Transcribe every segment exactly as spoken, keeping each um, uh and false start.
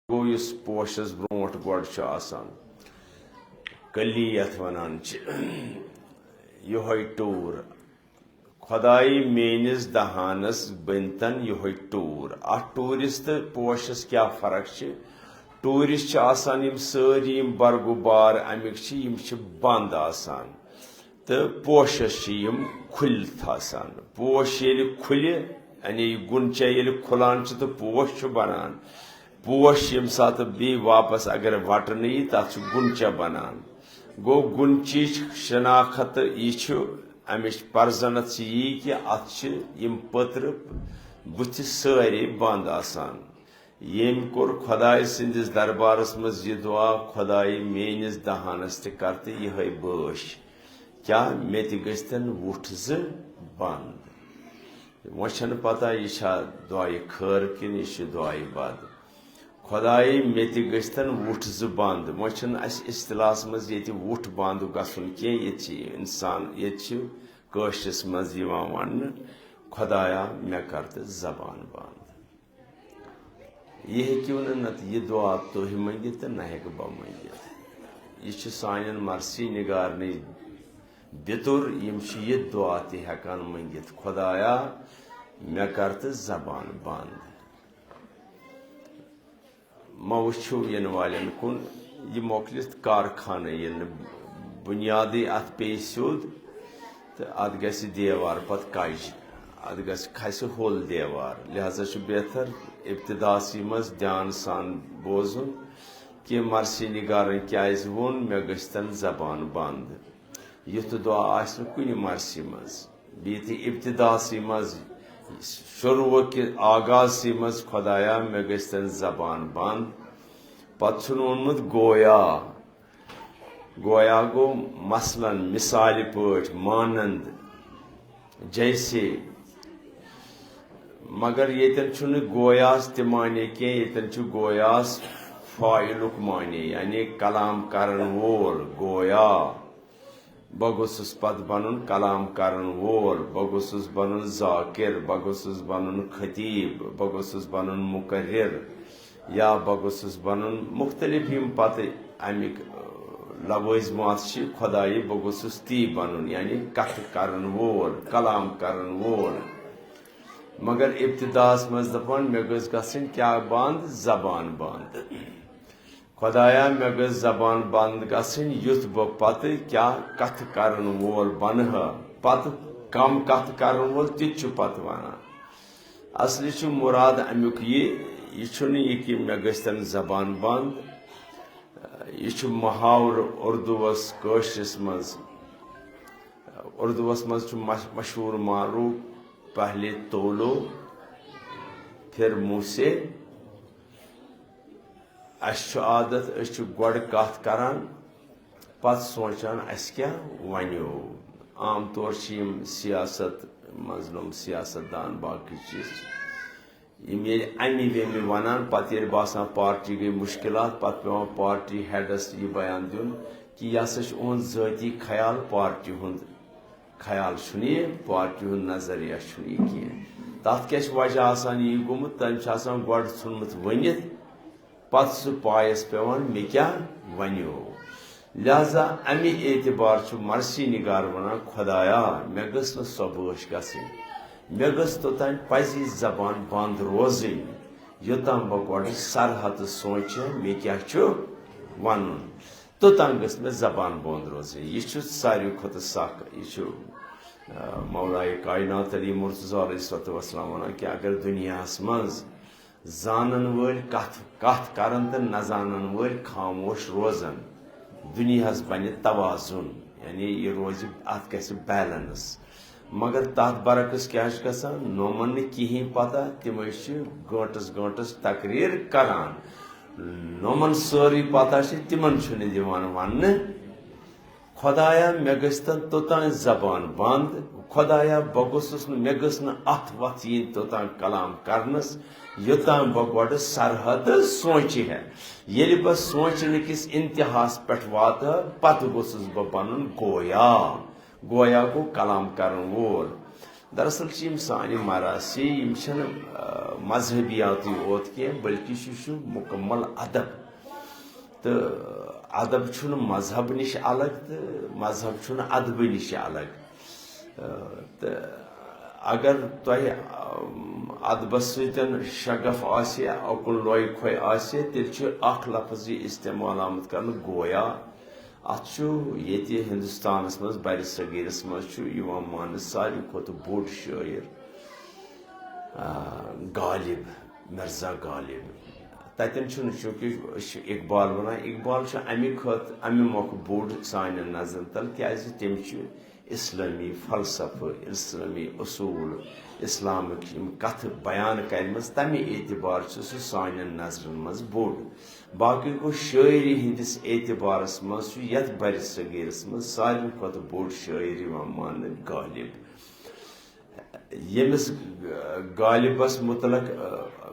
گوٚو یُس پوشس برونٛٹھ گۄڈٕ چھُ آسان، کلی یتھ ونان چھِ، یِہوٚے ٹوٗر۔ خۄدایہِ میٲنِس دہانس بٔنۍتن یِہوٚے ٹوٗر۔ اتھ ٹوٗرِس تہٕ پوشس کیٛاہ فرق چھِ؟ ٹوٗرِس چھِ آسان یِم سٲری، یِم برگُبار امیِکۍ چھِ، یِم چھِ بنٛد آسان۔ تہٕ پوشس چھِ یِم کھُلِتھ آسان۔ پوش ییٚلہِ کھُلہِ، یعنی یہِ گُنچا ییٚلہِ کھُلان چھُ تہٕ پوش چھُ بنان، پوش ییٚمہِ ساتہٕ بیٚیہِ واپس اگر وٹنہٕ یی، تتھ چھُ گُنچا بنان۔ گوٚو، گُنچِچ شناخت یہِ چھُ، امِچ پرزنت چھِ یی کہِ اتھ چھِ یِم پٔترٕ بُتھِ سٲری بنٛد آسان۔ ییٚمۍ کوٚر خۄداے سٕنٛدِس دربارس منٛز یہِ دُعا، "خۄدایہِ، میٲنِس دہانس تہِ کر تہٕ یِہے بٲش، کیٛاہ مےٚ تہِ گٔژھتن وُٹھ زٕ بنٛد؟" وۄنۍ چھنہٕ پتہ یہِ چھا دعایہِ خٲر کِنہٕ یہِ چھُ دعایہِ بد۔ "خۄدایہِ، مےٚ تہِ گٔژھتن وُٹھ زٕ بنٛد۔" وۄنۍ چھُنہٕ اسہِ اصطلاحس منٛز ییٚتہِ وُٹھ بنٛد گژھُن کینٛہہ، ییٚتہِ چھِ انسان، ییٚتہِ چھِ کٲشرِس منٛز یِوان وننہٕ، "خۄدایا، مےٚ کر تہٕ زبان بنٛد۔" یہِ ہیٚکِو نہٕ نتہٕ یہِ دُعا تُہۍ مٔنگِتھ تہٕ نہ ہیٚکہٕ بہٕ مٔنگِتھ۔ یہِ چھُ سانٮ۪ن مرثی نگارنٕے بیتُر، یِم چھِ یہِ دُعا تہِ ہٮ۪کان مٔنگِتھ، "خۄدایا، مےٚ کر تہٕ زبان بنٛد۔" ما وٕچھِو یِنہٕ والٮ۪ن کُن، یہِ مۄکلِتھ کارخانہٕ ییٚلہِ نہٕ بُنیادٕے اَتھ پیٚیہِ سیوٚد، تہٕ اَتھ گژھِ دیوار پَتہٕ کَجہِ، اَتھ گژھِ، کھسہِ ہوٚل دیوار۔ لہذا چھُ بہتر ابتداسٕے منٛز دھیان سان بوزُن کہِ مرثی نگارن کیٛازِ ووٚن، "مےٚ گٔژھتن زبان بنٛد۔" یُتھ دعا آسہِ نہٕ کُنہِ مرثی منٛز۔ بیٚیہِ تہِ ابتداسٕے منٛز، شروع کہِ آغازسٕے منٛز، "خۄدایا، مےٚ گٔژھتن زبان بنٛد۔" پتہٕ چھُن ووٚنمُت "گویا۔" گویا گوٚو مثلاً، مثالہِ پٲٹھۍ، مانند، جیسے۔ مگر ییٚتٮ۪ن چھُنہٕ گویاس تہِ معنی کینٛہہ، ییٚتٮ۪ن چھُ گویاس فاعلُک معنی، یعنی کلام کرن وول، گویا۔ بہٕ گوٚژھُس پتہٕ بنُن کلام کرن وول، بہٕ گوٚژھُس بنُن ذاکر، بہٕ گوٚژھُس بنُن خطیب، بہٕ گوٚژھُس بنُن مقرر، یا بہٕ گوٚژھُس بنُن مختلف یِم پتہٕ امیِکۍ، ٲ، لوٲزمات چھِ خۄدایہِ، بہٕ گوٚژھُس تی بنُن، یعنی کتھٕ کرن وول، کلام کرن وول۔ مگر ابتداہس منٛز دپان، مےٚ گٔژھ گژھٕنۍ کیٛاہ بنٛد؟ زبان بنٛد۔ خۄدایا، مےٚ گٔژھ زبان بنٛد گژھٕنۍ، یُتھ بہٕ پتہٕ کیٛاہ کتھٕ کرن وول بنہٕ ہا۔ پتہٕ کم کتھٕ کرن وول، تہِ تہِ چھُ پتہٕ ونان۔ اصلی چھُ مُراد امیُک یہِ، یہِ چھُنہٕ یہِ کہِ مےٚ گٔژھتن زبان بنٛد۔ یہِ چھُ محاورٕ اردوٗوس کٲشرِس منٛز۔ اردوٗوس منٛز چھُ مش-، مشہوٗر معروٗف، "پہلے تولو، پھر منہ سے۔" اَسہِ چھُ عادت، أسۍ چھِ گۄڈٕ کَتھ کَران، پَتہٕ سونٛچان اَسہِ کیٛاہ وَنیو۔ عام طور چھِ یِم سیاست منٛز، یِم سیاست دان، باقٕے چیٖز، یِم ییٚلہِ اَمہِ ویٚمہِ وَنان، پَتہٕ ییٚلہِ باسان پارٹی گٔے مُشکِلات، پَتہٕ پٮ۪وان پارٹی ہیڈَس یہِ بیان دیُن کہِ یہِ ہسا چھُ اُہُنٛد ذٲتی خیال، پارٹی ہُنٛد خیال چھُنہٕ یہِ، پارٹی ہُنٛد نظریہ چھُنہٕ یہِ کینٛہہ۔ تَتھ کیٛاہ چھُ وجہ آسان یی گوٚمُت؟ تٔمۍ چھُ آسان گۄڈٕ ژھُنمُت ؤنِتھ، پتہٕ سُہ پایس پٮ۪وان، مےٚ کیٛاہ وَنیو؟ لہذا اَمہِ اعتبار چھُ مرثی نگار وَنان، خۄدایا، مےٚ گٔژھ نہٕ سۄ بٲش گژھٕنۍ، مےٚ گٔژھ توٚتام پَزی زبان بنٛد روزٕنۍ، یوٚتام بہٕ گۄڈٕ سرحدٕ سونٛچہٕ، مےٚ کیٛاہ چھُ وَنُن۔ توٚتام گٔژھ مےٚ زبان بنٛد روزٕنۍ۔ یہِ چھُ ساروی کھۄتہٕ سخ، یہِ چھُ، آ، مولائے کائنات علی مرتضیٰ علیہ الصلوۃ والسلام وَنان کہِ اگر دُنیاہَس منٛز زانن وٲلۍ کتھ، کتھ کرن تہٕ نہ زانن وٲلۍ خاموش روزن، دُنیاہس بنہِ توازن، یعنی یہِ روزِ، اتھ گژھِ بیلنس۔ مگر تتھ برعکس کیٛاہ چھُ گژھان؟ نومن نہٕ کِہیٖنۍ پتہ، تِمے چھِ گٲنٹس گٲنٹس تقریر کران۔ نومن سٲرٕے پتہ چھِ، تِمن چھُنہٕ دِوان وننہٕ۔ خۄدایا، مےٚ گٔژھتن توٚتام زبان بنٛد۔ خۄدایا، بہٕ گوٚژھُس نہٕ، مےٚ گٔژھ نہٕ اتھ وتھ یِنۍ توٚتام کلام کرنس، یوٚتام بہٕ گۄڈٕ سرحد سونٛچہِ ہے۔ ییٚلہِ بہٕ سونٛچنہٕ کِس انتہاہس پٮ۪ٹھ واتہٕ، پتہٕ گوٚژھُس بہٕ بنُن گویا۔ گویا گوٚو کلام کرن وول۔ دراصل چھِ یِم سانہِ مراثی، یِم چھِنہٕ، آ، مذہبیاتٕے یوت کینٛہہ، بلکہِ چھُ، چھُ مُکمل ادب۔ تہٕ ادب چھُنہٕ مذہب نِش الگ تہٕ مذہب چھُنہٕ ادبہٕ نِش الگ۔ آ، تہٕ اگر تۄہہِ، آ، ادبس سۭتۍ شغف آسہِ، اوکُن لۄے کھۄے آسہِ، تیٚلہِ چھُ اکھ لفظ یہِ استعمال آمُت کرنہٕ، گویا۔ اتھ چھُ ییٚتہِ ہندوستانس منٛز، برِ صغیرس منٛز چھُ یِوان ماننہٕ ساروی کھۄتہٕ بوٚڑ شٲعر، آ، غالب، مرزا غالب۔ تتٮ۪ن چھُنہٕ، چونکہ أسۍ چھِ اقبال ونان، اقبال چھُ امہِ خٲطرٕ، امہِ مۄکھٕ بوٚڑ سانٮ۪ن نظرن تل، کیازِ تٔمۍ چھُ اسلٲمی فلسفہٕ، اسلٲمی اصوٗل، اسلامٕکۍ یِم کتھٕ بیان کرِمژٕ، تمہِ اعتبار چھُ سُہ سانٮ۪ن نظرن منٛز بوٚڑ۔ باقٕے گوٚو، شٲعری ہٕنٛدِس اعتبارس منٛز چھُ یتھ برِ صغیرس منٛز ساروی کھۄتہٕ بوٚڑ شٲعر یِوان ماننہٕ غالب۔ ییٚمِس غالبس متعلق، آ،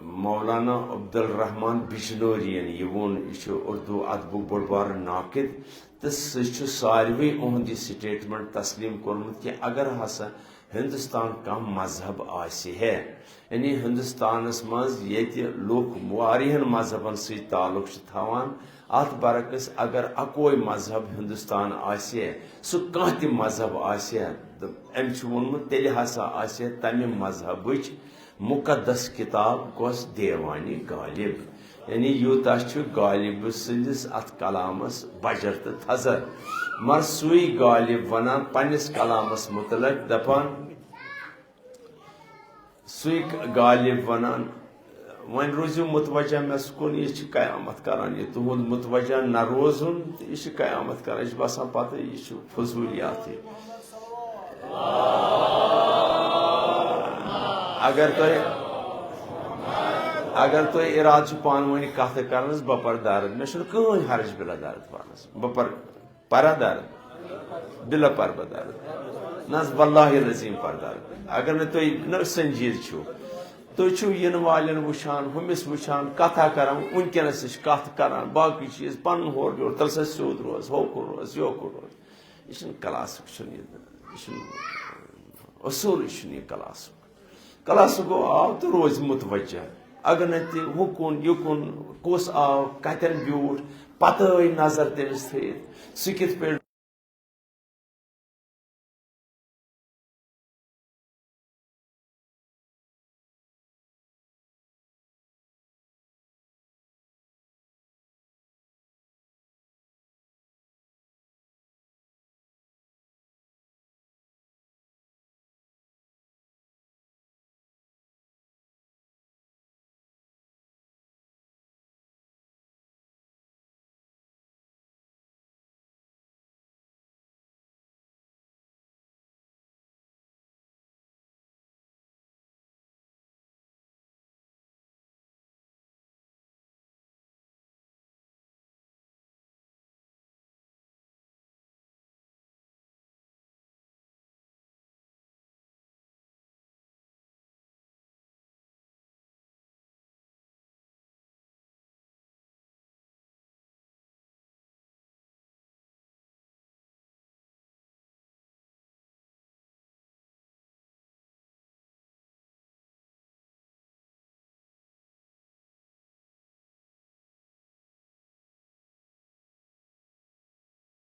مولانا عبدالرحمان بجنوری ین یہِ ووٚن، یہِ چھُ اردو ادبُک بوٚڑ بارٕ ناقد، تہٕ سُہ چھُ ساروٕے اُہُنٛد یہِ statement تسلیم کوٚرمُت کہِ اگر ہسا ہندوستان کانٛہہ مذہب آسہِ ہے، یعنی ہندوستانس منٛز ییٚتہِ لُکھ واریاہن مذہبن سۭتۍ تعلق چھِ تھاوان، اتھ برعکس اگر اکوے مذہب ہندوستان آسہِ ہے، سُہ کانٛہہ تہِ مذہب آسہِ ہے، تہٕ أمۍ چھُ ووٚنمُت، تیٚلہِ ہسا آسہِ ہے تمہِ مذہبٕچ مقدس کتاب کۄس؟ دیوانِ غالب۔ یعنی یوٗتاہ چھُ غالب سٕنٛدِس اتھ کلامس بجر تہٕ تھزر۔ مگر سُے غالب ونان پننِس کلامس متعلق، دپان، سُے غالب ونان، وۄنۍ روٗزِو متوجہ مےٚ سکوٗن، یہِ چھِ قیامت کران، یہِ تُہُنٛد متوجہ نہ روزُن، تہٕ یہِ چھِ قیامت کران، یہِ چھُ باسان پتہٕ یہِ چھُ فضوٗلیاتٕے۔ اگر تۄہہِ، اگر تۄہہِ ارادٕ چھُ پانہٕ ؤنۍ کتھٕ کرنس، بہٕ پرٕ درد، مےٚ چھُنہٕ کٕہٕنۍ حرج بلا درد پانس، بہٕ پرٕ پردہ، بلا پردہ۔ نہ حظ، واللہ العظیم پردہ۔ اگر نہٕ تُہۍ نہٕ سنجیٖد چھِو، تُہۍ چھِو یِنہٕ والٮ۪ن وٕچھان، ہُمِس وٕچھان، کتھا کران، وٕنکیٚنس نِش کتھ کران، باقٕے چیٖز، پنُن ہورٕ یورٕ، تَلہٕ سا سیوٚد روز، ہوکُن روز، یوکُن روز۔ یہِ چھُنہٕ کلاسُک، چھُنہٕ یہِ، یہِ چھُنہٕ اصوٗلٕے چھُنہٕ یہِ کلاسُک۔ کلاسُک گوٚو آو تہٕ روزِ متوجہ۔ اگر نہٕ تہِ ہُہ کُن، یہِ کُن، کُس آو، کتٮ۪ن بیوٗٹھ، پتہٕ ٲے نظر تٔمِس تھٲیِتھ، سُہ کِتھ پٲٹھۍ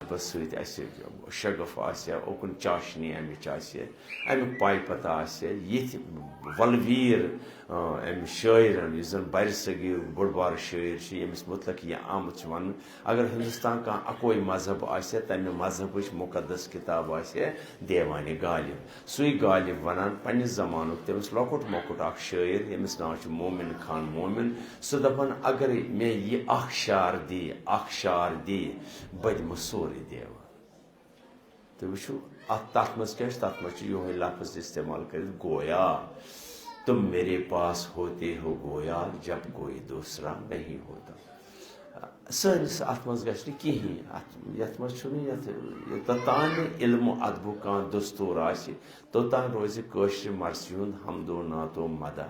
بس سۭتۍ اَسہِ شغف آسہِ ہا، اوکُن چاشنی اَمِچ آسہِ ہا، اَمیُک پاے پتہ آسہِ ہا، یِتھۍ ولویر، آ، أمۍ شٲعرن، یُس زن برِ صغیٖرُک بوٚڑ بارٕ شٲعر چھُ، ییٚمِس مُتعلق یہِ آمُت چھُ وننہٕ، اگر ہندوستان کانٛہہ اکوے مذہب آسہِ ہا، تمہِ مذہبٕچ مقدس کتاب آسہِ ہا دیوانِ غالب۔ سُے غالب ونان پننِس زمانُک تٔمِس لۄکُٹ مۄکُٹ اکھ شٲعر، ییٚمِس ناو چھُ مومن خان مومن۔ سُہ دپان، اگرے مےٚ یہِ اکھ شعر دی، اکھ شعر دی، بہٕ دِمہٕ سورُے دیوان۔ تُہۍ وٕچھِو، اتھ، تتھ منٛز کیٛاہ چھُ؟ تتھ منٛز چھُ یِہوٚے لفظ استعمال کٔرِتھ، گویا۔ تم میرے پاس ہوتے ہو گویا، جب کوئی دوسرا نہیں ہوتا۔ سٲنِس اتھ منٛز گژھِ نہٕ کِہیٖنۍ، اتھ، یتھ منٛز چھُنہٕ یتھ، یوٚتام نہٕ علم و ادبُک کانٛہہ دستور آسہِ، توٚتام روزِ کٲشرِ مرثی ہُنٛد حمد و نعت و مدح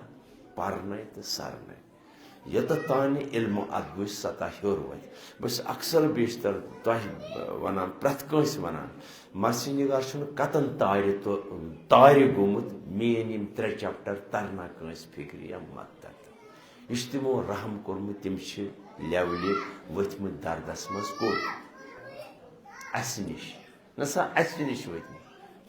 پرنے تہٕ سرنے۔ یوٚتَتھ تانۍ علم ادبٕچ سطح ہیوٚر وۄتھِ۔ بہٕ چھُس اکثر بیشتر تۄہہِ ونان، پرٛٮ۪تھ کٲنٛسہِ ونان، مرثی نگار چھُنہٕ کتن تارِ تو-، تارِ گوٚمُت، میٲنۍ یِم ترٛےٚ چیپٹر ترنا کٲنٛسہِ فکرِ یا مت ترِ۔ یہِ چھُ تِمو رحم کوٚرمُت، تِم چھِ لیولہِ ؤتھمٕتۍ دردس منٛز کوٚت؟ اسہِ نِش۔ نہ سا، اسہِ نِش وٲتۍ نہٕ۔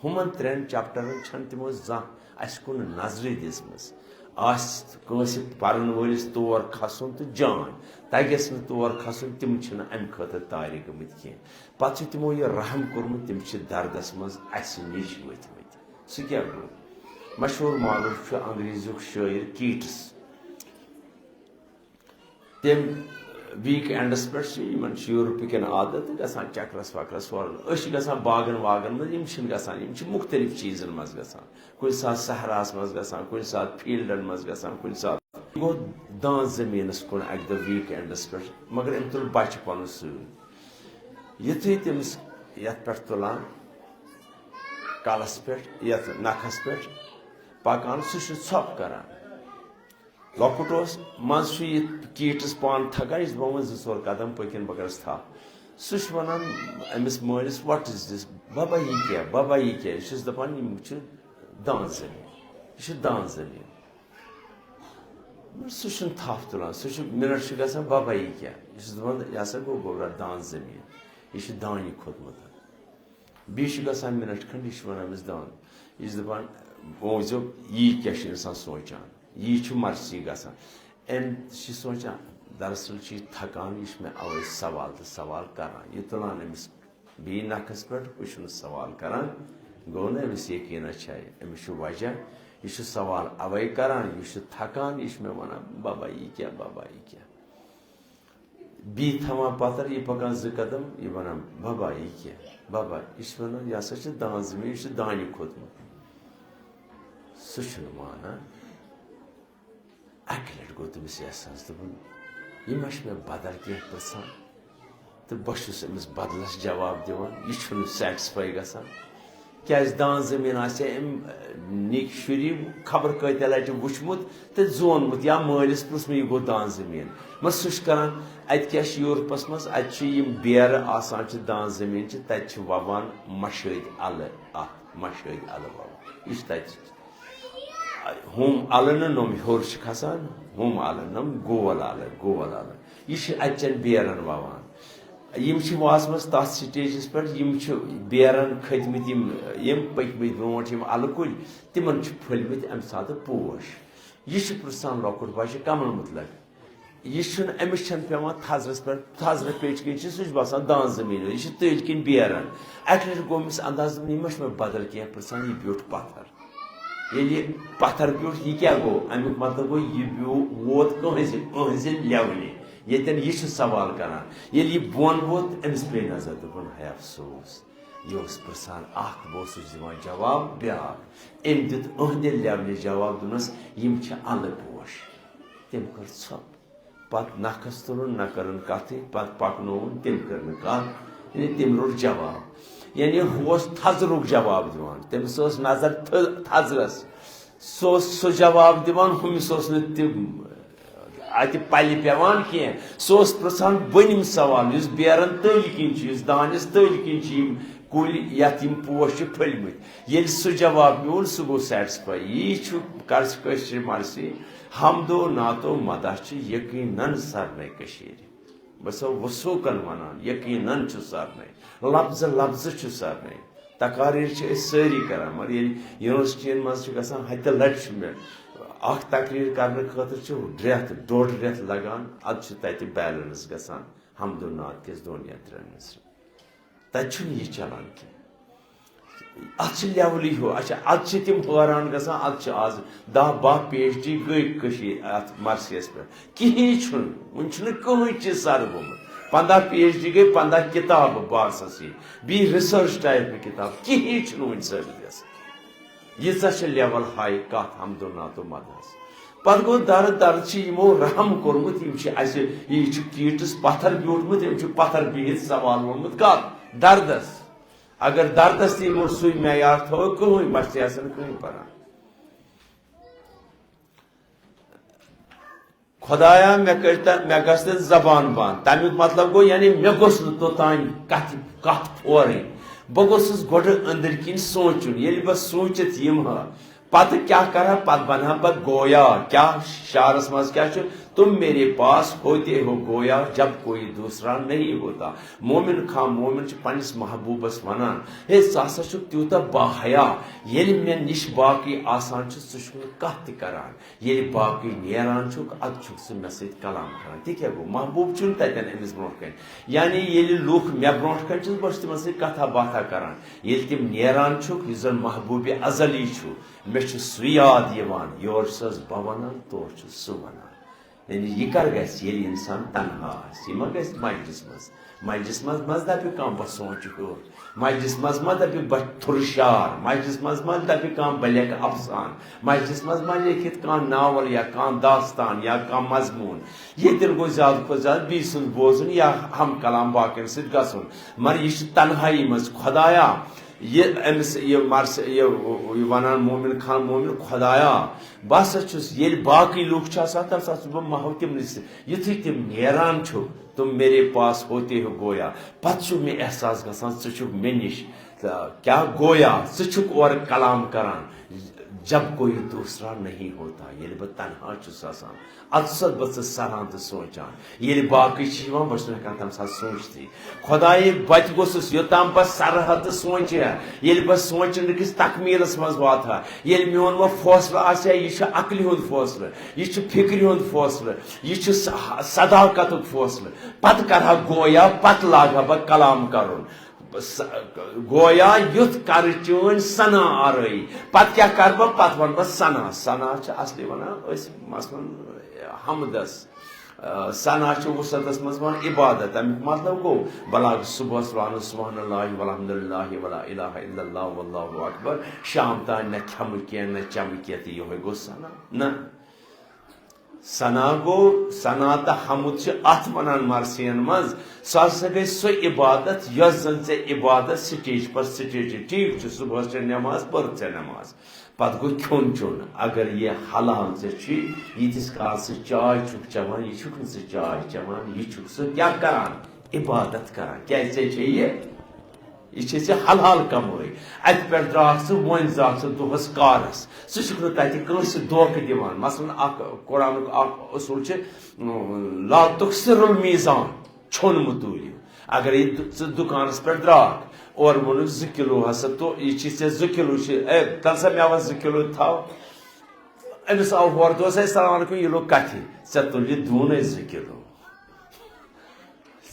ہُمن ترٛٮ۪ن چیپٹرن چھنہٕ تِمو زانٛہہ اسہِ کُن نظرٕے دِژمٕژ۔ آسہِ کٲنٛسہِ پرن وٲلِس تور کھسُن تہٕ جان، تگٮ۪س نہٕ تور کھسُن، تِم چھِنہٕ امہِ خٲطرٕ تارِ گٔمٕتۍ کینٛہہ۔ پتہٕ چھُ تِمو یہِ رحم کوٚرمُت، تِم چھِ دردس منٛز اسہِ نِش وٲتۍ مٕتۍ۔ سُہ کیٛاہ گوٚو؟ مشہوٗر معروٗف چھُ انگریزیُک شٲعر کیٹس۔ تِم ویک اینڈس پٮ۪ٹھ چھِ یِمن چھِ یورپہٕ کٮ۪ن عادت گژھان چکرس وکرس ہورن۔ أسۍ چھِ گژھان باغن واغن منٛز، یِم چھِنہٕ گژھان، یِم چھِ مُختٔلِف چیٖزن منٛز گژھان۔ کُنہِ ساتہٕ صحراہس منٛز گژھان، کُنہِ ساتہٕ فیلڈن منٛز گژھان، کُنہِ ساتہٕ۔ یہِ گوٚو دان زٔمیٖنس کُن اکہِ دۄہ ویک اینڈس پٮ۪ٹھ، مگر أمۍ تُل بچہٕ پنُن سۭتۍ۔ یُتھُے تٔمِس یتھ پٮ۪ٹھ تُلان، کلس پٮ۪ٹھ، یتھ نکھس پٮ۪ٹھ پکان، سُہ چھُ ژھۄپہٕ کران۔ لۄکُٹ اوس، منٛزٕ چھُ یہِ کیٖٹس پان تھکان، یہِ چھُ دپان، "وۄنۍ زٕ ژور قدم پٔکِن، بہٕ کرس تھپھ۔" سُہ چھُ ونان أمِس مٲلِس، "What is this؟ بابا، یہِ کیٛاہ؟ بابا، یہِ کیٛاہ؟" یہِ چھُس دپان، "یِم چھِ دان زٔمیٖن، یہِ چھُ دان زٔمیٖن۔" مگر سُہ چھُنہٕ تھپھ تُلان، سُہ چھُ، مِنٹ چھُ گژھان، "بابا، یہِ کیٛاہ؟" یہِ چھُس دپان، "یہِ ہسا گوٚو گوٚبرا دان زٔمیٖن، یہِ چھُ دانہِ کھوٚتمُت۔" بیٚیہِ چھُ گژھان مِنٹ کھنٛڈ، یہِ چھُ وَنان أمِس دَوَن۔ یہِ چھُ دَپان، "وۄنۍ وٕچھو، یی کیٛاہ چھُ اِنسان سونٛچان، یی چھُ مرثی گژھان۔" أمۍ چھِ سونٛچان، "دراصل چھُ یہِ تھکان، یہِ چھُ مےٚ اَوَے سوال تہٕ سوال کران۔" یہِ تُلان أمِس بیٚیہِ نَکھَس پٮ۪ٹھ، ہُہ چھُنہٕ سوال کران، گوٚو نہٕ أمِس یقیٖنہ چھےٚ، أمِس چھُ وجہ، یہِ چھُ سوال اَوَے کران، یہِ چھُ تھکان، یہِ چھُ مےٚ وَنان، 'بابا، یہِ کیٛاہ، بابا، یہِ کیٛاہ؟'" بیٚیہِ تھاوان پتھر، یہِ پکان زٕ قدم، یہِ ونان، "بابا، یہِ کیٛاہ؟ بابا"، یہِ چھُ ونان، "یہِ ہسا چھِ دان زٔمیٖن، یہِ چھُ دانہِ کھوٚتمُت۔" سُہ چھُنہٕ مانان۔ اکہِ لٹہِ گوٚو تٔمِس احساس، دوٚپُن، "یہِ ما چھِ مےٚ بدل کینٛہہ پرژھان؟" تہٕ بہٕ چھُس أمِس بدلس جواب دِوان، یہِ چھُنہٕ سیٹسفاے گژھان۔ کیٛازِ دان زٔمیٖن آسہِ ہے أمۍ، ٲہ، نِکۍ شُرۍ خبر کۭتیاہ لٹہِ وُچھمُت تہٕ زونمُت، یا مٲلِس پرٛژھمُت، یہِ گوٚو دان زٔمیٖن۔ مگر سُہ چھُ کران، اَتہِ کیٛاہ چھُ یورپس منٛز؟ اَتہِ چھِ یِم بیرٕ آسان چھِ، دان زٔمیٖن چھِ، تَتہِ چھِ وَوان مَشٲدۍ اَلہٕ، اَتھ مَشٲدۍ اَلہٕ وَوان۔ یہِ چھُ تَتہِ۔ ہُم اَلہٕ نہٕ نۄم ہیوٚر چھِ کھسان، ہُم اَلہٕ نۄم گول اَلہٕ، گول اَلہٕ۔ یہِ چھِ اَتہِ چٮ۪ن بیرَن وَوان۔ یِم چھِ وازمَس تَتھ سٹیجَس پٮ۪ٹھ، یِم چھِ بیرَن کھٔتۍ مٕتۍ، یِم، یِم پٔکۍ مٕتۍ برونٛٹھ، یِم اَلہٕ کُلۍ، تِمَن چھِ پھٔلۍ مٕتۍ اَمہِ ساتہٕ پوش۔ یہِ چھِ پرٛژھان لۄکُٹ بَچہِ کَمَن مُتعلق۔ یہِ چھُنہٕ، أمِس چھَنہٕ پٮ۪وان تھزرَس پٮ۪ٹھ، تھزرٕ پیٚٹھۍ کِنۍ چھِ، سُہ چھُ باسان دان زٔمیٖن، یہِ چھِ تٔلۍ کِنۍ بیرَن۔ اَکہِ لَٹہِ گوٚو أمِس انداز، دوٚپُن، "یہِ ما چھُ مےٚ بدل کینٛہہ پرٛژھان، یہِ بیوٗٹھ پَتھر۔" ییٚلہِ یہِ پَتھر بیوٗٹھ، یہِ کیٛاہ گوٚو؟ اَمیُک مطلب گوٚو، یہِ بیوٗ-، ووت کٲنٛسہِ، أہٕنٛزِ لیولہِ، ییٚتٮ۪ن یہِ چھُ سوال کران۔ ییٚلہِ یہِ بۄن ووت، أمِس پیٚیہِ نظر، دوٚپُن، "ہاے افسوس، یہِ اوس پرٛژھان اکھ، بہٕ اوسُس دِوان جواب بیٛاکھ۔" أمۍ دیُت أہٕنٛدِ لیولہِ جواب، دوٚپنَس، "یِم چھِ اَلہٕ پوش۔" تٔمۍ کٔر ژھۄپ۔ پتہٕ نکھس تُلُن، نہ کٔرٕن کتھٕے، پتہٕ پکنووُن، تٔمۍ کٔر نہٕ کتھ، یعنی تٔمۍ روٚٹ جواب۔ یعنی ہُہ اوس تھزرُک جواب دِوان، تٔمِس ٲس نظر تھٔ-، تھزرس۔ سُہ اوس سُہ جواب دِوان، ہُمِس اوس نہٕ تہِ اتہِ پلہِ پٮ۪وان کینٛہہ۔ سُہ اوس پرژھان بٔنِم سوال، یُس بیرن تٔلۍ کِنۍ چھُ، یُس دانِس تٔلۍ کِنۍ چھِ یِم کُلۍ، یتھ یِم پوش چھِ پھٔلۍ مٕتۍ۔ ییٚلہِ سُہ جواب میون، سُہ گوٚو سیٹسفاے۔ یی چھُ کٲشرِ مرثی، حمد و نعت و مدح چھُ یقیناً سارنٕے کٔشیٖرِ۔ بہٕ چھُسو وثوقاً وَنان، یقیناً چھُ سارنٕے۔ لفظہٕ لفظہٕ چھُ سارنٕے۔ تقاریر چھِ أسۍ سٲری کران، مگر ییٚلہِ یونیورسٹین منٛز چھِ گژھان، ہتہِ لٹہِ چھُ مےٚ اکھ تقریر کرنہٕ خٲطرٕ چھُ رٮ۪تھ، ڈوٚڈ رٮ۪تھ لگان، ادٕ چھُ تتہِ بیلنس گژھان حمد و نعت کِس دۄن یا ترٛٮ۪ن مصرن۔ تتہِ چھُنہٕ یہِ چلان کینٛہہ۔ اتھ چھِ لیولٕے ہیوٗ۔ اچھا، اتھ چھِ تِم حٲران گژھان، اتھ چھِ آز دَہ باہ پی ایچ ڈی گٔے کٔشیٖرِ اتھ مرثیس پٮ۪ٹھ۔ کِہیٖنۍ چھُنہٕ، وُنہِ چھُنہٕ کٕہٕنۍ چیٖز سر گوٚمُت۔ پنٛداہ پی ایچ ڈی گٔے، پنٛداہ کِتابہٕ بارسس یِتھ، بیٚیہِ ریسرچ ٹایپہٕ کِتاب، کِہیٖنۍ چھُنہٕ وُنہِ ثٲبت گژھان۔ ییٖژاہ چھِ لیول ہاے کتھ حمد و نعت و مدحس۔ پتہٕ گوٚو درد، درد چھِ یِمو رحم کوٚرمُت، یِم چھِ اسہِ، یہِ چھُ کیٖٹس پتھر بیوٗٹھمُت، یِم چھِ پتھر بِہِتھ سوال ووٚنمُت کتھ؟ دردس۔ اگر دردس تہِ یِمو سُے معیار تھوو، کٕہٕنۍ بچہِ تہِ آسن کٕہٕنۍ پران۔ خۄدایا، مےٚ کٔرۍ تہ مےٚ گژھِ نہٕ زبان بند۔ تمیُک مطلب گوٚو، یعنی مےٚ گوٚژھ نہٕ توٚتام کتھ کتھ پھورٕنۍ۔ بہٕ گوٚژھُس گۄڈٕ أنٛدٕرۍ کِنۍ سونٛچُن۔ ییٚلہِ بہٕ سوٗنٛچِتھ یِمہٕ ہا، پتہٕ کیٛاہ کرٕ ہا؟ پتہٕ بنہٕ ہا بہٕ گویا۔ کیٛاہ شعرس منٛز کیٛاہ چھُ؟ تم میرے پاس ہوتے ہو گویا، جب کوئی دوسرا نہیں ہوتا۔ مومن خان مومن چھُ پننِس محبوبس ونان، ہے، ژٕ ہسا چھُکھ تیوٗتاہ باحیا، ییٚلہِ مےٚ نِش باقٕے آسان چھِ، ژٕ چھُکھ نہٕ کتھ تہِ کران۔ ییٚلہِ باقٕے نیران چھُکھ، اَدٕ چھُکھ ژٕ مےٚ سۭتۍ کلام کران۔ تہِ کیٛاہ گوٚو؟ محبوب چھُنہٕ تَتٮ۪ن أمِس برونٛٹھ کَنہِ۔ یعنی ییٚلہِ لُکھ مےٚ برونٛٹھ کَنہِ چھِ، بہٕ چھُس تِمن سۭتۍ کَتھا باتھا کران۔ ییٚلہِ تِم نیران چھُکھ، یُس زَن محبوبِ ازلی چھُ، مےٚ چھُ سُہ یاد یِوان، یورٕ چھُسَس بہٕ وَنان، تورٕ چھُ سُہ وَنان۔ یعنی یہِ کَر گژھِ، ییٚلہِ اِنسان تنہا آسہِ؟ یہِ ما گژھِ مجلِس منٛز؟ مجلِس منٛز مہ دَپہِ کانٛہہ، بہٕ سونٛچہٕ ہیوٚر۔ مجلس منٛز ما دَپہِ بہٕ تھُرٕ شعر، مجلس منٛز ما دَپہِ کانٛہہ بہٕ لیکھٕ افسانہٕ، مجلس منٛز ما لیکھِ کانٛہہ ناول یا کانٛہہ داستان یا کانٛہہ مضموٗن۔ ییٚتٮ۪ن گوٚو زیادٕ کھۄتہٕ زیادٕ بیٚیہِ سُنٛد بوزُن یا ہم کلام باقین سۭتۍ گژھُن۔ مگر یہِ چھُ تنہایی منٛز۔ خۄدایا، یہِ أمِس، یہِ مرس-، یہِ، یہِ ونان مومن خان مومن، خۄدایا، بہٕ ہسا چھُس، ییٚلہِ باقٕے لُکھ چھِ آسان، تَمہِ ساتہٕ چھُس بہٕ محو تِمنٕے سۭتۍ۔ یُتھُے تِم نیران چھُ، تم میرے پاس ہوتے ہو گویا، پتہٕ چھُ مےٚ احساس گژھان، ژٕ چھُکھ مےٚ نِش۔ تہٕ کیٛاہ گویا، ژٕ چھُکھ اورٕ کلام کران، جب کوئی دوسرا نہیں ہوتا، ییٚلہِ بہٕ تنہا چھُس آسان، اَدٕ چھُسَتھ بہٕ ژٕ سران تہٕ سونٛچان۔ ییٚلہِ باقٕے چھِ یِوان، بہٕ چھُس نہٕ ہٮ۪کان تَمہِ ساتہٕ سونٛچتھٕے۔ خۄدایے، بہٕ تہِ گوٚژھُس، یوٚتام بہٕ سرٕ ہا تہٕ سونٛچہِ ہا، ییٚلہِ بہٕ سونٛچنہٕ کِس تکمیٖلَس منٛز واتہٕ ہا، ییٚلہِ میون وۄنۍ فٲصلہٕ آسہِ ہا، یہِ چھُ عقلہِ ہُنٛد فٲصلہٕ، یہِ چھُ فِکرِ ہُنٛد فٲصلہٕ، یہِ چھُ ص-، صداقتُک فٲصلہٕ۔ پتہٕ کرٕ ہا گویا، پتہٕ لاگہٕ ہا بہٕ کلام کرُن۔ س-، گویا یُتھ کرٕ چٲنۍ ثنا آرٲیی۔ پتہٕ کیٛاہ کرٕ بہٕ؟ پتہٕ ونہٕ بہٕ ثنا۔ ثنا چھِ اصلی ونان أسۍ مثلاً حمدس۔ آ، ثنا چھِ وسعتس منٛز ونان عبادت۔ تمیُک مطلب گوٚو، بہٕ لاگہٕ صبحس ونُن سبحان اللہ والحمد للہ ولا الہ الا اللہ واللہ اکبر، شام تام نہ کھٮ۪مہٕ کینٛہہ، نہ چٮ۪مہٕ کینٛہہ، تہٕ یِہوٚے گوٚو ثنا۔ نہ۔ ثنا گوٚو، ثنا تہٕ حمد چھِ اتھ ونان مرثین منٛز۔ سۄ ہسا گٔے سۄ عبادت یۄس زن ژےٚ عبادت سٹیج پر سٹیج چھِ۔ ٹھیٖک چھُ، صبحس چھےٚ نٮ۪ماز، پٔر ژےٚ نٮ۪ماز، پتہٕ گوٚو کھیوٚن چیوٚن۔ اگر یہِ حلال ژےٚ چھُے، ییٖتِس کالس ژٕ چاے چھُکھ چٮ۪وان، یہِ چھُکھ نہٕ ژٕ چاے چٮ۪وان، یہِ چھُکھ ژٕ کیٛاہ کران؟ عبادت کران۔ کیٛازِ ژےٚ چھے یہِ یہِ چھے ژےٚ حلال کمٲے۔ اتہِ پٮ۪ٹھ درٛاکھ ژٕ، وۄنۍ زا ژٕ دۄہس کارس۔ ژٕ چھُکھ نہٕ تتہِ کٲنٛسہِ دھوکہٕ دِوان۔ مثلاً، اکھ قرآنُک اکھ اصوٗل چھُ، اۭں، لا تُکثِرُ المیٖزان، چھوٚن مہٕ توٗلِو۔ اگر یہِ دُ-، ژٕ دُکانس پٮ۪ٹھ درٛاکھ، اورٕ ووٚنُکھ، "زٕ کِلوٗ ہسا تو، یہِ چھی ژےٚ زٕ کِلوٗ چھِ، اے، تَل سا مےٚ وَن زٕ کِلوٗ تھاو۔" أمِس آو ہورٕ، دوٚپُس، "ہے، السلام علیکُم، یہِ لوٚگ کتھِ، ژےٚ تُلہِ دوٗنے زٕ کِلوٗ۔"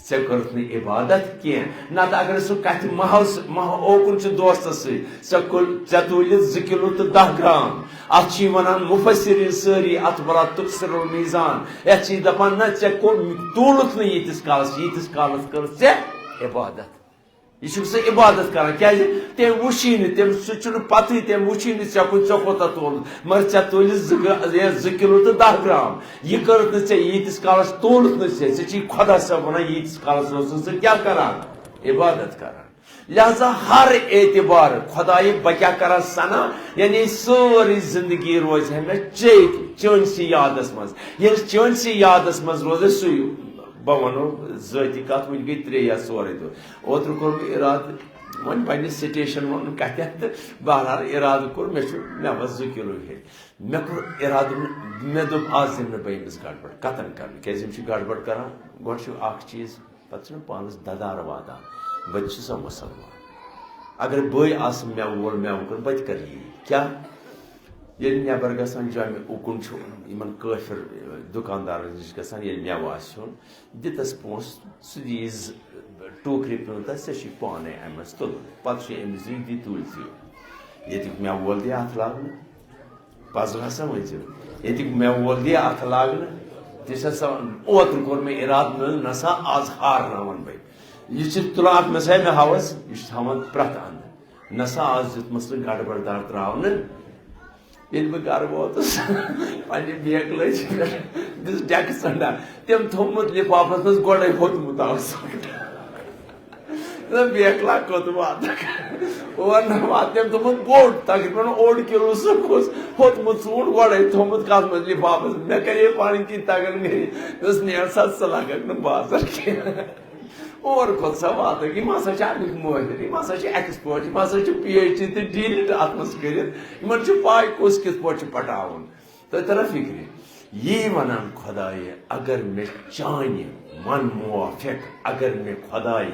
ژےٚ کٔرٕتھ نہٕ عبادت کینٛہہ۔ نتہٕ اگر سُہ کتھِ محو س-، محو اوکُن چھُ دوستس سۭتۍ، ژےٚ کُل-، ژےٚ تُلِتھ زٕ کِلوٗ تہٕ دَہ گرام۔ اتھ چھِ یِم ونان مفسرین سٲری، اتھ ولا تُکثِرُ المیٖزان۔ یتھ چھِ یہِ دپان، نہ، ژےٚ کوٚر، توٗلُتھ نہٕ ییٖتِس کالس، ییٖتِس کالس کٔرٕتھ ژےٚ عبادت۔ یہِ چھُکھ ژٕ عبادت کران، کیازِ؟ تٔمۍ وُچھی نہٕ، تٔمۍ، سُہ چھُنہٕ پتہٕے، تٔمۍ وُچھی نہٕ ژےٚ کُن، ژےٚ کوٗتاہ توٚل، مگر ژےٚ تُلِتھ زٕ گ-، یا زٕ کِلوٗ تہٕ دَہ گرام۔ یہِ کٔرٕتھ نہٕ ژےٚ ییٖتِس کالس، توٚلُتھ نہٕ ژےٚ، ژےٚ چھُے خۄدا صٲب ونان، ییٖتِس کالس اوسُکھ ژٕ کیٛاہ کران؟ عبادت کران۔ لہذا ہر اعتبار خۄدایہِ بہٕ کیٛاہ کران ثنا، یعنی سٲرٕے زندگی روزِ ہے مےٚ چے-، چٲنسٕے یادس منٛز۔ ییٚلہِ چٲنسٕے یادس منٛز روزِ سُے، بہٕ ونو ذٲتی کتھ، وُنہِ گٔے ترٛےٚ یا ژورے دۄہ۔ اوترٕ کوٚر مےٚ ارادٕ، وۄنۍ پننہِ سٹیشن ووٚن کتٮ۪تھ تہٕ بہرحال ارادٕ کوٚر، مےٚ چھُ، مےٚ وَس زٕ کِلوٗ ہیٚتۍ۔ مےٚ کوٚر ارادٕ، مےٚ، مےٚ دوٚپ، از دِمہٕ نہٕ بہٕ أمِس گڑبڑ، قطعاً کرٕ نہٕ، کیازِ یِم چھِ گڑبڑ کران۔ گۄڈٕ چھُ اکھ چیٖز، پتہٕ چھُنہٕ پانس ددار واتان، بہٕ تہِ چھُسا مُسلمان؟ اگر بٕے آسہٕ مٮ۪وٕ وول مٮ۪وٕ کُن، بہٕ تہِ کرٕ یی۔ کیٛاہ؟ ییٚلہِ نٮ۪بر گژھان جامع اُکُن چھُ، یِمن کٲفِر دُکاندارن نِش گژھان، ییٚلہِ مٮ۪وٕ آسہِ ہیوٚن، دِتس پونٛسہٕ، سُہ دِیہِ زٕ ٹوٗکرِ پیوٗنٛتاہ، ژےٚ چھُے پانے اَمہِ منٛز تُلُن۔ پتہٕ چھُ أمِس دیُن، دِ تُلۍ زیو۔ ییٚتیُک مٮ۪وٕ وول دِ اَتھٕ لاگنہٕ، پزرٕ ہسا ؤنۍ زیو۔ ییٚتیُک مٮ۪وٕ وول دِ اَتھٕ لاگنہٕ، تہِ چھا سا، اوترٕ کوٚر مےٚ اِرادٕ، مےٚ دوٚپ، نہ سا، آز ہارناوَن بہٕ۔ یہِ چھِ تُلان اَتھ منٛز، ہے، مےٚ ہاوَس، یہِ چھُ تھاوان پرٛٮ۪تھ اَندٕ۔ نہ سا، آز دیُتمَس نہٕ گڑبڑدار ترٛاونہٕ۔ ییٚلہِ بہٕ گرٕ ووتُس، پننہِ بیکہٕ لٔج پٮ۪ٹھ دِژ ڈٮ۪کہٕ ژنڈا۔ تٔمۍ تھوٚومُت لِفافس منٛز گۄڈَے ہوٚتمُت آو سُہ۔ نہ، بیکلا کوٚت واتکھ؟ اور نہ وات، تٔمۍ تھوٚمُت بوٚڑ، تقریباً اوٚڑ کِلوٗ سُہ گوٚژھ ہوٚتمُت ژوٗنٛٹھ گۄڈَے تھوٚمُت کَتھ منٛز؟ لِفافَس۔ مےٚ کَرے پَنٕنۍ کِنۍ تَگان گَرِ۔ مےٚ دوٚپُس، "نیر سا، ژٕ لَگَکھ نہٕ بازَر کینٛہہ۔" اور کھوٚت سا واتکھ، یِم ہسا چھِ اَمِکۍ مٲہِر، یِم ہسا چھِ expert، یِم ہسا چھِ پی ایچ ڈی تہٕ ڈی لِٹ اَتھ منٛز کٔرِتھ، یِمَن چھِ پَے کُس کِتھ پٲٹھۍ چھُ پَٹاوُن۔ تۄہہِ ترا فِکرِ؟ یی وَنان خۄدایہِ، اگر مےٚ چانہِ من موافق، اگر مےٚ خۄدایہِ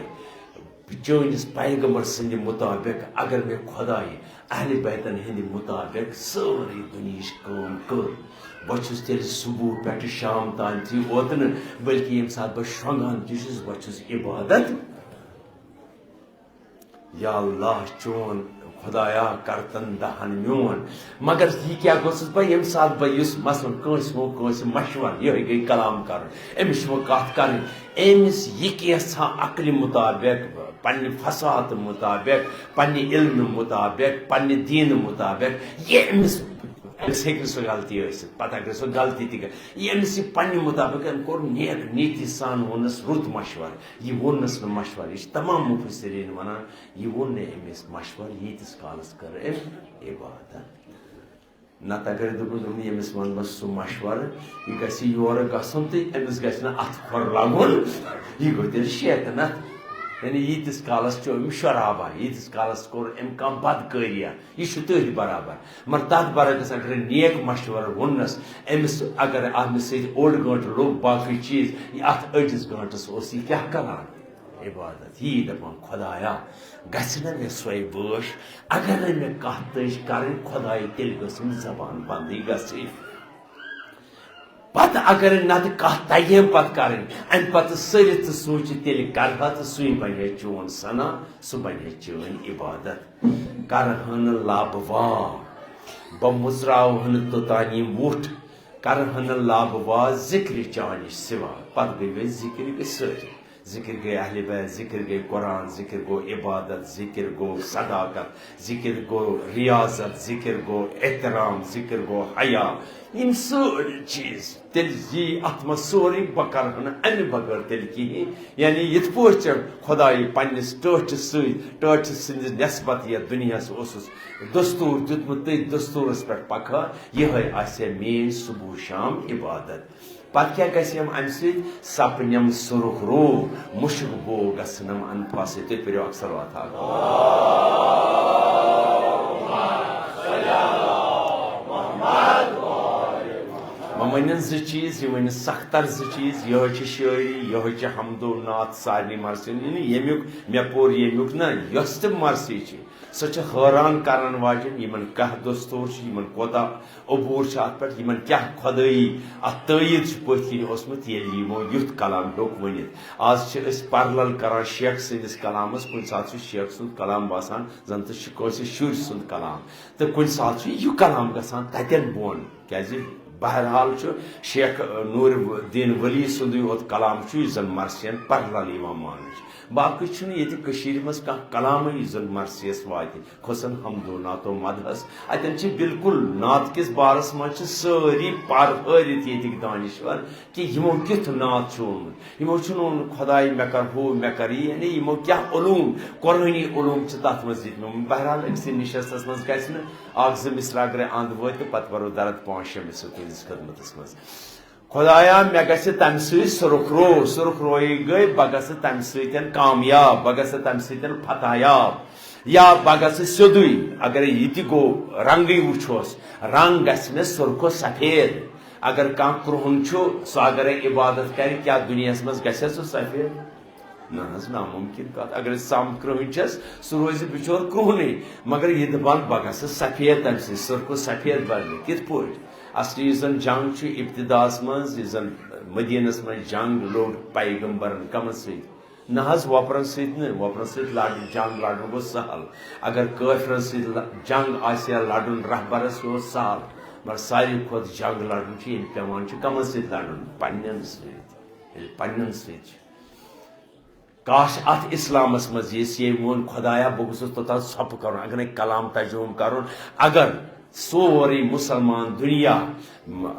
چٲنِس پیغمبر سٕنٛدِ مُطابق، اگر مےٚ خۄدایہِ اہلِ بیتن ہٕنٛدِ مُطابق سٲرٕے دُنیہٕچ کٲم کٔر، بہٕ چھُس تیٚلہِ صُبح پٮ۪ٹھٕ شام تام تہِ اوت نہٕ، بلکہِ ییٚمہِ ساتہٕ بہٕ شۄنٛگان تہِ چھُس، بہٕ چھُس عبادت۔ یا اللہ، چون خۄدایا، کر تن دہن میون۔ مگر یہِ کیٛاہ گوٚژھُس بہٕ، ییٚمہِ ساتہٕ بہٕ یُس مثلاً کٲنٛسہِ ہُنٛد کٲنٛسہِ مشورٕ، یِہوٚے گٔے کلام کرُن، أمِس چھُ وۄنۍ کتھ کرٕنۍ، أمِس یہِ کینٛژھا عقلہِ مُطابق، پننہِ فصاحت مُطابق، پننہِ علمہٕ مُطابق، پننہِ دیٖنہٕ مُطابق، یہِ أمِس، أمِس ہیٚکہِ نہٕ سۄ غلطی ٲسِتھ۔ پتہٕ اگر سۄ غلطی تہِ گٔے، یہِ أمِس یہِ پننہِ مُطابق أمۍ کوٚر نیک نیتی سان ووٚنُس رُت مشورٕ۔ یہِ ووٚننَس نہٕ مشورٕ، یہِ چھِ تمام مُفسریٖن وَنان، یہِ ووٚن نہٕ أمِس مشورٕ، ییٖتِس کالَس کٔر أمۍ عبادت۔ نَتہٕ اگر دوٚپُن، دوٚپُن، ییٚمِس وَنہٕ بہٕ سُہ مشورٕ، یہِ گژھِ یورٕ گژھُن تہٕ أمِس گژھِ نہٕ اَتھٕ کھۄر لَگُن، یہِ گوٚو تیٚلہِ شیطنت۔ یعنی ییٖتِس کالَس چیوٚو أمۍ شرابا، ییٖتِس کالَس کوٚر أمۍ کانٛہہ بدکٲریا، یہِ چھُ تٔتھۍ برابر۔ مگر تَتھ برعکس اگر نیک مشورٕ ووٚننَس، أمِس اگر أمِس سۭتۍ اوٚڑ گٲنٛٹہٕ لوٚگ باقٕے چیٖز، یہِ اَتھ أڑِس گٲنٛٹَس اوس یہِ کیٛاہ کَران؟ عبادت۔ یی دَپان، خۄدایا، گژھِ نہ مےٚ سۄے بٲش، اگر نہٕ مےٚ کَتھ تٔج کَرٕنۍ، خۄدایہِ، تیٚلہِ گٔژھٕم زبان بنٛدٕے گژھٕنۍ۔ پتہٕ اگر نتہٕ کتھ تگہِ ہم پتہٕ کرٕنۍ، امہِ پتہٕ سٔرِتھ تہٕ سوٗنچِتھ تیٚلہِ کرٕ ہا تہٕ سُے بنہِ ہے چون ثنا، سُہ بنہِ ہے چٲنۍ عبادت۔ کرٕ ہا نہٕ لب وا، بہٕ مُژراوٕ ہا نہٕ توٚتام یِم وُٹھ، کرٕ ہا نہٕ لب وا ذکرِ چانہِ سوا۔ پتہٕ گٔے وۄنۍ ذکرِ گٔے سٲری۔ ذکر گٔے اہل بیت، ذکر گٔے قرآن، ذکر گوٚو عبادت، ذکر گوٚو صداقت، ذکر گوٚو ریاضت، ذکر گوٚو احترام، ذکر گوٚو حیا۔ یِم سٲری چیٖز تیٚلہِ یی اَتھ منٛز سورُے، بہٕ کَرٕ ہا نہٕ اَمہِ بغٲر تیٚلہِ کِہیٖنۍ۔ یعنی یِتھ پٲٹھۍ ژےٚ خۄدایہِ پنٛنِس ٹٲٹھِس سۭتۍ، ٹٲٹھِس سٕنٛدِس نٮ۪سبت یَتھ دُنیاہَس اوسُس دستوٗر دیُتمُت، تٔتھۍ دستوٗرَس پٮ۪ٹھ پَکہٕ ہا، یِہوٚے آسہِ ہے میٛٲنۍ صُبح شام عبادت۔ پتہٕ کیٛاہ گژھِ یِم اَمہِ سۭتۍ؟ سپنِم سُرُخ رو، مُشُک بو گژھنم انفاسے۔ تُہۍ پٔرِو اکھ صلوات اکھ۔ وۄنۍ ؤنِن زٕ چیٖز، یِم ؤنِن سختر زٕ چیٖز، یِہوٚے چھِ شٲعری، یِہوٚے چھِ حمد و نعت سارنٕے مرثیَن۔ یعنی ییٚمیُک مےٚ پوٚر، ییٚمیُک نہ، یۄس تہِ مرثی چھِ، سۄ چھِ حٲران کرن واجٮ۪ن، یِمن کیٛاہ دستور چھُ، یِمن کوتاہ عبور چھُ اتھ پٮ۪ٹھ، یِمن کیٛاہ خۄدٲیی اتھ تٲیید چھُ پٔتھۍ کِنۍ اوسمُت، ییٚلہِ یِمو یُتھ کلام ہیوٚک ؤنِتھ۔ آز چھِ أسۍ parallel کران شیخ سٕنٛدِس کلامس، کُنہِ ساتہٕ چھُ شیخ سُنٛد کلام باسان زن تہِ چھُ کٲنٛسہِ شُرۍ سُنٛد کلام، تہٕ کُنہِ ساتہٕ چھُ یہِ کلام گژھان تتٮ۪ن بۄن۔ کیازِ؟ بہرحال چھُ شیخ نور الدین ولی سُنٛدُے یوت کلام چھُ، یُس زن مرثین parallel یِوان ماننہٕ چھُ۔ باقٕے چھُنہٕ ییٚتہِ کٔشیٖرِ منٛز کانٛہہ کلامٕے یُس زن مرثیس واتہِ، خصوصاً حمد و نعت و مدحس۔ اتٮ۪ن چھِ بالکل نعت کِس بارس منٛز چھِ سٲری پرہٲرِتھ ییٚتِکۍ دانشور کہِ یِمو کیُتھ نعت چھُ ووٚنمُت۔ یِمو چھُنہٕ ووٚنمُت خۄداے مےٚ کر ہُہ، مےٚ کر یہِ، یعنی یِمو کیٛاہ علوم، قرٲنی علوم چھِ تتھ منٛز دِتمٕتۍ۔ بہرحال، أکسٕے نشستس منٛز گژھِ نہٕ اکھ زٕ مصرع اگرے اند وٲتۍ تہٕ پتہٕ پرو درد پانٛژھ شےٚ مصرع تُہنٛدِس خدمتس منٛز۔ خۄدایا، مےٚ گژھِ تَمہِ سۭتۍ سُرُخ رو، سُرُخ رویی گٔے، بہٕ گژھٕ تَمہِ سۭتۍ کامیاب، بہٕ گژھٕ تَمہِ سۭتۍ فتح یاب، یا بہٕ گژھٕ سیوٚدُے۔ اگرے یہِ تہِ گوٚو، رنٛگٕے وٕچھوس، رنٛگ گژھِ مےٚ سُرخو سفید۔ اگر کانٛہہ کرٛہُن چھُ، سُہ اگرے عبادت کرِ، کیٛاہ دُنیاہَس منٛز گژھِ سُہ سفید؟ نہ حظ، ناممکن کتھ۔ اگر سم کرٛہٕنۍ چھس، سُہ روزِ بِچور کرٛہنُے، مگر یہِ دپان بہٕ گژھٕ سفید تمہِ سۭتۍ، سُرخو سفید بننہِ۔ کِتھ پٲٹھۍ؟ اصلی یُس زن جنگ چھُ ابتداہس منٛز، یُس زن مدینس منٛز جنگ لوٚڑ پیغمبرن کمن سۭتۍ؟ نہ حظ، وۄپرن سۭتۍ نہٕ، وۄپرن سۭتۍ لڑ-، جنگ لڑُن گوٚو سہل۔ اگر کٲفرن سۭتۍ ل-، جنگ آسہِ ہا لڑُن رہبرس، یہِ اوس سہل۔ مگر ساروی کھۄتہٕ جنگ لڑُن چھُ، ییٚلہِ پٮ۪وان چھُ کمن سۭتۍ لڑُن؟ پننٮ۪ن سۭتۍ۔ ییٚلہِ پننٮ۪ن سۭتۍ چھُ۔ کاش اتھ اسلامس منٛز یہِ، ییٚمۍ ووٚن، خۄدایا، بہٕ گوٚژھُس توٚتام ژھۄپہٕ کرُن، اگر نے کلام ترجمہٕ کرُن، اگر سورُے مسلمان دُنیا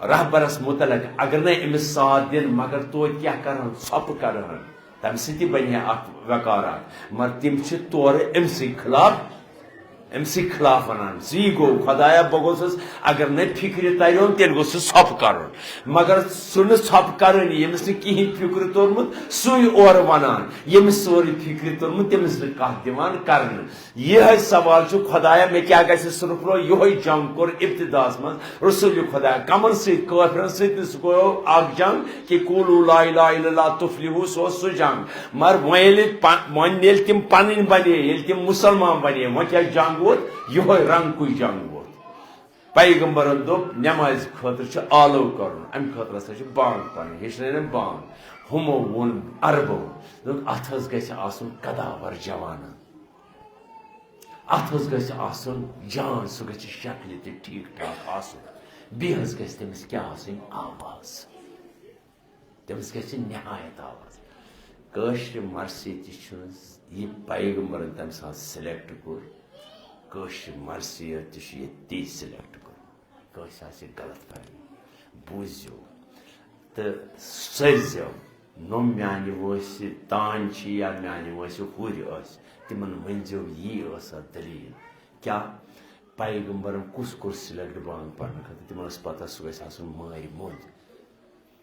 رہبرس متعلق اگر نے أمِس ساتھ دِن، مگر توتہِ کیٛاہ کرہن؟ ژھۄپہٕ کرہن۔ تمہِ سۭتۍ تہِ بنہِ ہا اکھ وقار اکھ۔ مگر تِم چھِ تورٕ أمۍ سٕے خلاف، أمۍ سٕے خلاف ونان، زِ یہِ گوٚو خۄدایا، بہٕ گوٚژھُس، اگر نہٕ فِکرِ تریوم، تیٚلہِ گوٚژھ سُہ ژھۄپہٕ کرُن۔ مگر سُہ نہٕ ژھۄپہٕ کرٲنی، ییٚمِس نہٕ کِہیٖنۍ فِکرِ توٚرمُت، سُے اورٕ ونان، ییٚمِس سورُے فِکرِ توٚرمُت، تٔمِس نہٕ کانٛہہ دِوان کرنہٕ۔ یِہے سوال چھُ، خۄدایا، مےٚ کیٛاہ گژھِ؟ صرف لوٚگ یِہوے جنگ کوٚر ابتداہس منٛز رسول خۄدا۔ کمن سۭتۍ؟ کٲفرن سۭتۍ۔ نہٕ سُہ گوٚو اکھ جنگ کہِ قولوا لا الہ الا اللہ تفلحوا، سُہ اوس سُہ جنگ۔ مگر وۄنۍ ییٚلہِ پا-، وۄنۍ ییٚلہِ تِم پنٕنۍ بنے، ییٚلہِ تِم مسلمان بنے، وۄنۍ کیٛاہ جنگ ووت؟ یِہوے رنگکُے جنگ ووت۔ پیغمبرن دوٚپ، نمازِ خٲطرٕ چھُ آلو کرُن، امہِ خٲطرٕ ہسا چھِ بانگ پرٕنۍ، ہیٚچھنٲوِن بانگ۔ ہُمو ووٚن، عربو دوٚپُکھ، اتھ حظ گژھِ آسُن قداور جوانن۔ اتھ حظ گژھِ آسُن جان، سُہ گژھِ شکلہِ تہِ ٹھیٖک ٹھاک آسُن۔ بیٚیہِ حظ گژھِ تٔمِس کیٛاہ آسٕنۍ؟ آواز۔ تٔمِس گژھِ نہایت آواز۔ کٲشرِ مرثی تہِ چھُنہٕ یہِ پیغمبرن تَمہِ ساتہٕ سِلیکٹ کوٚر، کٲشرِ مرثی تہِ چھُ ییٚتی سِلیکٹ کوٚرمُت۔ کٲنٛسہِ آسہِ غلط فہمی، بوٗزِو تہٕ سٔرزیو۔ نۄم میانہِ وٲنٛسہِ تانۍ چھِ یا میانہِ وٲنٛسہِ ہُرۍ ٲسۍ، تِمن ؤنۍزیو، یی ٲس اتھ دٔلیٖل۔ کیٛاہ؟ پیغمبرن کُس کوٚر سِلیکٹ بانگ پرنہٕ خٲطرٕ؟ تِمن ٲس پتہ سُہ گژھِ آسُن مٲرۍ موٚنٛد،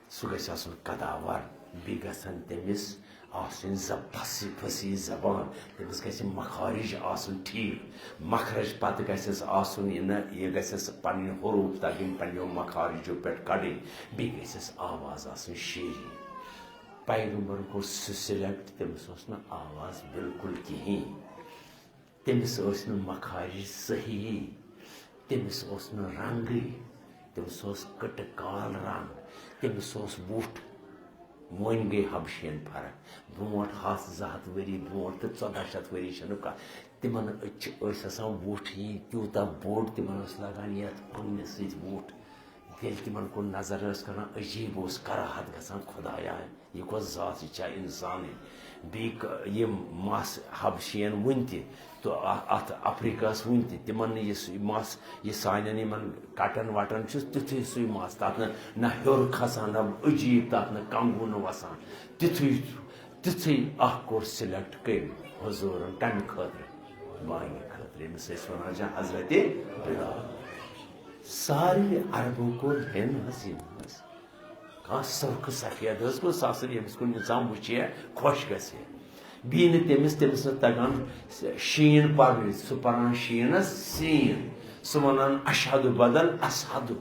سُہ گژھِ آسُن قداور، بیٚیہِ گژھن تٔمِس آسٕنۍ زب-، فصیح، فصیح زبان، تٔمِس گژھِ مخارج آسُن ٹھیٖک۔ مخرج پتہٕ گژھٮ۪س آسُن، یہِ نہ، یہِ گژھٮ۪س پنٕنۍ حروٗف تگٕنۍ پننیو مخارجو پٮ۪ٹھ کڑٕنۍ، بیٚیہِ گژھٮ۪س آواز آسٕنۍ شیرِنۍ۔ پیغمبرن کوٚر سُہ سِلیکٹ، تٔمِس اوس نہٕ آواز بالکل کِہیٖنۍ۔ تٔمِس ٲسۍ نہٕ مخارج صحیح، تٔمِس اوس نہٕ رنٛگٕے، تٔمِس اوس کٕٹہٕ کال رنٛگ، تٔمِس اوس وُٹھ۔ وۄنۍ گٔے حبشین فرق۔ برونٛٹھ ہَتھ زٕ ہَتھ ؤری برونٛٹھ تہٕ ژۄداہ شیٚتھ ؤری چھَنہٕ کَتھ۔ تِمَن چھِ، ٲسۍ آسان وُٹھ یی تیوٗتاہ بوٚڑ، تِمَن ٲس لَگان یَتھ کُنہِ سۭتۍ وُٹھ۔ ییٚلہِ تِمَن کُن نظر ٲس کَران، عجیٖب اوس کراہت گژھان، خۄدایا، یہِ کۄس ذات چھا اِنسانٕے؟ بیٚیہِ ک-، یِم مَس حبشِیَن وٕنہِ تہِ، تہٕ اَ-، اَتھ افریقہس وٕنہِ تہِ، تِمَن نہٕ یُس یہِ مَس، یہِ سانٮ۪ن یِمَن کَٹَن وَٹَن چھُ، تیُتھُے سُے مَس، تَتھ نہٕ، نہ ہیوٚر کھسان، نہ عجیٖب، تَتھ نہٕ کَنٛگوٗ نہٕ وَسان، تیُتھُے، تیُتھُے اَکھ کوٚر سِلٮ۪کٹ کٔمۍ؟ حضوٗرَن۔ کَمہِ خٲطرٕ؟ بانگہِ خٲطرٕ، ییٚمِس أسۍ وَنان چھِ حضرت بلال۔ سارنٕے عربو کوٚر ہٮ۪ن حظ یِم حظ۔ کانٛہہ سرخ سفید حظ گوٚژھ آسُن، ییٚمِس کُن اِنسان وٕچھِ ہا، خۄش گژھِ ہا۔ بیٚیہِ نہٕ تٔمِس، تٔمِس نہٕ تَگان شیٖن پَرنُے، سُہ پَران شیٖنَس سیٖن، سُہ وَنان اشہدُ بدل اسہدُ۔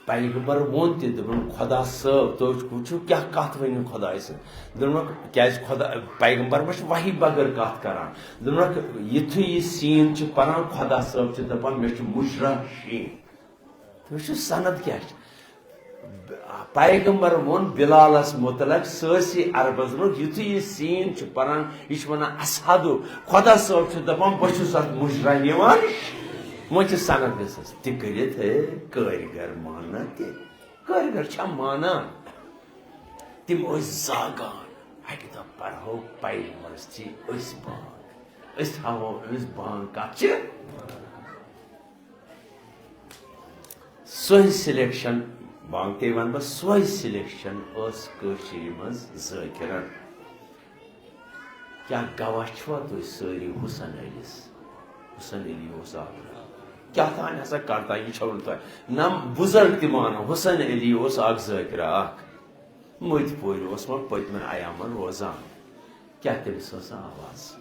پیغمبر ووٚن تہِ، دوٚپُن، خۄدا صٲب، تُہۍ وٕچھِو کیٛاہ کَتھ ؤنِو خۄدایہِ سۭتۍ۔ دوٚپنَکھ، کیٛازِ خۄدا، پیغمبر ما چھُ وحی بغٲر کَتھ کَران؟ دوٚپنَکھ، یُتھُے یہِ سیٖن چھِ پَران، خۄدا صٲب چھِ دَپان، مےٚ چھُ مُجرا شیٖن۔ تُہۍ وٕچھِو سند کیٛاہ چھِ۔ پیغمبر ووٚن بلالس متعلق سٲرسٕے عربس منٛز، یُتھُے یہِ سیٖن چھُ پران، یہِ چھُ ونان، "اسہدُ"، خۄدا صٲب چھُ دپان، "بہٕ چھُس اتھ مُجرا نِوان"۔ وۄنۍ چھِ سند گٔژھٕس تہِ کٔرِتھ، ہے، کٲرۍگر ماننا تہِ۔ کٲرۍگر چھا مانان؟ تِم ٲسۍ زاگان، اکہِ دۄہ پرہو پیغمبرس تہِ أسۍ بانگ، أسۍ ہاوو أمِس بانگ کتھ چھِ۔ سۄے سِلیکشن، بانگ تے ونہٕ بہٕ، سۄے سِلیکشن ٲس کٲشِرِ منٛز ذٲکِرن۔ کیٛاہ گواہ چھِوا تُہۍ سٲری حسن علیس؟ حسن علی اوس اکھ۔ کیٛاہ تام ہسا کرتا، یہِ چھو نہٕ تۄہہِ۔ نہ بُزرگ تہِ مانو، حسن علی اوس اکھ ذٲکِرا اکھ۔ مٔتۍ پورِ اوس وۄنۍ پٔتمٮ۪ن ایامن روزان۔ کیٛاہ تٔمِس ٲس آواز؟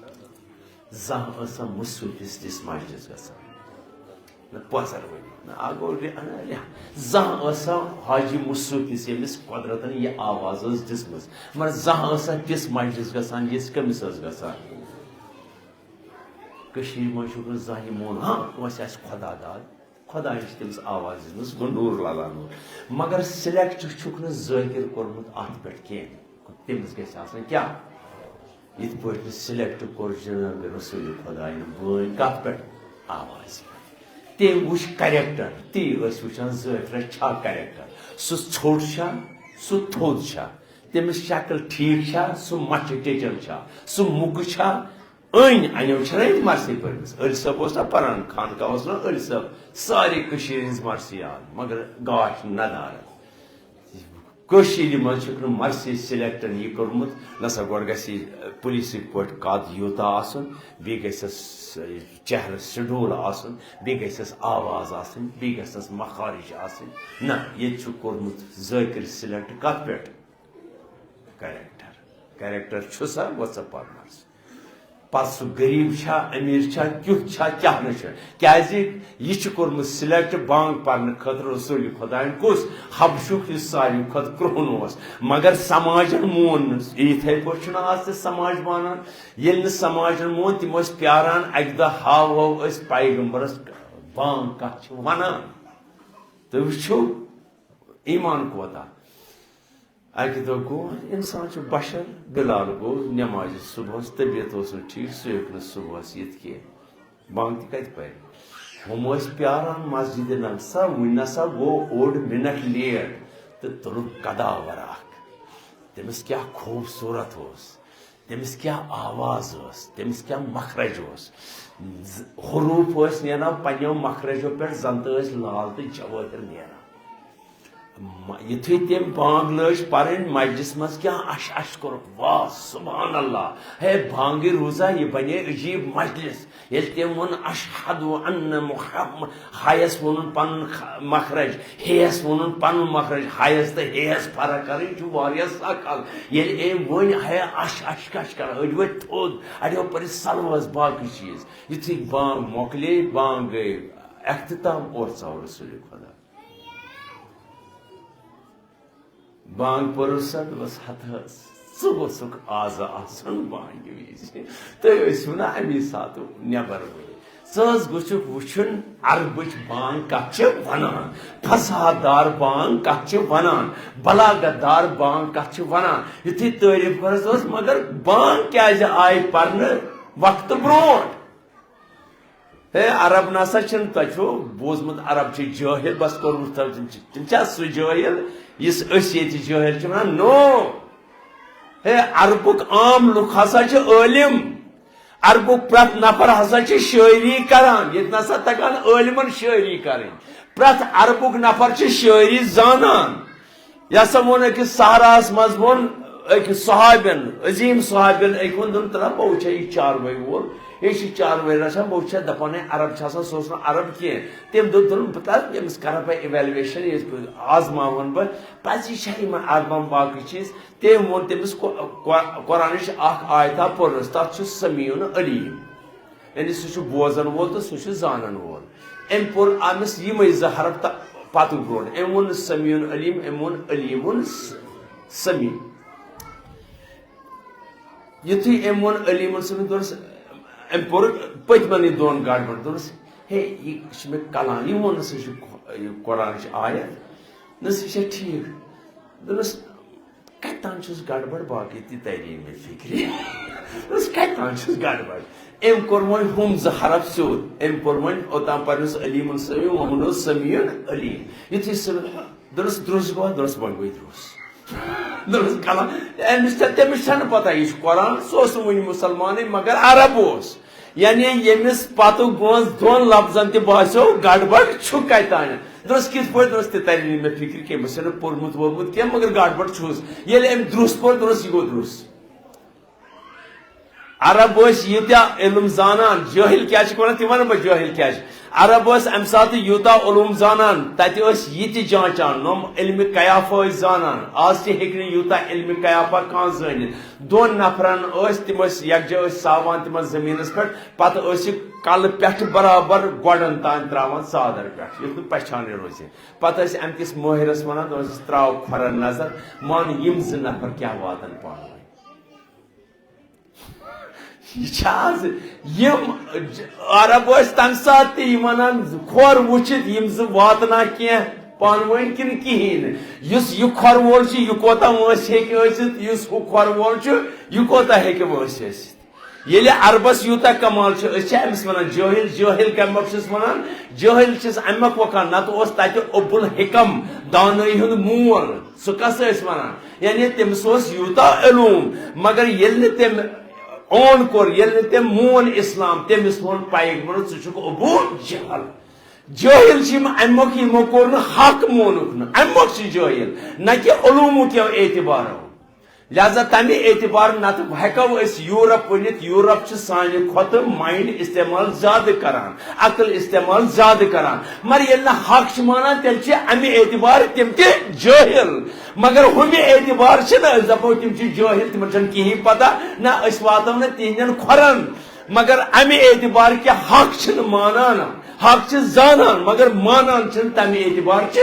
زانٛہہ ٲسا مُصوٗفِس تِژھ مجلس گژھان؟ نہ پۄزر ؤنِو، نہ آ گوٚو رِ-، نہ رِ-، زانٛہہ ٲسا حاجی مُصوٗفِس، ییٚمِس قۄدرتن یہِ آواز ٲس دِژمٕژ، مگر زانٛہہ ٲسا تِژھ مجلس گژھان، یِژھ کٔمِس ٲس گژھان؟ کٔشیٖرِ منٛز چھُکھ نہٕ زانٛہہ یہِ مون، ہاں، کٲنٛسہِ آسہِ خۄدا داد، خۄدایَن چھِ تٔمِس آواز دِژمٕژ، گوٚو نوٗر لالہ نوٗر۔ مگر سِلیکٹ چھُکھ نہٕ ذٲکِر کوٚرمُت اَتھ پٮ۪ٹھ کینٛہہ۔ تٔمِس گژھِ آسٕنۍ کیٛاہ؟ یِتھ پٲٹھۍ نہٕ سِلیکٹ کوٚر جناب رسول خۄدایَن بٲنۍ کَتھ پٮ۪ٹھ؟ آوازِ پٮ۪ٹھ۔ تٔمۍ وٕچھ کریکٹر، تی ٲسۍ وٕچھان ذٲکرَس چھا کریکٹر۔ سُہ ژھوٚٹ چھا، سُہ تھوٚد چھا، تٔمِس شکل ٹھیٖک چھا، سُہ مَچھِ ٹیٚچَن چھا، سُہ مُکہٕ چھا، أنۍ، اَنیو چھِنہ ییٚتہِ مرثی پٔرمٕژ۔ عٲلۍ صٲب اوس نہ پران، خانقاہ اوس نہ عٲلۍ صٲب، سارے کٔشیٖرِ ہِنٛز مرثی یاد، مگر گاش ندارن۔ کٔشیٖرِ منٛز چھُکھ نہٕ مرثی سلیکٹن یہِ کوٚرمُت، نہ سا گۄڈٕ گژھِ یہِ پُلیٖسٕکۍ پٲٹھۍ قد یوٗتاہ آسُن، بیٚیہِ گژھٮ۪س چہرٕ سڈول آسُن، بیٚیہِ گژھٮ۪س آواز آسٕنۍ، بیٚیہِ گژھٮ۪س مخارج آسٕنۍ۔ نہ، ییٚتہِ چھُ کوٚرمُت ذٲکر سلیکٹ کتھ پٮ۪ٹھ؟ کریکٹر۔ کریکٹر چھُ سا، گوٚو ژٕ پر مرثی۔ پتہٕ سُہ غریب چھا، امیر چھا، کیُتھ چھا، کیاہ نہٕ چھُ۔ کیازِ یہِ چھُ کوٚرمُت سلیکٹ بانگ پرنہٕ خٲطرٕ رسول خدایَن کُس؟ حبشُک، یُس ساروی کھۄتہٕ کرٛہُن اوس۔ مگر سماجن مون نہٕ۔ یِتھے پٲٹھۍ چھُنہٕ آز تہِ سماج مانان۔ ییٚلہِ نہٕ سماجن مون، تِم ٲسۍ پیاران اکہِ دۄہ ہاوہو أسۍ پیغمبرس بانگ کتھ چھِ ونان۔ تُہۍ وٕچھِو، ایمان کوتاہ۔ اکہِ دۄہ گوٚو، انسان چھُ بشر، بلال گوٚو نمازِ صبحس، طبیعت اوس نہٕ ٹھیک، سُہ ہیوٚک نہٕ صبحس یِتھ کینٛہہ۔ بانگ تہِ کتہِ پرِ؟ ہُم ٲسۍ پیاران مسجدِ نبوی، وُنہِ نسا گوٚو اوٚڑ منٹ لیٹ، تہٕ تُلُکھ قداور اکھ۔ تٔمِس کیاہ خوٗبصوٗرت اوس، تٔمِس کیاہ آواز ٲس، تٔمِس کیاہ مخرج اوس۔ ز-، حروٗف ٲسۍ نیران پننیو مخرجو پٮ۪ٹھ، زن تہٕ ٲسۍ لال تہٕ جوٲہر نیران۔ م-، یُتھُے تٔمۍ بانگ لٲج پرٕنۍ، مجلس منٛز کیٛاہ اش اش کوٚرُکھ، واہ، سبحان اللہ، ہے، بانگٕے روٗزا، یہِ بنے عجیب مجلس۔ ییٚلہِ تٔمۍ ووٚن، "اشہد ان محمد"، ہایس ووٚنُن پنُن خ-، مخرج، ہیس ووٚنُن پنُن مخرج، ہایس تہٕ ہیس فرق کرٕنۍ چھُ واریاہ سخ۔ ییٚلہِ أمۍ ووٚن، ہے، اش اش کیٛاہ چھِ کران، أڑۍ ؤتھۍ تھوٚد، اڑیو پٔرِتھ سلوٲژ، باقٕے چیٖز۔ یُتھُے بانگ مۄکلے، بانگ گٔے اختتام، اورٕ ژاو رسول خدا۔ بانگ پٔرٕو سا، دوٚپُس، "ہتہٕ حظ، ژٕ گوٚژھُکھ آز آسُن بانگہِ وِزِ۔ تُہۍ ٲسِو نا اَمی ساتہٕ نٮ۪بر وٲتۍ۔ ژٕ حظ گوٚژھُکھ وٕچھُن، عربٕچ بانگ کتھ چھِ ونان، فصاحت دار بانگ کتھ چھِ ونان، بلاغت دار بانگ کتھ چھِ ونان۔" یُتھُے تعریف کٔرٕس، دوٚپُس، "مگر بانگ کیازِ آیہِ پرنہٕ وقتہٕ برونٹھ؟" ہے، عرب نسا چھِنہٕ، تۄہہِ چھُو بوٗزمُت عرب چھِ جٲہِل، بس کوٚرمُت تۄہہِ، تِم چھِ، تِم چھا سُہ جٲہِل یُس أسۍ ییٚتہِ جٲہِل چھِ ونان؟ نو۔ ہے، عربُک عام لُکھ ہسا چھِ عٲلِم۔ عربُک پرٛٮ۪تھ نفر ہسا چھِ شٲعری کران۔ ییٚتہِ نسا تگان عٲلِمن شٲعری کرٕنۍ۔ پرٛٮ۪تھ عربُک نفر چھِ شٲعری زانان۔ یہِ ہسا ووٚن أکِس صحراہس منٛز، ووٚن أکِس صحابین، عظیٖم صحابین أکۍ ووٚن، دوٚپُن، "ترٛا بہٕ وٕچھا یہِ چاروٲے وول، یہِ چھِ چاروٲے رچھان، بہٕ وٕچھا، دپان ہے عرب چھِ آسان، سُہ اوس نہٕ عرب کینٛہہ۔" تٔمۍ دوٚپ، دوٚپُن، "بہٕ ترٛا، ییٚمِس کرٕ بہٕ ایویلویشن، ییٚمِس بہٕ آزماوَن بہٕ، پزی چھا یِمن عربن باقٕے چیٖز؟" تٔمۍ ووٚن تٔمِس، قۄ-، قۄ-، قرآنٕچ اکھ آیتھا پٔرنَس، تَتھ چھُ سمیع علیم۔ یعنی سُہ چھُ بوزن وول تہٕ سُہ چھُ زانن وول۔ أمۍ پوٚر أمِس یِمے زٕ حرف تہٕ پتہٕ برونٛٹھ۔ أمۍ ووٚن نہٕ سمیع علیم، أمۍ ووٚن علیم س-، سمیع۔ یُتھُے أمۍ ووٚن علیم سمیع، دوٚپُس، أمۍ پوٚر پٔتمٮ۪نٕے دۄن گڑبڑ، دوٚپُس، "ہے، یہِ چھُ مےٚ کلام، یہِ ووٚن نہٕ سُہ چھُ قۄ-، یہِ قرآنٕچ آیت، نہ سُہ چھےٚ ٹھیٖک۔" دوٚپُس، کتہِ تام چھُس گڑبڑ، باقٕے تہِ تری مےٚ فکرِ۔ دوٚپُس، کتہِ تام چھُس گڑبڑ؟ أمۍ کوٚر وۄنۍ ہُم زٕ حرف سیوٚد۔ أمۍ کوٚر وۄنۍ اوٚتام پرنس علیٖمن سمیع، وۄنۍ ووٚنُس سمیع علیم۔ یُتھُے سُہ دوٚپُس، درُس گوٚو؟ دوٚپُس، وۄنۍ گوٚو درُس۔ دوٚپُس، کلام، أمِس چھےٚ، تٔمِس چھَنہٕ پتہ یہِ چھُ قرآن، سُہ اوس نہٕ وُنہِ مُسلمانٕے، مگر عرب اوس۔ یعنی ییٚمِس پتہٕ گوٚنٛز دۄن لفظن تہِ باسیو گڑبڑ چھُ کتہِ تانٮ۪تھ۔ دوٚپُس، کِتھ پٲٹھۍ؟ دوٚپُس، تہِ ترِ نہٕ مےٚ فِکرِ کینٛہہ، بہٕ چھُس نہٕ پوٚرمُت ووٚرمُت کینٛہہ، مگر گڑبڑ چھُس۔ ییٚلہِ أمۍ درُس پوٚر، دوٚپُس، یہِ گوٚو درُس۔ عرب ٲسۍ ییٖتیٛاہ علم زانان، جٲہِل کیٛاہ چھِکھ وَنان، تِم وَنہٕ بہٕ جٲہِل کیٛاہ چھِ۔ عرب ٲسۍ اَمہِ ساتہٕ یوٗتاہ علوم زانان، تَتہِ ٲسۍ یہِ تہِ جانچان، نۄم علمِ قیافہ ٲسۍ زانان۔ آز تہِ ہیٚکہِ نہٕ یوٗتاہ علمِ قیافہ کانٛہہ زٲنِتھ۔ دۄن نفرن ٲسۍ، تِم ٲسۍ یکجا ٲسۍ ساوان تِمن زٔمیٖنس پٮ۪ٹھ، پتہٕ ٲسۍ یہِ کلہٕ پٮ۪ٹھٕ برابر گۄڈن تام ترٛاوان ژادر پٮ۪ٹھ، یُتھ نہٕ پہچانٕے روزِ۔ پتہٕ ٲسۍ امہِ کِس مٲہرس ونان، دوٚپنس، "ترٛاو کھۄرن نظر، مان یِم زٕ نفر کیٛاہ واتن پانہٕ ؤنۍ۔" یہِ چھا آز یِم عرب ٲسۍ تمہِ ساتہٕ تہِ یِم ونان، کھۄر وٕچھِتھ یِم زٕ واتنا کینٛہہ پانہٕ ؤنۍ کِنہٕ کِہیٖنۍ نہٕ؟ یُس یہِ کھۄر وول چھُ، یہِ کوتاہ وٲنٛسہِ ہیٚکہِ ٲسِتھ، یُس ہُہ کھۄر وول چھُ، یہِ کوتاہ ہیٚکہِ وٲنٛسہِ ٲسِتھ؟ ییٚلہِ عربس یوٗتاہ کمال چھُ، أسۍ چھِ أمِس ونان جٲہِل۔ جٲہِل کمہِ مۄکھٕ چھِس ونان؟ جٲہِل چھِس امہِ مۄکھٕ وکھان، نتہٕ اوس تتہِ ابو الحکم، دانٲیی ہُنٛد مول۔ سُہ کس ٲسۍ ونان؟ یعنی تٔمِس اوس یوٗتاہ علوم، مگر ییٚلہِ نہٕ تٔمۍ اون کوٚر، ییٚلہِ نہٕ تٔمۍ مون اسلام، تٔمِس ووٚن پیغمبرن، "ژٕ چھُکھ ابو جہل۔" جٲہِل چھِ یِم اَمہِ مۄکھ، یِمو کوٚر نہٕ حق مونُکھ نہٕ، اَمہِ مۄکھ چھِ جٲہِل، نہ کہِ علوٗمُک یو اعتبارو۔ لہذا تَمہِ اعتبار نَتہٕ ہٮ۪کو أسۍ یورپ ؤنِتھ، یورپ چھِ سانہِ کھۄتہٕ مایِنڈ استعمال زیادٕ کران، عقل استعمال زیادٕ کران، مگر ییٚلہِ نہٕ حق چھِ مانان، تیٚلہِ چھِ اَمہِ اعتبار تِم تہِ جٲہِل۔ مگر ہُمہِ اعتبار چھِ نہٕ أسۍ دَپو تِم چھِ جٲہِل، تِمن چھَنہٕ کِہیٖنۍ پتہ، نہ أسۍ واتو نہٕ تِہنٛدٮ۪ن کھۄرن۔ مگر امہِ اعتبار کہِ حق چھِنہٕ مانان، حق چھِ زانان مگر مانان چھِنہٕ، تمہِ اعتبار چھِ۔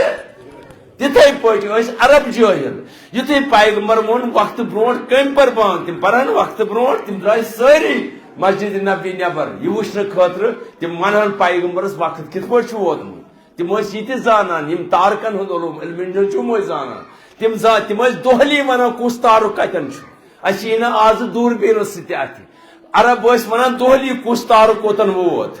تِتھے پٲٹھۍ ٲسۍ عرب جٲہِل۔ یُتھُے پیغمبر ووٚن وقتہٕ برونٛٹھ کٔمۍ پٔر بانٛگ، تِم پرن وقتہٕ برونٛٹھ، تِم درٛاے سٲری مسجد نبوی نٮ۪بر یہِ وٕچھنہٕ خٲطرٕ، تِم ونہن پیغمبرس وقت کِتھ پٲٹھۍ چھُ ووتمُت۔ تِم ٲسۍ یہِ تہِ زانان، یِم تارکن ہُنٛد علوم، علم نجوم ٲسۍ زانان۔ تِم زا-، تِم ٲسۍ دۄہلی ونان کُس تارُک کتٮ۪ن چھُ۔ اَسہِ یی نہٕ آزٕ دوٗربیٖنو سۭتۍ تہِ اَتھِ۔ عرب ٲسۍ وَنان، "دۄہلی کُس تارُک کوٚتَن ووت؟"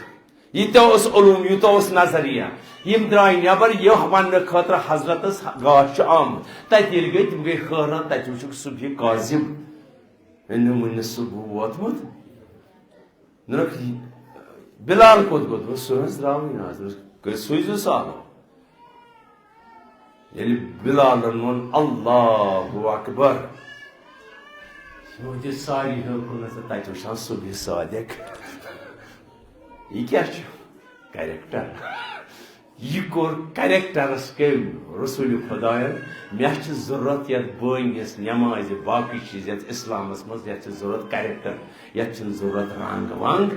یہِ تہِ اوس علوم، یہِ تہِ اوس نظریہ۔ یِم درٛاے نٮ۪بر، یہِ وَننہٕ خٲطرٕ حضرتَس گاش چھُ آمُت۔ تَتہِ ییٚلہِ گٔے، تِم گٔے حٲران، تَتہِ وٕچھُکھ صبحِ کاذب۔ أنِم وٕنہِ صبح ووتمُت۔ دوٚپُکھ، "بِلال کوٚت گوٚو؟" دوٚپُس، "سُہ حظ درٛاوٕے نہٕ آز۔" دوٚپُس، "کٔرِو سوٗزِو سُہ آلو۔" ییٚلہِ بِلالن ووٚن، "اللہ اکبر"، یِمو دِژ ساری ہیوٚر کُن نظر، تَتہِ وٕچھان صبحِ صادق۔ یہِ کیٛاہ چھُ؟ کریکٹر۔ یہِ کوٚر کریکٹرس کٔمۍ؟ رسول خداین۔ مےٚ چھِ ضروٗرت یتھ بٲنگِس، نمازِ، باقٕے چیٖز یتھ اسلامس منٛز، یتھ چھِ ضروٗرت کریکٹر، یتھ چھُنہٕ ضروٗرت رنگ ونگ۔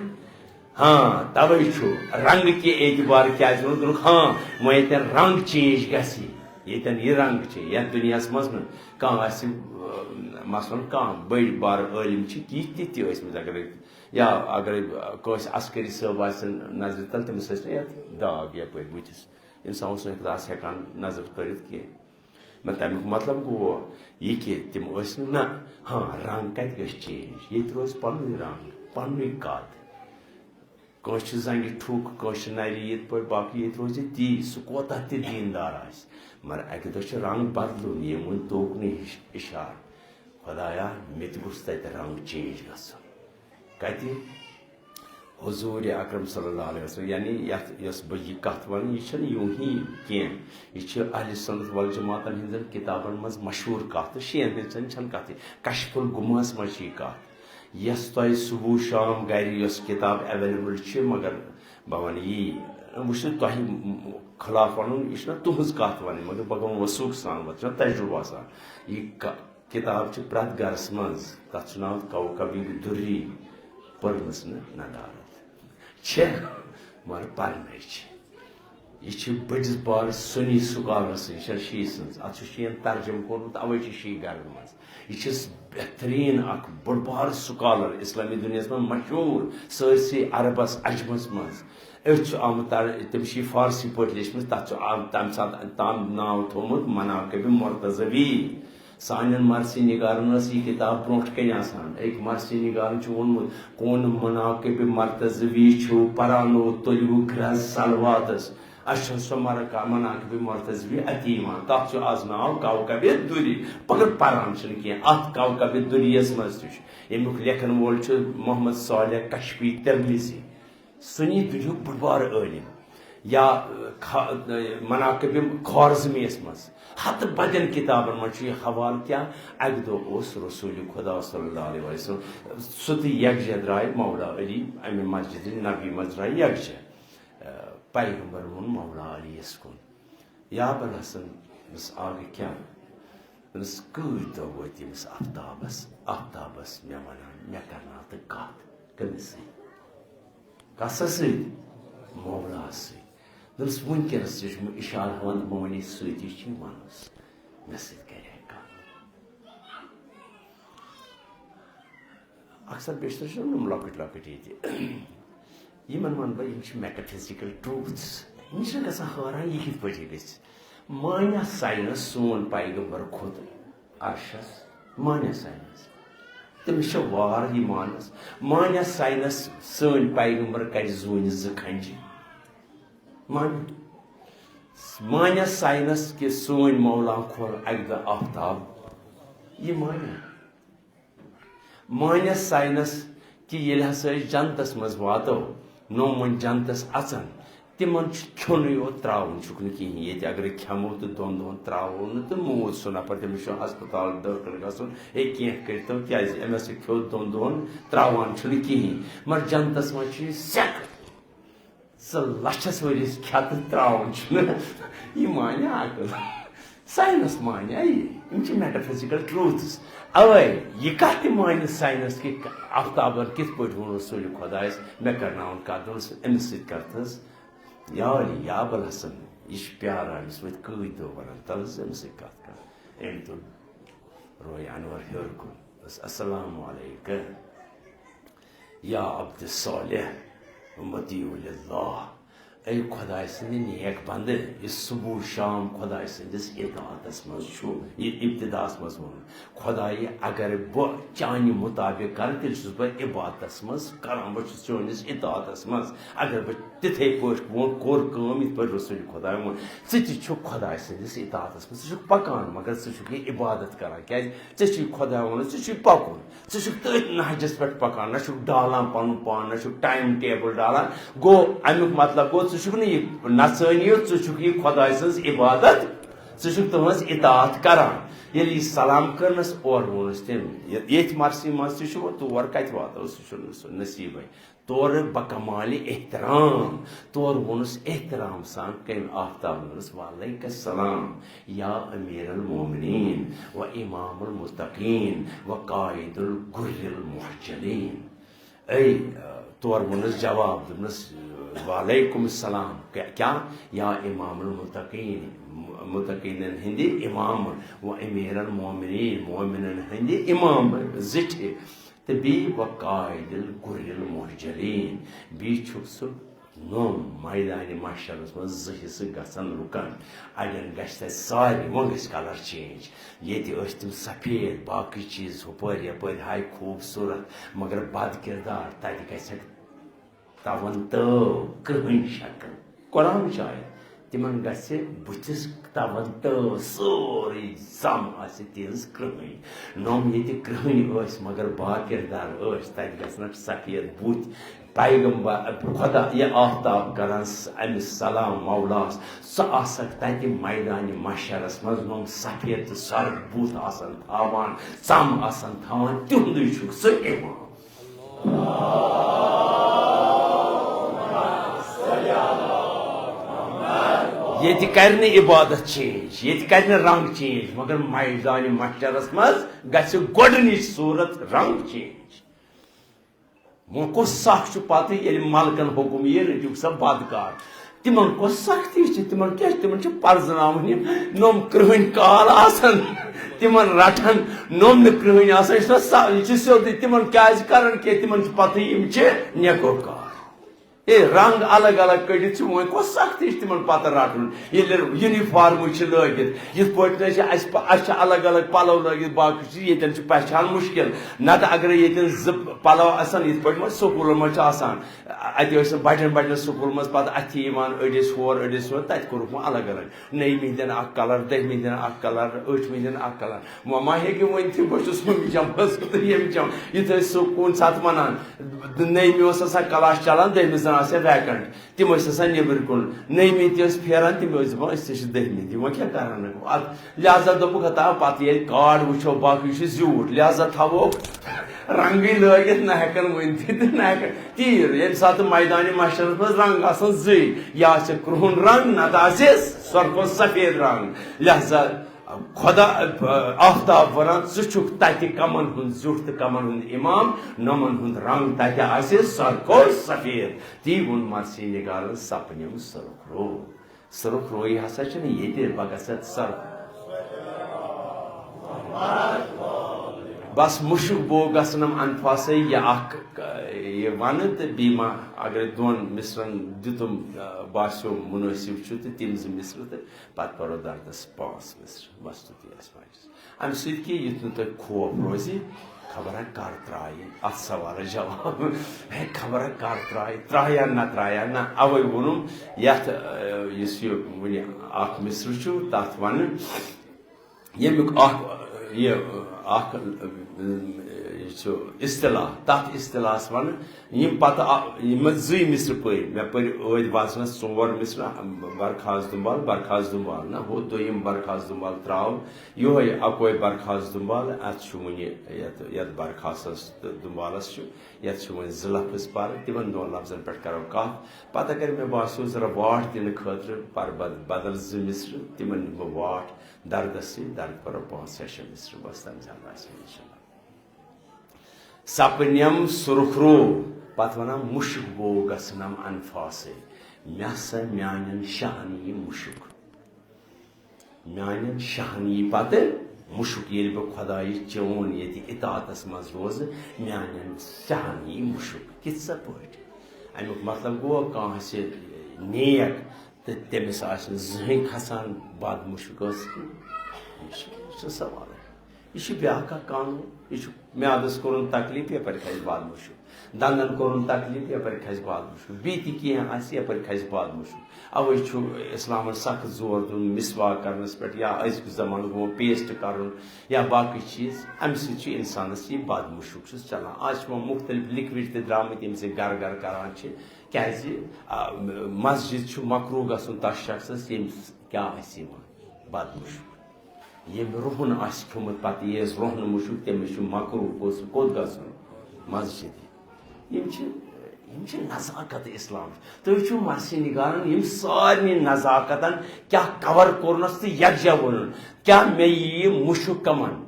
ہاں، توے چھُ رنگ کہِ اعتبار کیازِ ووٚن، دوٚپُکھ، ہاں، وۄنۍ ییٚتٮ۪ن رنگ چینج گژھِ، ییٚتٮ۪ن یہِ رنگ چھِ یتھ دُنیاہس منٛز نہٕ کانٛہہ آسہِ، اۭں، مثلاً کانٛہہ بٔڑۍ بار عٲلم چھِ، تِتھۍ تہِ ٲسۍ مٕتۍ اگر یا اگرے کٲنٛسہِ عسکری صٲب آسہِ نظرِ تل، تٔمِس ٲسۍ نہٕ یتھ داغ یپٲرۍ بٕتھِس۔ انسان اوس نہٕ یتھ آسہِ ہٮ۪کان نظر کٔرِتھ کینٛہہ۔ مگر تمیُک مطلب گوٚو یہِ کہِ تِم ٲسۍ نہٕ، نہ، ہاں، رنگ کتہِ گژھِ چینج؟ ییٚتہِ روزِ پنُن رنگ، پنُنُے قد۔ کٲنٛسہِ چھِ زنگہِ ٹھُک، کٲنٛسہِ چھِ نرِ یِتھ پٲٹھۍ، باقٕے ییٚتہِ روزِ تی، سُہ کوتاہ تہِ دیٖندار آسہِ۔ مگر اکہِ دۄہ چھُ رنگ بدلُن، ییٚمۍ ووٚن توکُنُے ہِش-، اشارٕ۔ خدایا، مےٚ تہِ گوٚژھ تتہِ رنگ چینج گژھُن۔ کتہِ؟ حضور اکرم صلی اللہ علیہ وسلم، یعنی یتھ یۄس بہٕ یہِ کتھ ونہٕ، یہِ چھنہٕ یوٗہی کینٛہہ، یہِ چھِ اہل سنت والجماعتن ہٕنٛزن کتابن منٛز مشہوٗر کتھ تہٕ شیعن ہٕنٛزن چھنہٕ کتھٕے۔ کشف الغمہس منٛز چھِ یہِ کتھ، یۄس تۄہہِ صبح شام گرِ یۄس کتاب اویلیبل چھِ، مگر بہٕ ونہٕ یی، وۄنۍ چھُنہٕ تۄہہِ خلاف ونُن، یہِ چھُنہ تُہنٛز کتھ ونٕنۍ، مگر بہٕ گوٚو وثوق سان، وۄنۍ چھُنہ تجربہٕ آسان۔ یہِ ک-، کتاب چھِ پرٛٮ۪تھ گرس منٛز، تتھ چھُ ناو کوکب الدری، پٔرمٕژ نہٕ ندارت چھےٚ، مگر پرنٕچ۔ یہِ چھِ بٔڑِس بارٕ سُنی سکالر سٕنٛز، یہِ چھےٚ شی سٕنٛز۔ اتھ چھُ شین ترجمہٕ کوٚرمُت، اوے چھِ شی گرن منٛز۔ یہِ چھِ بہترین اکھ بوٚڑ بار سکالر، اسلامی دُنیاہس منٛز مشہوٗر، سٲرسٕے عربس عجمس منٛز۔ أتھۍ چھُ آمُت تر-، تٔمۍ چھِ یہِ فارسی پٲٹھۍ لیچھمٕژ، تتھ چھُ آ-، تمہِ ساتہٕ تام ناو تھوٚومُت مناقب مرتضوی۔ سانٮ۪ن مرثی نگارن ٲس یہِ کتاب برونٛٹھ کنہِ آسان۔ أکۍ مرثی نگارن چھُ ووٚنمُت، "کون مناقب مرتضوی چھُ پرانو تُلوُک رز صلواتس۔" اسہِ چھُنہٕ سۄ مر-، مناقب مرتضوی اتی یِوان۔ تتھ چھُ از ناو کوکب دوری۔ مگر پران چھِنہٕ کینٛہہ۔ اتھ کوکب دوریس منٛز تہِ چھُ، ییٚمیُک لیکھن وول چھُ محمد صالح کشفی ترمذی۔ سُنی دُنیہُک بوٚڑ بار عٲلِم۔ یا کھا-، مناقب خوارزمیَس منٛز ہتہٕ بدٮ۪ن کتابن منٛز چھُ یہِ حوالہٕ کیٛاہ، اکہِ دۄہ اوس رسول خدا صلی اللہ علیہ وسلم، سُہ تہٕ یکجہ درٛاے مولا علی امہِ مسجد نبوی منٛز درٛاے یکجہ۔ اہ، پیغمبر ووٚن مولا علی یس کُن، "یا ابوالحسن"، دوٚپمس، "آ گٔے کیٛاہ؟" دوٚپمس، "کۭتۍ دۄہ وٲتۍ ییٚمِس آفتابس، آفتابس مےٚ ونان، مےٚ کرناو تہٕ کتھ کٔمِس سۭتۍ؟" کسس سۭتۍ؟ مولاہس سۭتۍ۔ دوٚپمس، وٕنکیٚنس تہِ چھُ مےٚ اِشارٕ ہاوان، دوٚپمو، وۄنۍ یہِ سۭتی چھُ یہِ ونُس، مےٚ سۭتۍ کرِ ہا کتھ۔ اکثر بیشتر چھِ یِم لۄکٕٹۍ لۄکٕٹۍ ییٚتہِ۔ یِمن ونہٕ بہٕ، یِم چھِ metaphysical truths۔ یِم چھِنہٕ گژھان حٲران، یہِ کِتھ پٲٹھۍ ہیٚکہِ گٔژھِتھ؟ مانیہ ساینس سون پیغمبر کھوٚت عرشس، مانیہ ساینس۔ تٔمِس چھےٚ وار یہِ مانس۔ مانیہ ساینس سٲنۍ پیغمبر کرِ زوٗنہِ زٕ کھنجہِ۔ مانیہ، مانیہ ساینس کہِ سٲنۍ مولا کھول اکہِ دۄہ آفتاب۔ یہِ مانیہ۔ مانیہ ساینس کہِ ییٚلہِ ہسا أسۍ جنتس منٛز واتو، نومن جنتس اژن، تِمن چھُ کھیوٚنُے یوت، ترٛاوُن چھُکھ نہٕ کِہیٖنۍ۔ ییٚتہِ اگرے کھٮ۪مو تہٕ دۄن دۄہن ترٛاوو نہٕ تہٕ موٗد سُہ نفر، تٔمِس چھُ ہسپتال دٲخل گژھُن، ہے کینٛہہ کٔرۍتو، کیٛازِ أمۍ ہسا کھیوٚو دۄن دۄہن، ترٛاوان چھُنہٕ کِہیٖنۍ۔ مگر جنتس منٛز چھُ یہِ سٮ۪کھ، ژٕ لچھس ؤرِیس کھٮ۪تہٕ ترٛاوُن چھُنہٕ۔ یہِ مانہِ عقل؟ ساینس مانہِ یہِ؟ یِم چھِ metaphysical truths۔ اوے، یہِ کتھ تہِ مانہِ ساینس کہِ آفتابن کِتھ پٲٹھۍ ووٚن رسول خۄدایس، مےٚ کرناوُن کتھ، دوٚپُس، أمِس سۭتۍ کر تھٔز یاری، یا ابوالحسن، یہِ چھُ پیاران، أمِس وٲتۍ کۭتۍ دۄہ ونان، تل حظ أمِس سۭتۍ کتھ کر۔ أمۍ تُل روے انور ہیوٚر کُن، دوٚپُس، السلام علیکم۔ یا عبد صالح، مطیع للہ، اے خۄداے سٕنٛدِ نیک بندٕ، یُس صبح شام خۄداے سٕنٛدِس اطاعتس منٛز چھُ، یہِ ابتداہس منٛز ووٚن، خۄدایہِ، اگر بہٕ چانہِ مُطابق کرٕ، تیٚلہِ چھُس بہٕ عبادتس منٛز کران، بہٕ چھُس چٲنِس اطاعتس منٛز۔ اگر بہٕ تِتھے پٲٹھۍ ووٚن، کوٚر کٲم، یِتھ پٲٹھۍ رسول خۄداے ووٚن، ژٕ تہِ چھُکھ خۄداے سٕنٛدِس اطاعتس منٛز، ژٕ چھُکھ پکان، مگر ژٕ چھُکھ یہِ عبادت کران۔ کیازِ؟ ژےٚ چھُے خۄداے ووٚنمُت، ژٕ چھُے پکُن۔ ژٕ چھُکھ تٔتھۍ نہجس پٮ۪ٹھ پکان، نہ چھُکھ ڈالان پنُن پان، نہ چھُکھ time table ڈالان۔ گوٚو، امیُک مطلب گوٚو، ژٕ چھُکھ نہٕ یہِ نژٲنی یوت، ژٕ چھُکھ یہِ خۄداے سٕنٛز عبادت، ژٕ چھُکھ تُہنٛز اطاعت کران۔ ییٚلہِ یہِ سلام کٔرنس، اورٕ ووٚنُس تٔمۍ، یہِ-، ییٚتھۍ مرثی منٛز تہِ چھُ، وۄنۍ تور کتہِ واتو، سُہ چھُنہٕ سُہ نصیٖبے۔ تورٕ بکمال احترام، تورٕ ووٚنُس احترام سان کٔمۍ آفتابن، ووٚنُس، وعلیک السلام یا امیر المومنین و امام المتقین و قائد الغر المحجلین۔ اے، تورٕ ووٚنُس جواب، دوٚپنس، وعلیکم السلام، کیا-، کیا؟ یا امام المتقین، متقینن ہٕنٛدِ امام، و امیر المومنین، مومنن ہٕنٛدِ امام، زِٹھِ۔ تہٕ بیٚیہِ وقائد الغر المحجلین، بیٚیہِ چھُکھ ژٕ نوٚم میدانِ محشرس منٛز زٕ حصہٕ گژھن لُکن۔ اڑٮ۪ن گژھِ تتہِ سارنٕے، وۄنۍ گژھِ colour change۔ ییٚتہِ ٲسۍ تِم سفید، باقٕے چیٖز ہُپٲرۍ یپٲرۍ ہاے خوٗبصوٗرت، مگر بد کردار، تتہِ گژھٮ۪کھ تون تٲو کرٛہٕنۍ شکل۔ قرآنٕچ آیت، تِمن گژھِ بُتھِس تون تٲو، سورُے زم آسہِ تِہنٛز کرٛہٕنۍ۔ نوٚم ییٚتہِ کرٛہٕنۍ ٲسۍ، مگر باکردار ٲسۍ، تتہِ گژھنکھ سفید بُتھۍ۔ پیغمبر، خدا، یہِ آفتاب کران س-، أمِس سلام مولاہس، ژٕ آسکھ تتہِ میدانِ محشرس منٛز، نوٚم سفید تہٕ سرد بُتھ آسن تھاوان، ژم آسن تھاوان، تِہُنٛدُے چھُکھ ژٕ امام۔ ییٚتہِ کرِ نہٕ عبادت change، ییٚتہِ کرِ نہٕ رنگ change، مگر میدانِ محشرس منٛز گژھِ گۄڈٕنِچ صورت رنگ change۔ وۄنۍ کُس سکھ چھُ پتہٕ، ییٚلہِ ملکن حکم یی، رٔٹِو سا بدکار۔ تِمن کۄس سختی چھِ؟ تِمن کیٛاہ چھِ؟ تِمن چھِ پرزٕناوٕنۍ یِم نوٚم کرٛہٕنۍ کال آسان، تِمن رٹن نوٚم نہٕ کرٛہٕنۍ آسان۔ یہِ چھُ سا-، یہِ چھُ سیوٚدُے۔ تِمن کیٛازِ کرن کینٛہہ؟ تِمن چھِ پتہٕ یِم چھِ نیکوکار۔ اے، رنگ الگ الگ کٔڑِتھ چھِ، وۄنۍ کۄس سختی چھِ تِمن پتہٕ رٹُن، ییٚلہِ یونیفارمٕے چھِ لٲگِتھ؟ یِتھ پٲٹھۍ نہٕ چھِ اَسہِ پہ-، اَسہِ چھِ الگ الگ پلو لٲگِتھ، باقٕے چھِ ییٚتٮ۪ن چھِ پہچان مُشکل۔ نتہٕ اگرے ییٚتٮ۪ن زٕ پلو آسن، یِتھ پٲٹھۍ وۄنۍ سکوٗلن منٛز چھِ آسان، اَتہِ ٲسۍ نہٕ بَڑٮ۪ن بَڑٮ۪ن سکوٗلن منٛز پَتہٕ اَتھِ یِوان، أڑِس ہور، أڑِس ہور، تَتہِ کوٚرُکھ وۄنۍ الگ الگ۔ نٔیمہِ ہِنٛدٮ۪ن اَکھ کَلَر، دٔہمہِ ہِنٛدٮ۪ن اَکھ کَلَر، ٲٹھمہِ ہِنٛدٮ۪ن اَکھ کَلَر۔ وۄنۍ ما ہیٚکہِ ؤنۍ تھٕے، بہٕ چھُس ہُمہِ جمٲژ تہٕ ییٚمہِ جمٲژ۔ یُتھ أسۍ سُہ کُنہِ ساتہٕ وَنان، نٔیمہِ اوس آسان کلاس چَلان، دٔہمہِ زَن آسہِ ہا vacant۔ تِم ٲسۍ آسان نیٚبٕرۍ کُن۔ نٔیمہِ تہِ ٲسۍ پھیران، تِم ٲسۍ دَپان، أسۍ تہِ چھِ دٔہمہِ، تِم وۄنۍ کیٛاہ کَرَن؟ اَتھ لہذا دوٚپُکھ، ہتا پتہٕ ییٚلہِ کارڈ وٕچھو، باقٕے چھُ زیوٗٹھ، لہذا تھاووکھ رنٛگٕے لٲگِتھ، نہ ہٮ۪کن ؤنتھٕے تہٕ نہ ہٮ۪کن تیٖر۔ ییٚمہِ ساتہٕ میدانِ محشرس منٛز رنٛگ آسن زٕے، یا آسہِ کرٛہُن رنٛگ، نتہٕ آسہِ سۄرپھ سفید رنٛگ۔ لہذا خۄدا، آفتاب ونان، ژٕ چھُکھ تتہِ کمن ہُنٛد زیُٹھ تہٕ کمن ہُنٛد امام، نوٚمن ہُنٛد رنٛگ تتہِ آسہِ سۄرپھ سفید۔ تی ووٚن مرثی نگارن، سپنِم سرخ رو۔ سرخ رویی ہسا چھنہٕ ییٚتہِ، بہٕ گژھٕ سر-، بس مُشُک بو گژھنم انفاسے یہِ اکھ، یہِ ونہٕ تہٕ بیٚیہِ ما اگر دۄن مصرن دیُتُم، باسیو مُنٲسِب چھُ تہٕ تِم زٕ مصرٕ تہٕ پتہٕ پرو دردس پانٛژھ مصرٕ۔ بس تُتی آسہِ ماجہِ۔ امہِ سۭتۍ کہِ یُتھ نہٕ تۄہہِ خوف روزِ، خبر ہا کر ترایہِ اتھ سوالس جواب۔ ہے، خبر ہا کر ترایہِ، ترایہِ ہا نہ ترایہِ ہا نہ۔ اوے ووٚنُم یتھ، ٲ، یُس یہِ وُنہِ اکھ مصرٕ چھُ، تتھ ونہٕ ییٚمیُک اکھ، ٲ، یہِ، ٲ، اکھ، اۭں، یہِ چھُ اصطلاح، تتھ اصطلاحس ونہٕ یِم پتہٕ آ-، یِم زٕے مصرٕ پٔرۍ۔ مےٚ پٔرۍ ٲدۍ وزنس ژور مصرٕ، برخاست دُمبال، برخاست دُمبال۔ نہ، ہُہ دوٚیِم برخاست دُمبال ترٛاو، یِہوٚے اکوے برخاست دُمبال۔ اتھ چھُ وُنہِ یتھ، یتھ برخاستس تہٕ دُمبالس چھُ، یتھ چھِ وۄنۍ زٕ لفظ پرٕ، تِمن دۄن لفظن پٮ۪ٹھ کرو کتھ۔ پتہٕ اگر مےٚ باسیو ذرا واٹھ دِنہٕ خٲطرٕ پرٕ بد-، بدل زٕ مصرٕ، تِمن دِمہٕ بہٕ واٹھ دردس سۭتۍ، درد پرو پانٛژھ یا شےٚ مصرٕ، بس تمہِ زیادٕ آسہِ نہٕ انشاءاللہ۔ سپنیم سرخ رو، پتہٕ ونان مُشک گوٚو گژھنم انفاسے، مےٚ ہسا میانٮ۪ن شاہن یی مُشک۔ میانٮ۪ن شاہن یی پتہٕ مُشک، ییٚلہِ بہٕ خۄدایہِ چون ییٚتہِ اطاعتس منٛز روزٕ، میانٮ۪ن شاہن یی مُشک۔ کِتھ سا پٲٹھۍ؟ امیُک مطلب گوٚو، کانٛہہ آسہِ نیک تہٕ تٔمِس آسہِ نہٕ زٕہٕنۍ کھسان بد مُشک ٲس کِنہٕ؟ یہِ چھُ، یہِ چھُ سوالٕے۔ یہِ چھُ بیٛاکھ اکھ قانوٗن۔ یہِ چھُ میادس کوٚرُن تکلیف، یپٲرۍ کھسہِ بد مُشک۔ دندن کوٚرُن تکلیف، یپٲرۍ کھسہِ بد مُشک۔ بیٚیہِ تہِ کینٛہہ آسہِ، یپٲرۍ کھسہِ بد مُشک۔ اوے چھُ اسلامن سخت زور دیُن مسواک کرنس پٮ۪ٹھ، یا أزیُک زمانہٕ گوٚو پیسٹ کرُن یا باقٕے چیٖز۔ امہِ سۭتۍ چھُ انسانس یہِ بد مُشک چھُس چلان۔ آز چھِ وۄنۍ مختلف لکوڈ تہِ درامٕتۍ، ییٚمہِ سۭتۍ گرٕ گرٕ کران چھِ۔ کیازِ، آ، مسجد چھُ مکروہ گژھُن تس شخصس، ییٚمِس کیٛاہ آسہِ یِوان؟ بد مُشک۔ ییٚمۍ رُہُن آسہِ کھیوٚمُت، پتہٕ ییٖیَس رُہنہٕ مُشک، تٔمِس چھُ مکروہ، کوٚت، کوٚت گژھُن؟ مسجد۔ یِم چھِ، یِم چھِ نزاکت اسلام۔ تُہۍ چھِو مرثی نگارن یِم سارنٕے نزاکتن کیٛاہ کور کوٚرنس تہٕ یکجا ووٚنُن، کیٛاہ مےٚ یِیہِ مُشک کمن؟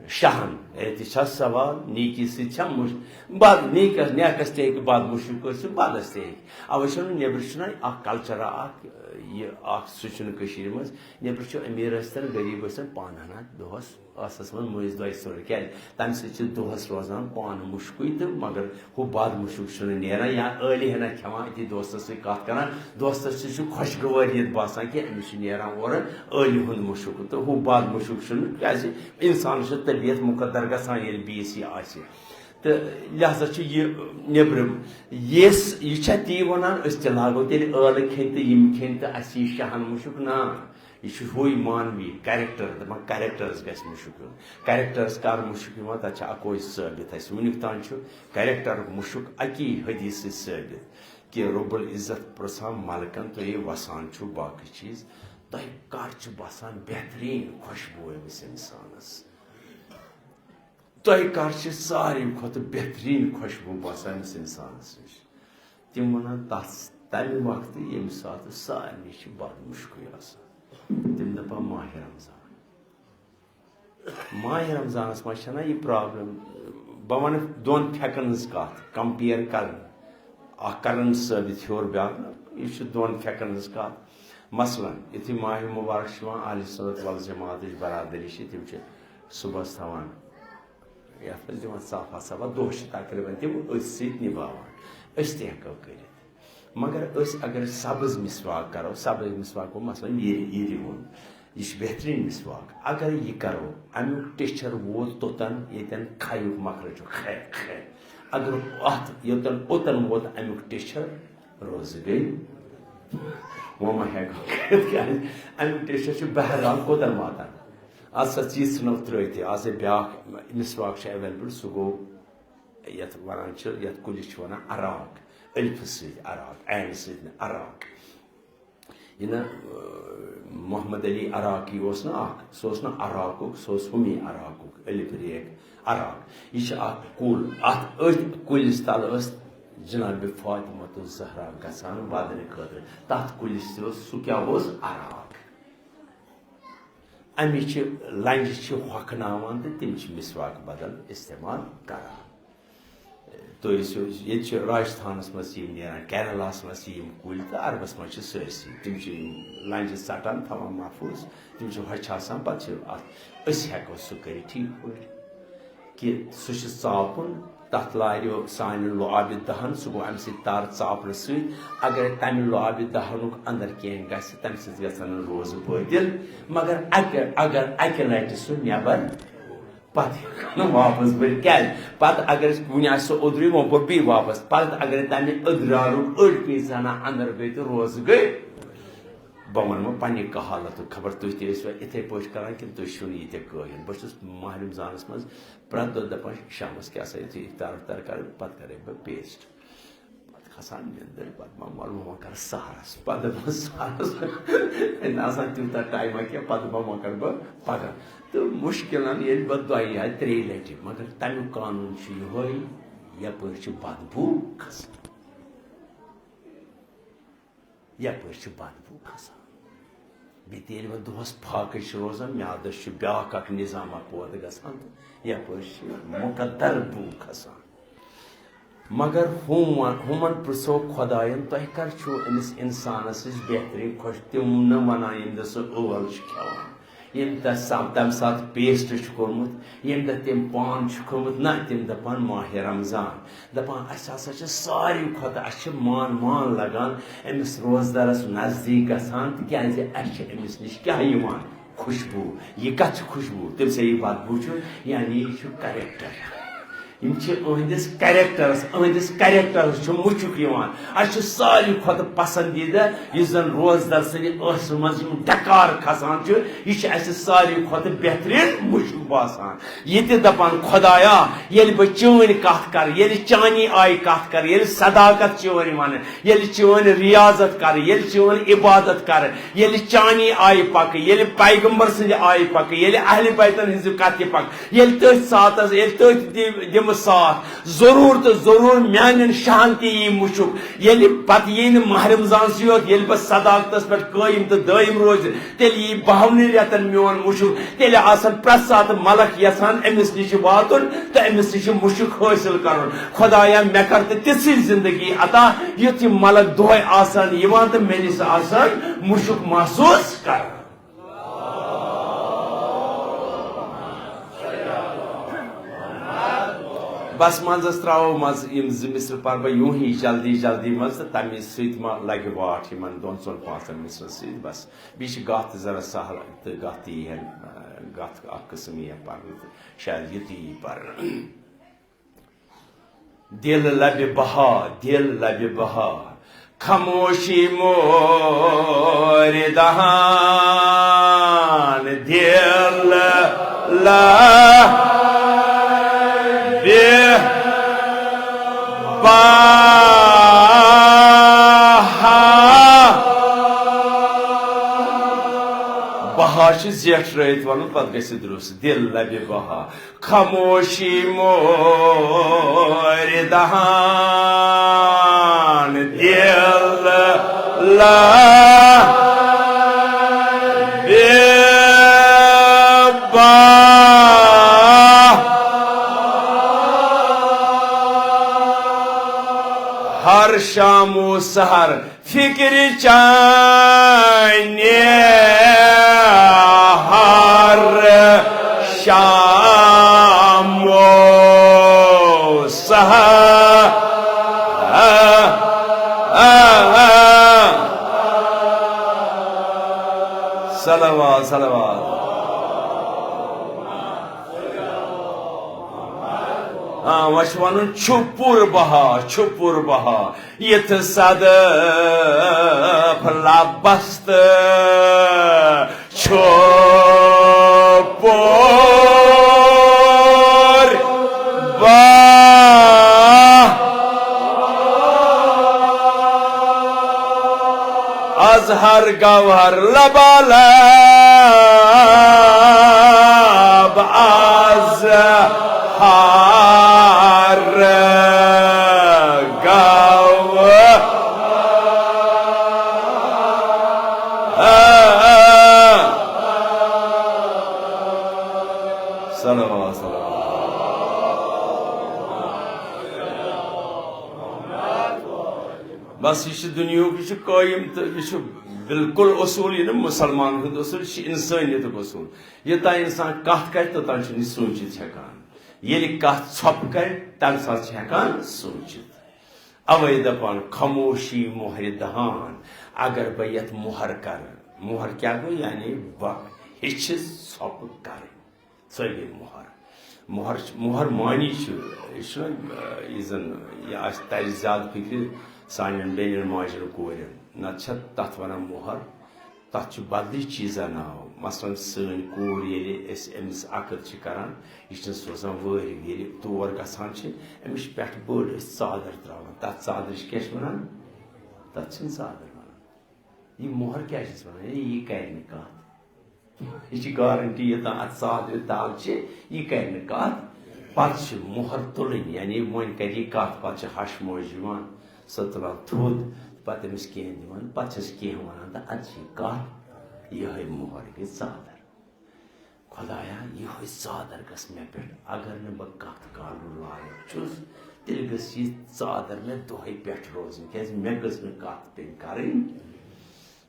شاہن۔ اے، تہِ چھا سوال؟ نیکی سۭتۍ چھا مُش-، بد، نیکس، نیکس تہِ ہیٚکہِ بد مُشک ٲسِتھ، بدس تہِ ہیٚکہِ۔ اوے چھُنہٕ، نیٚبرٕ چھُنہ اکھ کلچرا اکھ، یہِ اکھ، سُہ چھُنہٕ کٔشیٖرِ منٛز۔ نیٚبرٕ چھُ أمیٖر ٲسۍتن، غریٖب ٲسۍتن، پانہٕ ہنا دۄہس ٲسس منٛز مٔنٛزۍ دۄیہِ ژورِ۔ کیٛازِ؟ تمہِ سۭتۍ چھِ دۄہس روزان پانہٕ مُشکُے تہٕ مگر ہُہ بد مُشک چھُنہٕ نیران، یا ٲلی ہنا کھٮ۪وان أتی دوستس سۭتۍ کتھ کران، دوستس تہِ چھُ خۄشگوٲری یتھ باسان کہِ أمِس چھُ نیران اورٕ ٲلی ہُنٛد مُشک، تہٕ ہُہ بد مُشک چھُنہٕ، کیٛازِ انسانس چھِ طبیعت مُقدر گژھان ییٚلہِ بیٚیِس یہِ آسہِ۔ تہٕ لہذا چھُ یہِ نیٚبرِم، یس، یہِ چھا تی ونان أسۍ تہِ لاگو تیٚلہِ ٲلہٕ کھیٚنۍ تہٕ یِم کھیٚنۍ تہٕ اسہِ یی شاہن مُشک؟ نہ، یہِ چھُ ہُے مانوی کریکٹر، دپان کریکٹرس گژھِ مُشک یُن۔ کریکٹرس کر مُشک یِوان، تتھ چھِ اکوے ثٲبت اسہِ وُنیُک تام چھُ کریکٹرُک مُشک اکی حدیث سۭتۍ ثٲبت کہِ رب العزت پرژھان ملکن، تُہۍ وسان چھِو باقٕے چیٖز، تۄہہِ کر چھُ باسان بہتریٖن خوشبو أمِس انسانس؟ تۄہہِ کر چھِ ساروی کھۄتہٕ بہتریٖن خوشبو باسان أمِس انسانس نِش؟ تِم ونان تس تمہِ وقتہٕ ییٚمہِ ساتہٕ سارنٕے چھِ بد مُشکٕے آسان۔ تِم دپان ماہِ رمضان۔ ماہِ رمضانس منٛز چھنہ یہِ پرابلم؟ بہٕ ونہٕ دۄن فیکن ہٕنٛز کتھ، کمپیر کرٕنۍ، اکھ کرن ثٲبت ہیوٚر بیٛاکھ نہ، یہِ چھُ دۄن فیکن ہٕنٛز کتھ۔ مثلاً یُتھُے ماہِ مبارک چھُ یِوان، اہل سنت والجماعتٕچ برادری چھِ، تِم چھِ صبحس تھاوان یتھ منٛز دِوان صافا صافا، دۄہ چھِ تقریباً تِم أتھۍ سۭتۍ نِباوان، أسۍ تہِ ہٮ۪کو کٔرِتھ۔ مگر أسۍ اگر سبز مسواک کرو، سبز مسواک گوٚو مثلاً یِرِ، یِرِ ہُنٛد، یہِ چھُ بہتریٖن مسواک۔ اگر یہِ کرو، امیُک ٹیچھر ووت توٚتن ییٚتٮ۪ن کھیُک مخرج چھُ، کھے، کھے۔ اگر اتھ یوٚتن، اوٚتن ووت امیُک ٹیچھر، روزٕ گٔے۔ وۄنۍ ما ہٮ۪کو کٔرِتھ، کیٛازِ امیُک ٹیچھر چھُ بہرحال کوٚتن واتان۔ اتھ سا ژیٖژ ژھٕنو ترٛٲوتھٕے۔ از ہے بیٛاکھ مسواک چھُ ایویلیبل، سُہ گوٚو یتھ ونان چھِ، یتھ کُلِس چھِ ونان عراق، الفہٕ سۭتۍ عراق، عینہٕ سۭتۍ نہٕ، عراق۔ یہِ نہ، آ، محمد علی عراقی اوس نہٕ اکھ، سُہ اوس نہٕ عراقُک، سُہ اوس ہُمی عراقُک، الف ریک عراق۔ یہِ چھُ اکھ کُل، اتھ أتھۍ کُلِس تل ٲس جناب فاطمہ الزہرا گژھان ودنہٕ خٲطرٕ۔ تتھ کُلِس تہِ اوس، سُہ کیٛاہ اوس؟ عراق۔ امِچ چھِ لنجہِ چھِ ہۄکھناوان تہٕ تِم چھِ مسواک بدل استعمال کران۔ تُہۍ ٲسِو، ییٚتہِ چھِ راجستھانَس منٛز یِم نیران، کیرلاہَس منٛز چھِ یِم کُلۍ تہٕ عربَس منٛز چھِ سٲرسٕے۔ تِم چھِ یِم لنجہِ ژَٹان، تھاوان محفوٗظ، تِم چھِ ہۄچھِ آسان، پَتہٕ چھِ اَتھ، أسۍ ہٮ۪کو سُہ کٔرِتھ ٹھیٖک پٲٹھۍ کہِ سُہ چھُ ژاپُن، تَتھ لاریو سانہِ لُعابِ دَہَن، سُہ گوٚو اَمہِ سۭتۍ تَر ژاپنہٕ سۭتۍ۔ اگر تَمہِ لُعابِ دَہَنُک اَندَر کینٛہہ گژھِ، تَمہِ سۭتۍ گژھن نہٕ روزٕ بٲطِل، مگر اَکہِ، اگر اَکہِ لَٹہِ سُہ نٮ۪بَر پتہٕ ہٮ۪کو نہٕ واپس بٔرِتھ۔ کیٛازِ؟ پتہٕ اگر أسۍ، وُنہِ آسہِ سُہ اوٚدرُے، وۄنۍ کوٚر بیٚیہِ واپس۔ پتہٕ اگر تمہِ أدرارُک أڑۍ پیٖنٛژ ہنا اندر گٔے تہٕ روزٕ گٔے بہٕ وَنہٕ وۄنۍ پننہِ کہالتُک، خبر تُہۍ تہِ ٲسوا یِتھے پٲٹھۍ کران کِنہٕ تُہۍ چھِو نہٕ یِتھے کٲہِل۔ بہٕ چھُس ماہِ رمضانس منٛز پرٛٮ۪تھ دۄہ دَپان، شامَس کیٛاہ سا یُتھُے افطار وفطار کَرٕ، پَتہٕ کَرَے بہٕ پیسٹ۔ پَتہٕ کھسان نِندٕر، پَتہٕ ما وَلہٕ وۄنۍ کَرٕ سحرَس، پَتہٕ دَپان سحرَس نہ آسان تیوٗتاہ ٹایما کینٛہہ، پَتہٕ دَپان وۄنۍ کَرٕ بہٕ پَگاہ۔ تہٕ مُشکِلَن ییٚلہِ بہٕ دۄیہِ یا ترٛیٚیہِ لَٹہِ، مگر تَمیُک قانوٗن چھُ یِہوٚے، یَپٲرۍ چھِ بدبوٗ کھسان۔ یپٲرۍ چھِ بدبو کھسان۔ بیٚیہِ تہِ ییٚلہِ وۄنۍ دۄہس فاقے چھِ روزان، میادس چھُ بیاکھ اکھ نظامہ پٲدٕ گژھان تہٕ یپٲرۍ چھِ مُقدر بو کھسان۔ مگر ہُم ون-، ہُمن پرژھو خۄداین، تۄہہِ کر چھُو أمِس انسانس سۭتۍ بہترین خۄش؟ تِم نہٕ ونان ییٚمہِ دۄہ سُہ ٲل چھُ کھٮ۪وان۔ ییٚمہِ تَس سا-، تَمہِ ساتہٕ پیسٹ چھُ کوٚرمُت، ییٚمہِ دۄہ تٔمۍ پان چھُ کھوٚمُت، نہ، تِم دَپان ماہِ رمضان۔ دَپان، اَسہِ ہسا چھِ ساروی کھۄتہٕ، اَسہِ چھِ مان مان لگان أمِس روزدَرَس نزدیٖک گژھان، تِکیٛازِ اَسہِ چھِ أمِس نِش کیٛاہ یِوان؟ خوشبوٗ۔ یہِ کَتھ چھِ خوشبوٗ؟ تٔمۍ سا یہِ بدبوٗ چھُ، یعنی یہِ چھُ کریکٹر۔ یِم چھِ أہٕنٛدِس کریکٹرس، أہٕنٛدِس کریکٹرس چھُ مُشُک یِوان۔ اَسہِ چھُ ساروی کھۄتہٕ پسندیدہ یُس زن روزدر سٕنٛدِ ٲسہٕ منٛز یِم ڈکار کھسان چھُ، یہِ چھُ اَسہِ ساروی کھۄتہٕ بہتریٖن مُشُک باسان۔ یہِ تہِ دپان، خۄدایا، ییٚلہِ بہٕ چٲنۍ کتھ کرٕ، ییٚلہِ چانی آیہِ کتھ کرٕ، ییٚلہِ صداقت چٲنۍ ونہٕ، ییٚلہِ چٲنۍ ریاضت کرٕ، ییٚلہِ چٲنۍ عبادت کرٕ، ییٚلہِ چانی آیہِ پکہٕ، ییٚلہِ پیغمبر سٕنٛدِ آیہِ پکہٕ، ییٚلہِ اہلِ بیتن ہٕنٛزِ کتھِ پکہٕ، ییٚلہِ تٔتھۍ ساتس، ییٚلہِ تٔتھۍ دِ-، دِمہٕ ساتھ، ضروٗر تہٕ ضروٗر میانٮ۪ن شاہن تہِ یی مُشُک۔ ییٚلہِ پتہٕ یی نہٕ ماہ رمضانسٕے یوت، ییٚلہِ بہٕ صداقتس پٮ۪ٹھ قٲیِم تہٕ دٲیِم روزِ، تیٚلہِ یی بہونٕے رٮ۪تن میون مُشُک۔ تیٚلہِ آسن پرٛٮ۪تھ ساتہٕ ملک یژھان أمِس نِش واتُن تہٕ أمِس نِش مُشُک حٲصِل کرُن۔ خۄدایا، مےٚ کر تہٕ تِژھٕے زندگی عطا، یُتھ یہِ ملک دۄہے آسن یِوان تہٕ مےٚ نِش آسن مُشُک محسوٗس کران۔ بس منٛزس ترٛاوو منٛز یِم زٕ مصرٕ پرٕ بہٕ یوٗہی جلدی جلدی منٛز، تہٕ تَمی سۭتۍ ما لگہِ واٹھ یِمن دۄن ژۄن پانٛژن مصرن سۭتۍ۔ بس بیٚیہِ چھِ گتھ ذرا سہل تہٕ گتھ تہِ یی ہن، گتھ اکھ قٕسم یی ہا پرنہٕ تہٕ شاید یہِ تہِ یی پرنہٕ۔ دل لبِ بہا، دل لبِ بہا، خاموشی مور دہان، دل لبِ بہا۔ بہا چھُ زیٹھ رٲوِتھ ونُن، پتہٕ گژھِ درست۔ دل لبِ بہا، خاموشی مور دہان، دل لبِ بہا۔ ہر شام و سحر فکر چانہِ، ہر شام و سحر۔ صلوات، صلوات۔ آ، وۄنۍ چھُ وَنُن چھُ پوٗرٕ بہا، چھُ پوٗرٕ بہا۔ یتھ صدف لبس تہٕ چھُ پوٗر بہا۔ از ہر گوہر لبالب، از ہر گوہر۔ صلوات، صلوات۔ بس، یہِ چھُ دُنیاہُک، یہِ چھُ قٲیِم تہٕ یہِ چھُ بالکل اصوٗل، یہِ نہٕ مُسلمان ہُنٛد اصوٗل، یہِ چھُ اِنسٲنیتُک اصوٗل۔ یوٚتام اِنسان کَتھ کَرِ، توٚتام چھُنہٕ یہِ سوٗنٛچِتھ ہٮ۪کان۔ ییٚلہِ کَتھ ژھۄپہٕ کَرِ، تَمہِ ساتہٕ چھُ ہٮ۪کان سوٗنٛچِتھ۔ اَوَے دَپان، خاموشی مۄہرِ دہان، اگر بہٕ یَتھ مۄہر کَرٕ، مۄہر کیٛاہ گوٚو؟ یعنی بہٕ ہیٚچھِ ژھۄپہٕ کَرٕنۍ۔ سۄے گٔے مۄہر۔ مۄہر چھِ، مۄہر معنی چھُ، یہِ چھُنہ، یہِ زن یہِ آسہِ ترِ زیادٕ فِکرِ سانٮ۪ن بیٚنٮ۪ن ماجٮ۪ن کورٮ۪ن، نتہٕ چھےٚ تتھ ونان مۄہر۔ تَتھ چھُ بدلٕے چیٖزا ناو۔ مثلاً سٲنۍ کوٗر ییٚلہِ أسۍ أمِس عقد چھِ کران، یہِ چھِنہٕ سوزان وٲرۍ۔ ییٚلہِ تور گژھان چھِ، أمِس چھِ پٮ۪ٹھٕ بٔڑ أسۍ ژادر ترٛاوان۔ تَتھ ژادرِ چھِ کیٛاہ چھِ وَنان؟ تَتھ چھِنہٕ ژادر وَنان۔ یہِ مۄہر کیٛاہ چھِس وَنان؟ یعنی یہِ کرِ نہٕ کَتھ۔ یہِ چھِ گارنٹی، یوٚتام اَتھ ژادرِ تَل چھِ، یہِ کرِ نہٕ کَتھ۔ پَتہٕ چھِ مۄہر تُلٕنۍ، یعنی وۄنۍ کرِ یہِ کَتھ، پَتہٕ چھِ ہَش موج یِوان، سۄ تُلان تھوٚد، پَتہٕ أمِس کینٛہہ دِوان، پَتہٕ چھِس کینٛہہ وَنان، تہٕ اَدٕ چھِ یہِ کَتھ، یِہوٚے مۄہر گٔے ژادر۔ خۄدایا، یِہوٚے ژادر گٔژھ مےٚ پٮ۪ٹھ، اگر نہٕ بہٕ کَتھ کَرُن لایق چھُس، تیٚلہِ گٔژھ یہِ ژادر مےٚ دۄہَے پٮ۪ٹھ روزٕنۍ، کیٛازِ مےٚ گٔژھ نہٕ کَتھ پیٚنۍ کَرٕنۍ۔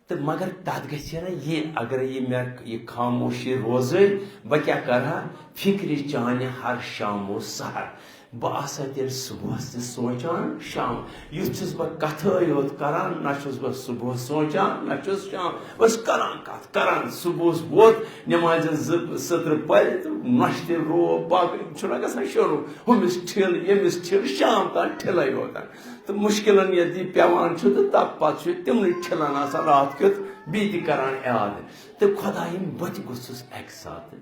تہٕ مگر تَتھ گژھِ ہے نہ یہِ، اگر یہِ مےٚ یہِ خاموشی روزٕے، بہٕ کیٛاہ کَرٕ ہا؟ فِکرِ چانہِ ہر شام و سحر۔ بہٕ آسہٕ ہا تیٚلہِ صُبحَس تہِ سونٛچان شام۔ یُتھ چھُس بہٕ کَتھٕے یوت کَران، نہ چھُس بہٕ صُبحَس سونٛچان، نہ چھُس شام۔ أسۍ کَران کَتھ، کَران۔ صُبحَس ووت، نٮ۪مازِ زٕ سٕترٕ پَرِ تہٕ نۄشہِ تہِ روو، باقٕے چھُنہ گژھان شروٗع۔ ہُمِس ٹھِل، ییٚمِس ٹھِل، شام تام ٹھِلَے یوت۔ تہٕ مُشکِلن ییٚلہِ یہِ پٮ۪وان چھُ، تہٕ تَتھ پَتہٕ چھُ تِمنٕے ٹھِلن آسان راتھ کیُتھ بیٚیہِ تہِ کران اعادٕ۔ تہٕ خۄدایِن، بہٕ تہِ گوٚژھُس اَکہِ ساتہٕ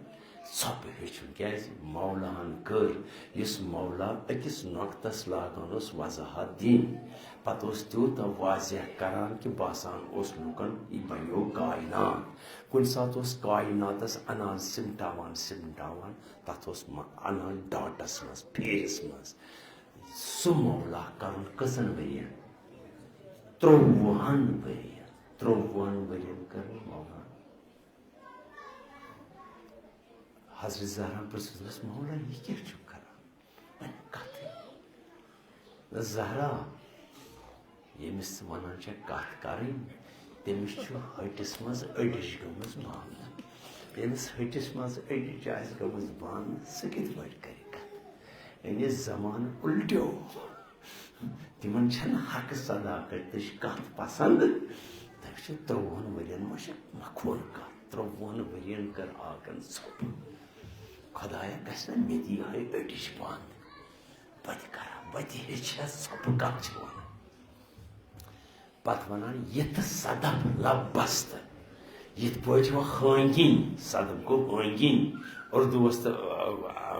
ژھۄپہٕ ہیٚچھُن، کیٛازِ مولاہن کٔر، یُس مولا أکِس نۄقطس لاگان اوس وضاحت دِنۍ، پَتہٕ اوس تیوٗتاہ واضح کران کہِ باسان اوس لوٗکن، یہِ بنیو کائنات۔ کُنہِ ساتہٕ اوس کائناتس اَنان سِمٹاوان سِمٹاوان، تَتھ اوس مَ-، اَنان ڈاٹس منٛز، پھیرِس منٛز۔ سُہ مولا کرُن کٔژن ؤرین؟ ترٛۆوُہن ؤرین۔ ترٛۆوُہن ؤرین کٔر مولا۔ حضرت زہرا پرٛژھُس، دوٚپنس، "مولا، یہِ کیٛاہ چھُکھ کران؟ وۄنۍ کتھٕے۔" دوٚپنس، "زہرا، ییٚمِس ژٕ ونان چھکھ کتھ کرٕنۍ، تٔمِس چھُ ۂٹِس منٛز أڈِج گٔمٕژ بنٛد۔ ییٚمِس ۂٹِس منٛز أڈِج آسہِ گٔمٕژ بنٛد، سُہ کِتھ پٲٹھۍ کرِ کتھ؟" یعنی زمانہٕ الٹیو۔ تِمن چھنہٕ حق صداقتٕچ کتھ پسند۔ تٔمِس چھِ ترٛۆوُہن ؤرین منٛز چھِ مکھول کتھ۔ ترٛۆوُہن ؤرین کٔر آکن ژھۄپہٕ۔ خۄدایا، گژھِ نہ مےٚ تہِ یِہوٚے أڈِج بنٛد۔ بہٕ تہِ کرٕ ہا، بہٕ تہِ ہیٚچھِ ہا ژھۄپہٕ کتھ چھِ ونان۔ پتہٕ ونان، یِتھ صدف لب بست۔ یِتھ پٲٹھۍ وۄنۍ ہٲنگِنۍ، صدف گوٚو ہٲنگِنۍ، اردوس تہٕ، آ، آ،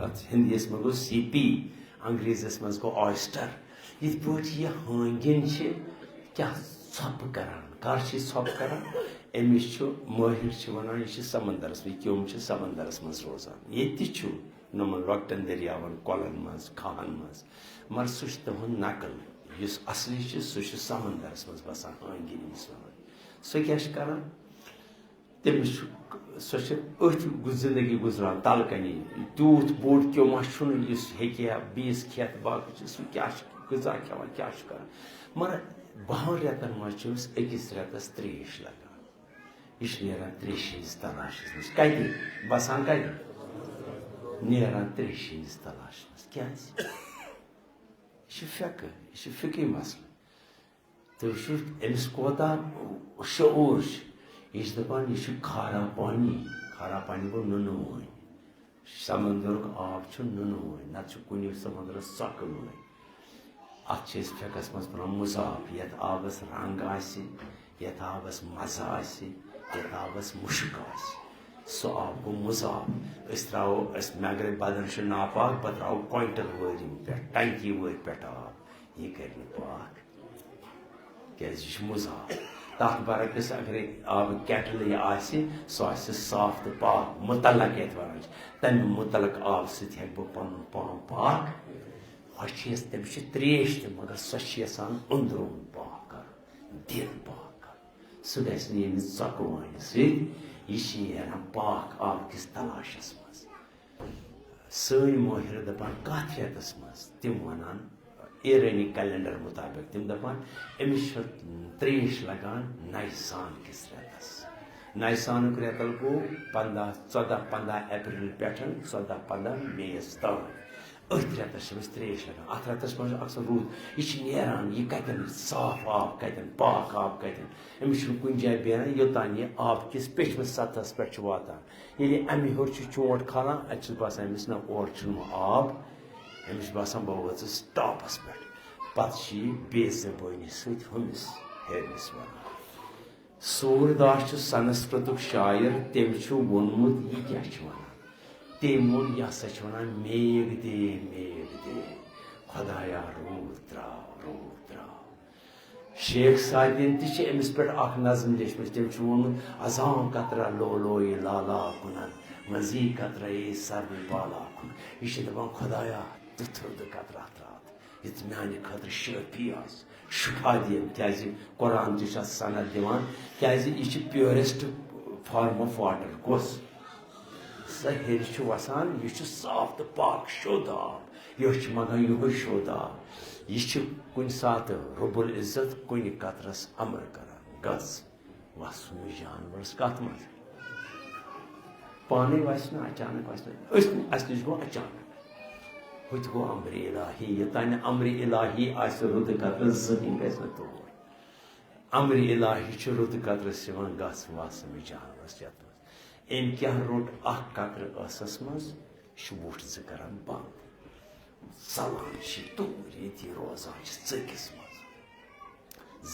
اتھ ہندیس منٛز گوٚو سی پی، انگریزس منٛز گوٚو آیسٹر۔ یِتھ پٲٹھۍ یہِ ہٲنگِنۍ چھِ، کیٛاہ ژھۄپہٕ کران، کر چھِ یہِ ژھۄپہٕ کران؟ أمِس چھُ مٲہِر چھِ ونان، یہِ چھِ سمندرس منٛز، کیوٚم چھِ سمندرس منٛز روزان۔ ییٚتہِ تہِ چھُ نۄمن لۄکٹٮ۪ن دٔریاوَن، کۄلَن منٛز، کھاہَن منٛز۔ مگر سُہ چھُ تِہُنٛد نقل۔ یُس اصلی چھُ، سُہ چھُ سمندرس منٛز بسان، ہٲنگِنۍ ییٚمِس وَنان۔ سُہ کیٛاہ چھُ کران؟ تٔمِس چھُ، سۄ چھِ أتھۍ گُز-، زندگی گُزران تَلہٕ کَنی۔ تیوٗت بوٚڑ کیوٚم ما چھُنہٕ یُس ہیٚکہِ ہا بیٚیِس کھٮ۪تھ، باقٕے چھِ، سُہ کیٛاہ چھُ، غذا کھٮ۪وان، کیٛاہ چھُ کران؟ مگر بَہَن رٮ۪تَن منٛز چھِ أمِس أکِس رٮ۪تَس ترٛیش لگان۔ یہِ چھُ نیران تریشہِ ہٕنٛزِ تلاشس منٛز۔ کتہِ؟ بسان کتہِ؟ نیران تریشہِ ہٕنٛزِ تلاشہِ منٛز۔ کیٛازِ؟ یہِ چھُ فقہ، یہِ چھُ فقہی مسلہٕ۔ تُہۍ وٕچھِو، أمِس کوتاہ شعوٗر چھُ۔ یہِ چھُ دپان، یہِ چھُ کھارا پانی۔ کھارا پانی گوٚو نُنہٕ وٲنۍ۔ سمندرُک آب چھُ نُنہٕ وٲنۍ، نتہٕ چھُ کُنہِ سمندرس ژۄکہٕ وٲنۍ۔ اتھ چھِ أسۍ فقہس منٛز پران مُضاف، یتھ آبس رنگ آسہِ، یتھ آبس مزٕ آسہِ، یتھ آبس مُشک آسہِ، سُہ آب گوٚو مُضاف۔ أسۍ ترٛاوو، أسۍ، مےٚ اگرے بدن چھُ ناپاک، بہٕ ترٛاوو کوینٹل وٲرۍ یِم پٮ۪ٹھ، ٹنکی وٲرۍ پٮ۪ٹھ آب، یہِ کرِ نہٕ پاک۔ کیٛازِ یہِ چھُ مُضاف۔ تَتھ برعکس اگرے آبہٕ کیٹلٕے آسہِ، سُہ آسہِ صاف تہٕ پاک، مُطلق یَتھ وَنان چھِ، تَمہِ مُطلق آبہٕ سۭتۍ ہٮ۪کہٕ بہٕ پَنُن پان پاک۔ ہۄ چھِ یَس، تٔمِس چھِ ترٛیش تہِ، مگر سۄ چھِ یَژھان أنٛدروٗن پاک کَرُن، دِل پاک کَرُن۔ سُہ گژھِ نہٕ ییٚمِس ژۄکہٕ وانہِ سۭتۍ، یہِ چھِ نیران پاک آبہٕ کِس تلاشَس منٛز۔ سٲنۍ مٲہِر دَپان، کَتھ رٮ۪تَس منٛز؟ تِم وَنان، ایرٲنی کیلنڈر مُطابِق۔ تِم دَپان، أمِس چھِ ترٛیش لَگان نیسان کِس رٮ۪تَس۔ نیسانُک رٮ۪تَل گوٚو پنٛداہ، ژۄداہ پنٛداہ اپریل پٮ۪ٹھ ژۄداہ پنٛداہ مئیَس تام۔ أتھۍ رٮ۪تَس چھِ أمِس ترٛیش لَگان۔ اَتھ رٮ۪تَس منٛز چھُ اکثر روٗد۔ یہِ چھِ نیران، یہِ کَتٮ۪ن؟ صاف آب کَتٮ۪ن؟ پاک آب کَتٮ۪ن؟ أمِس چھُنہٕ کُنہِ جایہِ بیران، یوٚتام یہِ آب کِس پیٚٹھمِس سطحَس پٮ۪ٹھ چھُ واتان۔ ییٚلہِ اَمہِ ہیوٚر چھُ چونٛٹھ کھالان، اَتہِ چھُس باسان أمِس، نہ، اورٕ چھُنہٕ وۄنۍ آب، أمِس چھُ باسان، بہٕ وٲژٕس ٹاپَس پٮ۪ٹھ۔ پَتہٕ چھِ یہِ بے زبٲنی سۭتۍ ہُمِس ہیٚرمِس وَنان۔ سورداس چھُ سنسکرتُک شاعر، تٔمۍ چھُ ووٚنمُت، یہِ کیٛاہ چھُ وَنان؟ تٔمۍ ووٚن، یہِ ہسا چھُ وَنان، "میگھ دے، میگھ دے، خۄدایا، روٗد ترٛاو، روٗد ترٛاو۔" شیخ سعدیَن تہِ چھِ أمِس پٮ۪ٹھ اکھ نظم لیچھمٕژ، تٔمۍ چھُ ووٚنمُت، "ازاں قطرہ لولوی لالا کنن، مزی قطرہ ای سر بالا کنن۔" یہِ چھِ دَپان، "خۄدایا، تیُتھ رُدٕ قطرہ ترٛاو، یُتھ میٛانہِ خٲطرٕ شٲفی آسہِ، شفا دِیَن۔" کیٛازِ قرآن تہِ چھُ اَتھ سند دِوان، کیٛازِ یہِ چھِ purest form of water۔ کۄس؟ سۄ ہیٚرِ چھُ وَسان، یہِ چھُ صاف تہٕ پاک شوٚد آب۔ یہِ چھُ منٛگان یِہوٚے شوٚد آب۔ یہِ چھُ کُنہِ ساتہٕ رب العزت کُنہِ قطرس امر کران، "گژھ، وس سوٗنچ جانورس کتھ منٛز؟" پانے وسہِ نہٕ، اچانک وسہِ نہٕ۔ أسۍ، اسہِ نِش گوٚو اچانک۔ ہُتہِ گوٚو امر الہی۔ یوٚتانۍ نہٕ امر الہی آسہِ، رُدٕ قطرس زٕہٕنۍ گژھِ نہٕ تور۔ امر الہی چھُ رُدٕ قطرس یِوان، "گژھ، وس سوٗنچ جانورس یتھ منٛز۔" أمۍ کیٛاہ روٚٹ؟ اکھ قطرٕ ٲسس منٛز، یہِ چھُ وُٹھ زٕ کران بنٛد۔ ژلان چھِ توٗرۍ، ییٚتی روزان چھِ ژٔکِس منٛز۔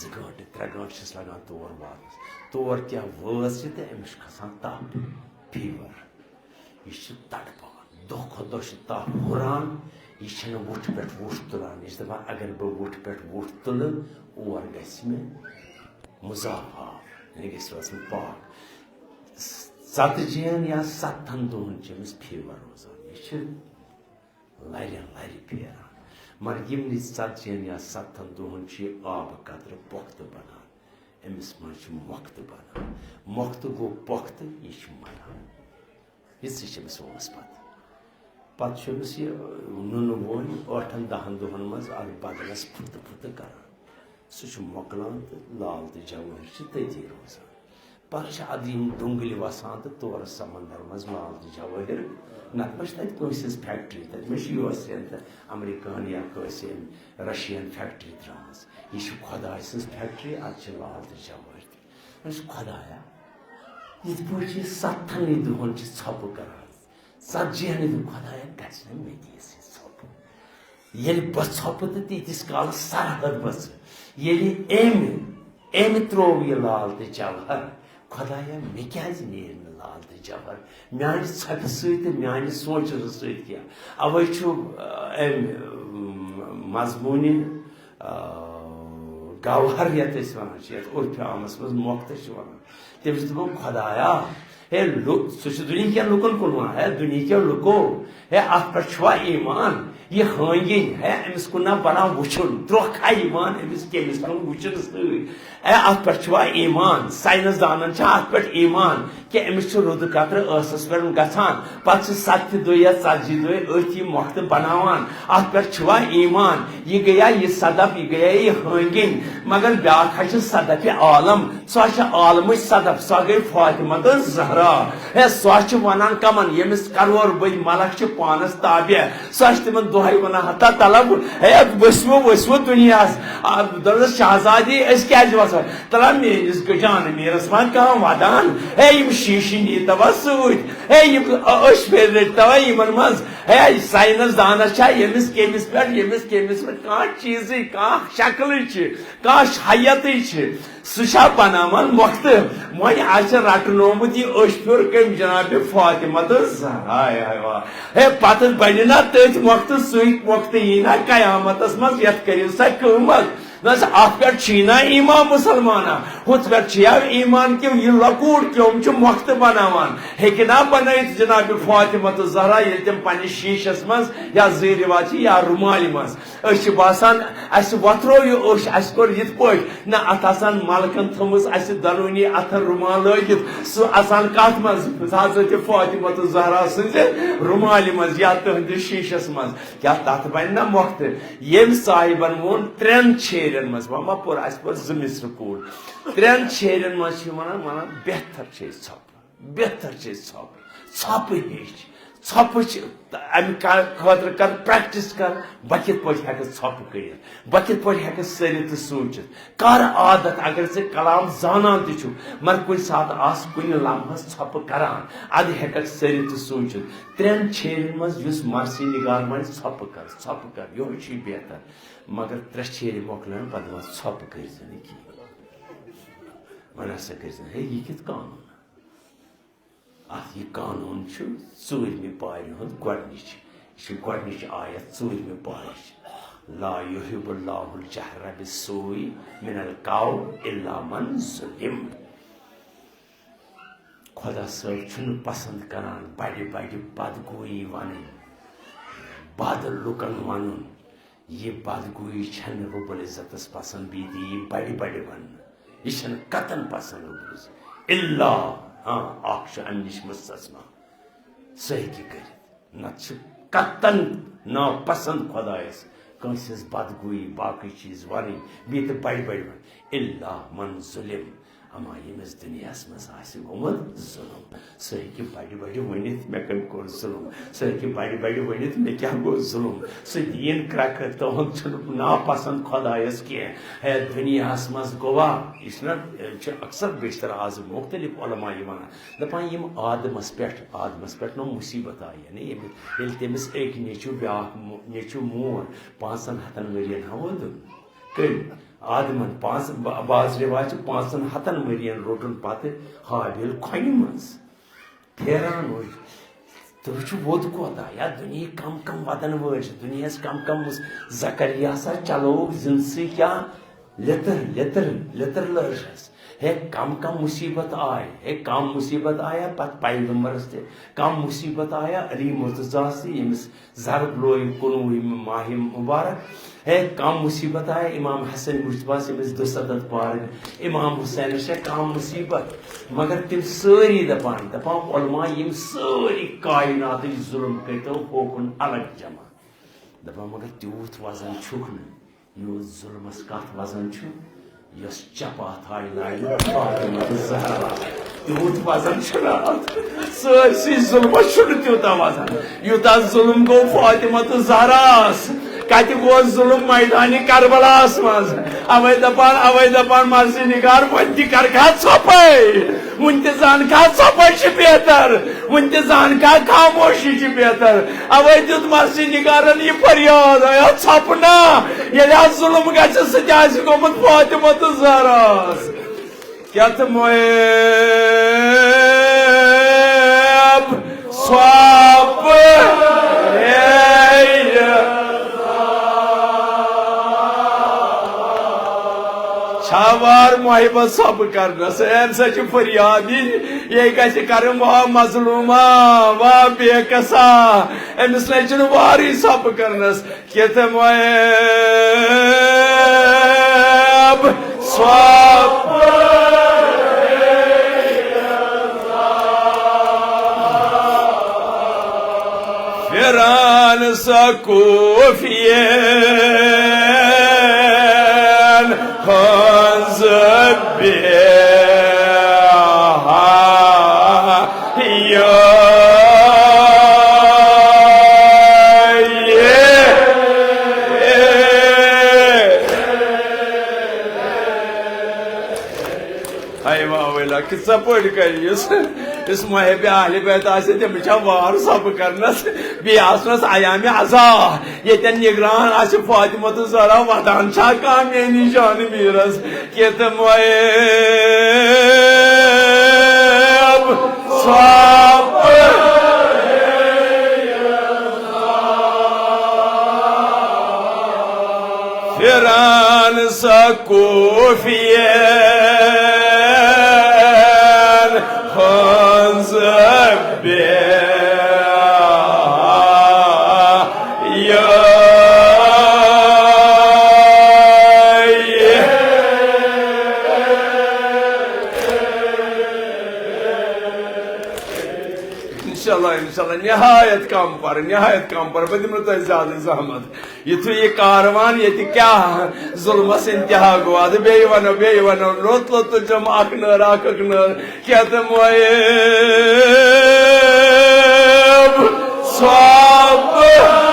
زٕ گٲنٛٹہٕ، ترٛےٚ گٲنٛٹہٕ چھِس لگان تور واتنَس۔ تور کیٛاہ وٲژ یہِ تہٕ أمِس چھُ کھسان تَپھ، fever۔ یہِ چھُ تڑپان۔ دۄہ کھۄتہٕ دۄہ چھُ تَپھ ہُران۔ یہِ چھَنہٕ وُٹھٕ پٮ۪ٹھ وُٹھ تُلان۔ یہِ چھِ دَپان، اگر بہٕ وُٹھٕ پٮ۪ٹھ وُٹھ تُلہٕ، اور گژھِ مےٚ مُضاف آب، یعنی گژھِ روزُن پاک۔ ژتجی ہن یا ستتھن دۄہن چھِ أمِس fever روزان۔ یہِ چھِ لرِ لرِ پھیران۔ مگر یِمنٕے ژتجی ہن یا ستتھن دۄہن چھُ یہِ آبہٕ قطرٕ پۄختہٕ بنان۔ أمِس منٛز چھُ مۄختہٕ بنان۔ مۄختہٕ گوٚو پۄختہٕ، یہِ چھُ مران۔ یِژٕے چھِ أمِس وٲنٛس پتہٕ۔ پتہٕ چھُ أمِس یہِ نُنہٕ وٲنۍ ٲٹھن دہن دۄہن منٛز اتھ بدنس پھُتہٕ پھُتہٕ کران۔ سُہ چھُ مۄکلان تہٕ لال تہٕ جوٲہِر چھِ تٔتی روزان۔ پتہٕ چھِ ادٕ یِم ڈُنگلہِ وسان تہٕ تورٕ سمندر منٛز لال تہٕ جوٲہِر۔ نتہٕ ما چھِ تتہِ کٲنٛسہِ ہٕنٛز factory، تتہِ ما چھِ یوٗ ایس اے ہن تہٕ امریکہن یا کٲنٛسہِ أمۍ رشین factory ترٲومٕژ۔ یہِ چھِ خۄداے سٕنٛز factory، اتہِ چھِ لال تہٕ جوٲہِر تہِ۔ وۄنۍ چھِ خۄدایا، یِتھ پٲٹھۍ یہِ ستتھنٕے دۄہن چھِ ژھۄپہٕ کران، ژتجی ہنٕے دۄہن، خۄدایا، گژھِ نہٕ مےٚ تہِ یِژھ یہِ ژھۄپہٕ۔ ییٚلہِ بہٕ ژھۄپہٕ تہٕ تیٖتِس کالس سرحد بژٕ، ییٚلہِ أمۍ، أمۍ ترٛوو یہِ لال تہٕ جوہر، خۄدایا، مےٚ کیٛازِ نیرِ نہٕ لال تہٕ جوہر میٛانہِ ژھۄپہِ سۭتۍ تہٕ میٛانہِ سونٛچہِ سۭتۍ کینٛہہ؟ اوے چھُ، آ، أمۍ، آ، مضموٗنہِ، آ، گوہر یتھ أسۍ ونان چھِ، یتھ عرفِ عامس منٛز مۄختہٕ چھِ ونان، تٔمِس چھِ دپان، خۄدایا، ہے لُکھ، سُہ چھُ دُنہیٖکٮ۪ن لُکن کُن ونان، ہے دُنہیٖکٮ۪و لُکو، ہے اتھ پٮ۪ٹھ چھُوا ایمان؟ یہِ ہٲنگِنۍ، ہے أمِس کُن نہ بناو وُچھُن، درٛۄکھ ہا یِوان أمِس کٔمِس کُن وُچھنہٕ سۭتۍ۔ ہے اتھ پٮ۪ٹھ چھُوا ایمان؟ ساینس دانن چھا اتھ پٮ۪ٹھ ایمان؟ کہِ أمِس چھُ رُدٕ قطرٕ ٲسس پٮ۪ٹھ گژھان، پتہٕ چھِ ستتھِ دۄہہِ یا ژتجی دۄہہِ أتھۍ یہِ مۄختہٕ بناوان۔ اتھ پٮ۪ٹھ چھُوا ایمان؟ یہِ گٔیا یہِ صدف، یہِ گٔیا یہِ ہٲنگِنۍ، مگر بیاکھ ہا چھِ صدفِ عالم، سۄ چھِ عالمٕچ صدف، سۄ گٔے فاطمہ تہٕ زہرا۔ ہے، سۄ چھِ ونان کمن؟ ییٚمِس کرور بٔدۍ ملک چھِ پانس تابع، سۄ چھِ تِمن دۄہے ونان، ہتا طلب، ہے، ؤسِو، ؤسِو دُنیاہس۔ آ، دوٚپنس، شہزادی، أسۍ کیازِ وسو؟ تلا میٲنِس جان میٖرس ما کانٛہہ ودان؟ ہے، یِم شیٖشہٕ نیٖتوا سۭتۍ؟ ہے، یِم أچھ پھیرِ رٔٹۍ توا یِمن منٛز؟ ہے، ساینس دانس چھا ییٚمِس کٔمِس پٮ۪ٹھ، ییٚمِس کٔمِس پٮ۪ٹھ کانٛہہ چیٖزٕے، کانٛہہ شکلٕے چھِ، کانٛہہ حیتٕے چھِ، سُہ چھا بناوان مۄختہٕ؟ وۄنۍ آسہِ رٹنومُت یہِ أچھ پھیُر کٔمۍ؟ جناب فاطمہ تہٕ زہرا۔ ہے، ہے، واہ۔ ہے، پتہٕ بنہِ نا تٔتھۍ مۄختہٕ سۭتۍ مۄختہٕ یی نا قیامتس منٛز، یتھ کٔرِو سا قۭمت۔ نہ سا، اتھ پٮ۪ٹھ چھُے نا ایمان مسلمانا، ہُتھ پٮ۪ٹھ چھُ یا ایمان کیو یہِ لۄکُٹ کیوم چھُ مۄختہٕ بناوان۔ ہیٚکہِ نا بنٲیِتھ جناب فاطمہ تہٕ زہرا، ییٚلہِ تِم پننِس شیٖشس منٛز یا زٲرِواتہِ یا رُمالہِ منٛز؟ أسۍ چھِ باسان، اسہِ وۄتھرو یہِ اوٚش، اسہِ کوٚر یِتھ پٲٹھۍ۔ نہ، اتھ آسان ملکن تھٲومٕژ اسہِ دۄنوٕنی اتھن رُمال لٲگِتھ۔ سُہ آسان کتھ منٛز؟ حضرت فاطمہ تہٕ زہرا سٕنٛزِ رُمالہِ منٛز یا تٕہنٛدِس شیٖشس منٛز۔ کیٛاہ تتھ بنہِ نہ مۄختہٕ؟ ییٚمۍ صاحبن ووٚن ترٛٮ۪ن چھیرٮ۪ن منٛز، وۄنۍ ما پوٚر اسہِ، پوٚر زٕ مِصرٕ کوٗل۔ ترٛٮ۪ن چھیرٮ۪ن منٛز چھِ ونان، ونان، بہتر چھِ أسۍ ژھۄپہٕ، بہتر چھِ أسۍ ژھۄپہٕ، ژھۄپہٕ ہیٚچھ، ژھۄپہٕ چھِ، امہِ کا-، خٲطرٕ کر practice کر، بہٕ کِتھ پٲٹھۍ ہٮ۪کہٕ ژھۄپہٕ کٔرِتھ، بہٕ کِتھ پٲٹھۍ ہٮ۪کہٕ سٔرِتھ تہٕ سوٗنٛچِتھ۔ کر عادت، اگر ژٕ کلام زانان تہِ چھُکھ، مگر کُنہِ ساتہٕ آس کُنہِ لمحس ژھۄپہٕ کران، ادٕ ہٮ۪ککھ سٔرِتھ تہٕ سوٗنٛچِتھ۔ ترٛٮ۪ن چھیرٮ۪ن منٛز یُس مرثی نگار ونہِ، ژھۄپہٕ کر، ژھۄپہٕ کر، یِہوٚے چھُے بہتر۔ مگر ترٛےٚ چھیرِ مۄکلن، پتہٕ وَن، ژھۄپہٕ کٔرۍ زِ نہٕ کِہیٖنۍ۔ وۄنۍ ہسا کٔرۍ زِ، ہے، یہِ کِتھ قانوٗن؟ اَتھ یہِ قانوٗن چھُ ژوٗرمہِ پارِ ہُنٛد گۄڈٕنِچ، یہِ چھِ گۄڈٕنِچ آیت ژوٗرمہِ پارِچ۔ لا یحب اللہ الجہر بالسوء من القول الا من ظلم۔ خۄدا صٲب چھُنہٕ پسنٛد کران بڑِ بڑِ بدگویی ونٕنۍ، بد لُکن ونُن۔ یہِ بدگویی چھنہٕ رب العزتس پسنٛد، بیٚیہِ تہِ یی بڑِ بڑِ وننہٕ۔ یہِ چھنہٕ قطعاً پسنٛد رب العزت۔ الا، ہاں، اکھ چھُ امہِ نِش مستثنا، سُہ ہیٚکہِ کٔرِتھ۔ نتہٕ چھُ قطعاً ناپسنٛد خۄدایس کٲنٛسہِ ہٕنٛز بدگویی، باقٕے چیٖز ونٕنۍ، بیٚیہِ تہِ بڑِ بڑِ ونٕنۍ۔ الا من ظلم، اما ییٚمِس دُنیاہس منٛز آسہِ گوٚمُت ظُلم، سُہ ہیٚکہِ بڑِ بڑِ ؤنِتھ، مےٚ کٔمۍ کوٚر ظُلم۔ سُہ ہیٚکہِ بڑِ بڑِ ؤنِتھ، مےٚ کیٛاہ گوٚو ظُلم۔ سُہ دِیِن کرٛٮ۪کھ، تُہُنٛد چھُنہٕ ناپسنٛد خۄدایس کینٛہہ۔ ہے، دُنیاہس منٛز گوٚوا، یہِ چھُنہ، یہِ چھُ اکثر بیشتر آز مُختٔلِف علماء یہِ ونان، دپان، یِم آدمس پٮ۪ٹھ، آدمس پٮ۪ٹھ نہ مُصیبت آیہِ، یعنی ییٚمہِ، ییٚلہِ تٔمِس أکۍ نیٚچوٗ، بیٛاکھ مو-، نیٚچوٗ مور پانٛژن ہتن ؤرین ہاوو دیُن۔ کٔمۍ؟ آدمن۔ پانٛژھ، با-، بعض رِوایت چھِ پانٛژن ہتن ؤرین روٚٹُن پتہٕ ہابیل کھۄنہِ منٛز۔ پھیران اوس۔ تُہۍ وٕچھِو ووٚد کوتاہ، یا دُنیہٕکۍ کم کم ودن وٲلۍ چھِ، دُنیاہس کم کم مُس-، زکریا سا چلووُکھ زِندٕ سٕے کیٛاہ؟ لِتٕر، لِتٕر، لِتٕر لٔر چھس۔ ہے، کم کم مُصیبت آے، ہے، کم مُصیبت آیا پتہٕ پیغمبرس تہِ، کم مُصیبت آیا علی مرتضیٰ ہس تہِ، ییٚمِس ضرب لوگ کُنوُہمہِ ماہِ مبارک۔ ہے، کم مُصیبت آے امام حسن مجتبیٰ ہس، ییٚمِس دُسَتتھ پارٕ امام حسینس چھےٚ کم مُصیبت۔ مگر تِم سٲری دپان، دپان علماء، یِم سٲری کائناتٕکۍ ظُلم کٔرۍتو ہوکُن الگ جمع۔ دپان، مگر تیوٗت وزن چھُکھ نہٕ۔ یوٗت ظُلمس کتھ وزن چھُ، یۄس چپاتھ آیہِ لاینہٕ فاطمہ تہٕ زہرا۔ تیوٗت وزن چھُنہٕ اتھ۔ سٲرسٕے ظُلمس چھُنہٕ تیوٗتاہ وزن، یوٗتاہ ظُلم گوٚو فاطمہ تہٕ زہراہس۔ کتہِ گوٚو ظُلم؟ میدانِ کربلاہس منٛز۔ اوے دپان، اوے دپان مرثی نگار، وۄنۍ تہِ کرکھا ژھۄپے؟ وُنہِ تہِ زانکھا ژھۄپے چھِ بہتر؟ وُنہِ تہِ زانکھا خاموشی چھِ بہتر؟ اوے دیُت مرثی نگارن یہِ فریاد، اے ژھۄپہٕ نا، ییٚلہِ حظ ظُلم گژھِ، سُہ تہِ آسہِ گوٚمُت فاطمہ تہٕ زہراہس۔ کیٛاہ تہٕ مۄیب ژھۄپہٕ، اے چھا وار محبت ژھۄپہٕ کرنس؟ أمۍ سۭتۍ چھِ فریاد یہِ، یہِ گژھِ کرٕنۍ، واہ مظلوما، واہ بے کسا۔ أمِس نَے چھُنہٕ وارٕے ژھۄپہٕ کرنس۔ کِتھ مۄیب ژھۄپہٕ۔ پھران سۄ کوٗفین ہٕنٛز بیہا۔ ہاے واہ ویلا، کِژھ پٲٹھۍ کرِ یُس، یُس محب اہل بیت آسہِ، تٔمِس چھا وار ژھۄپہٕ کرنس، بیٚیہِ آسنس ایام عزا، ییٚتٮ۪ن نگران آسہِ فاطمہ تہٕ زہرا، ودان چھا کانٛہہ میٲنِس جان میٖرس؟ کِتھ مۄیب ژھۄپہٕ۔ پھران سۄ کوٗفین ہٕنٛز بیہا۔ انشاءاللہ، انشاءاللہ، نہایت کم پر، نہایت کم پر، بہٕ دِمہٕ نہٕ تۄہہِ زیادٕ زحمت۔ یُتھُے یہِ کاروان ییٚتہِ کیٛاہ ظُلمس انتہا گوٚو، اَدٕ بیٚیہِ وَنو، بیٚیہِ وَنو، لوٚت لوٚت تُلچم اکھ نٲر، اکھ اکھ نٲر، کیٛاہ تہٕ مۄیب ژھۄپہٕ۔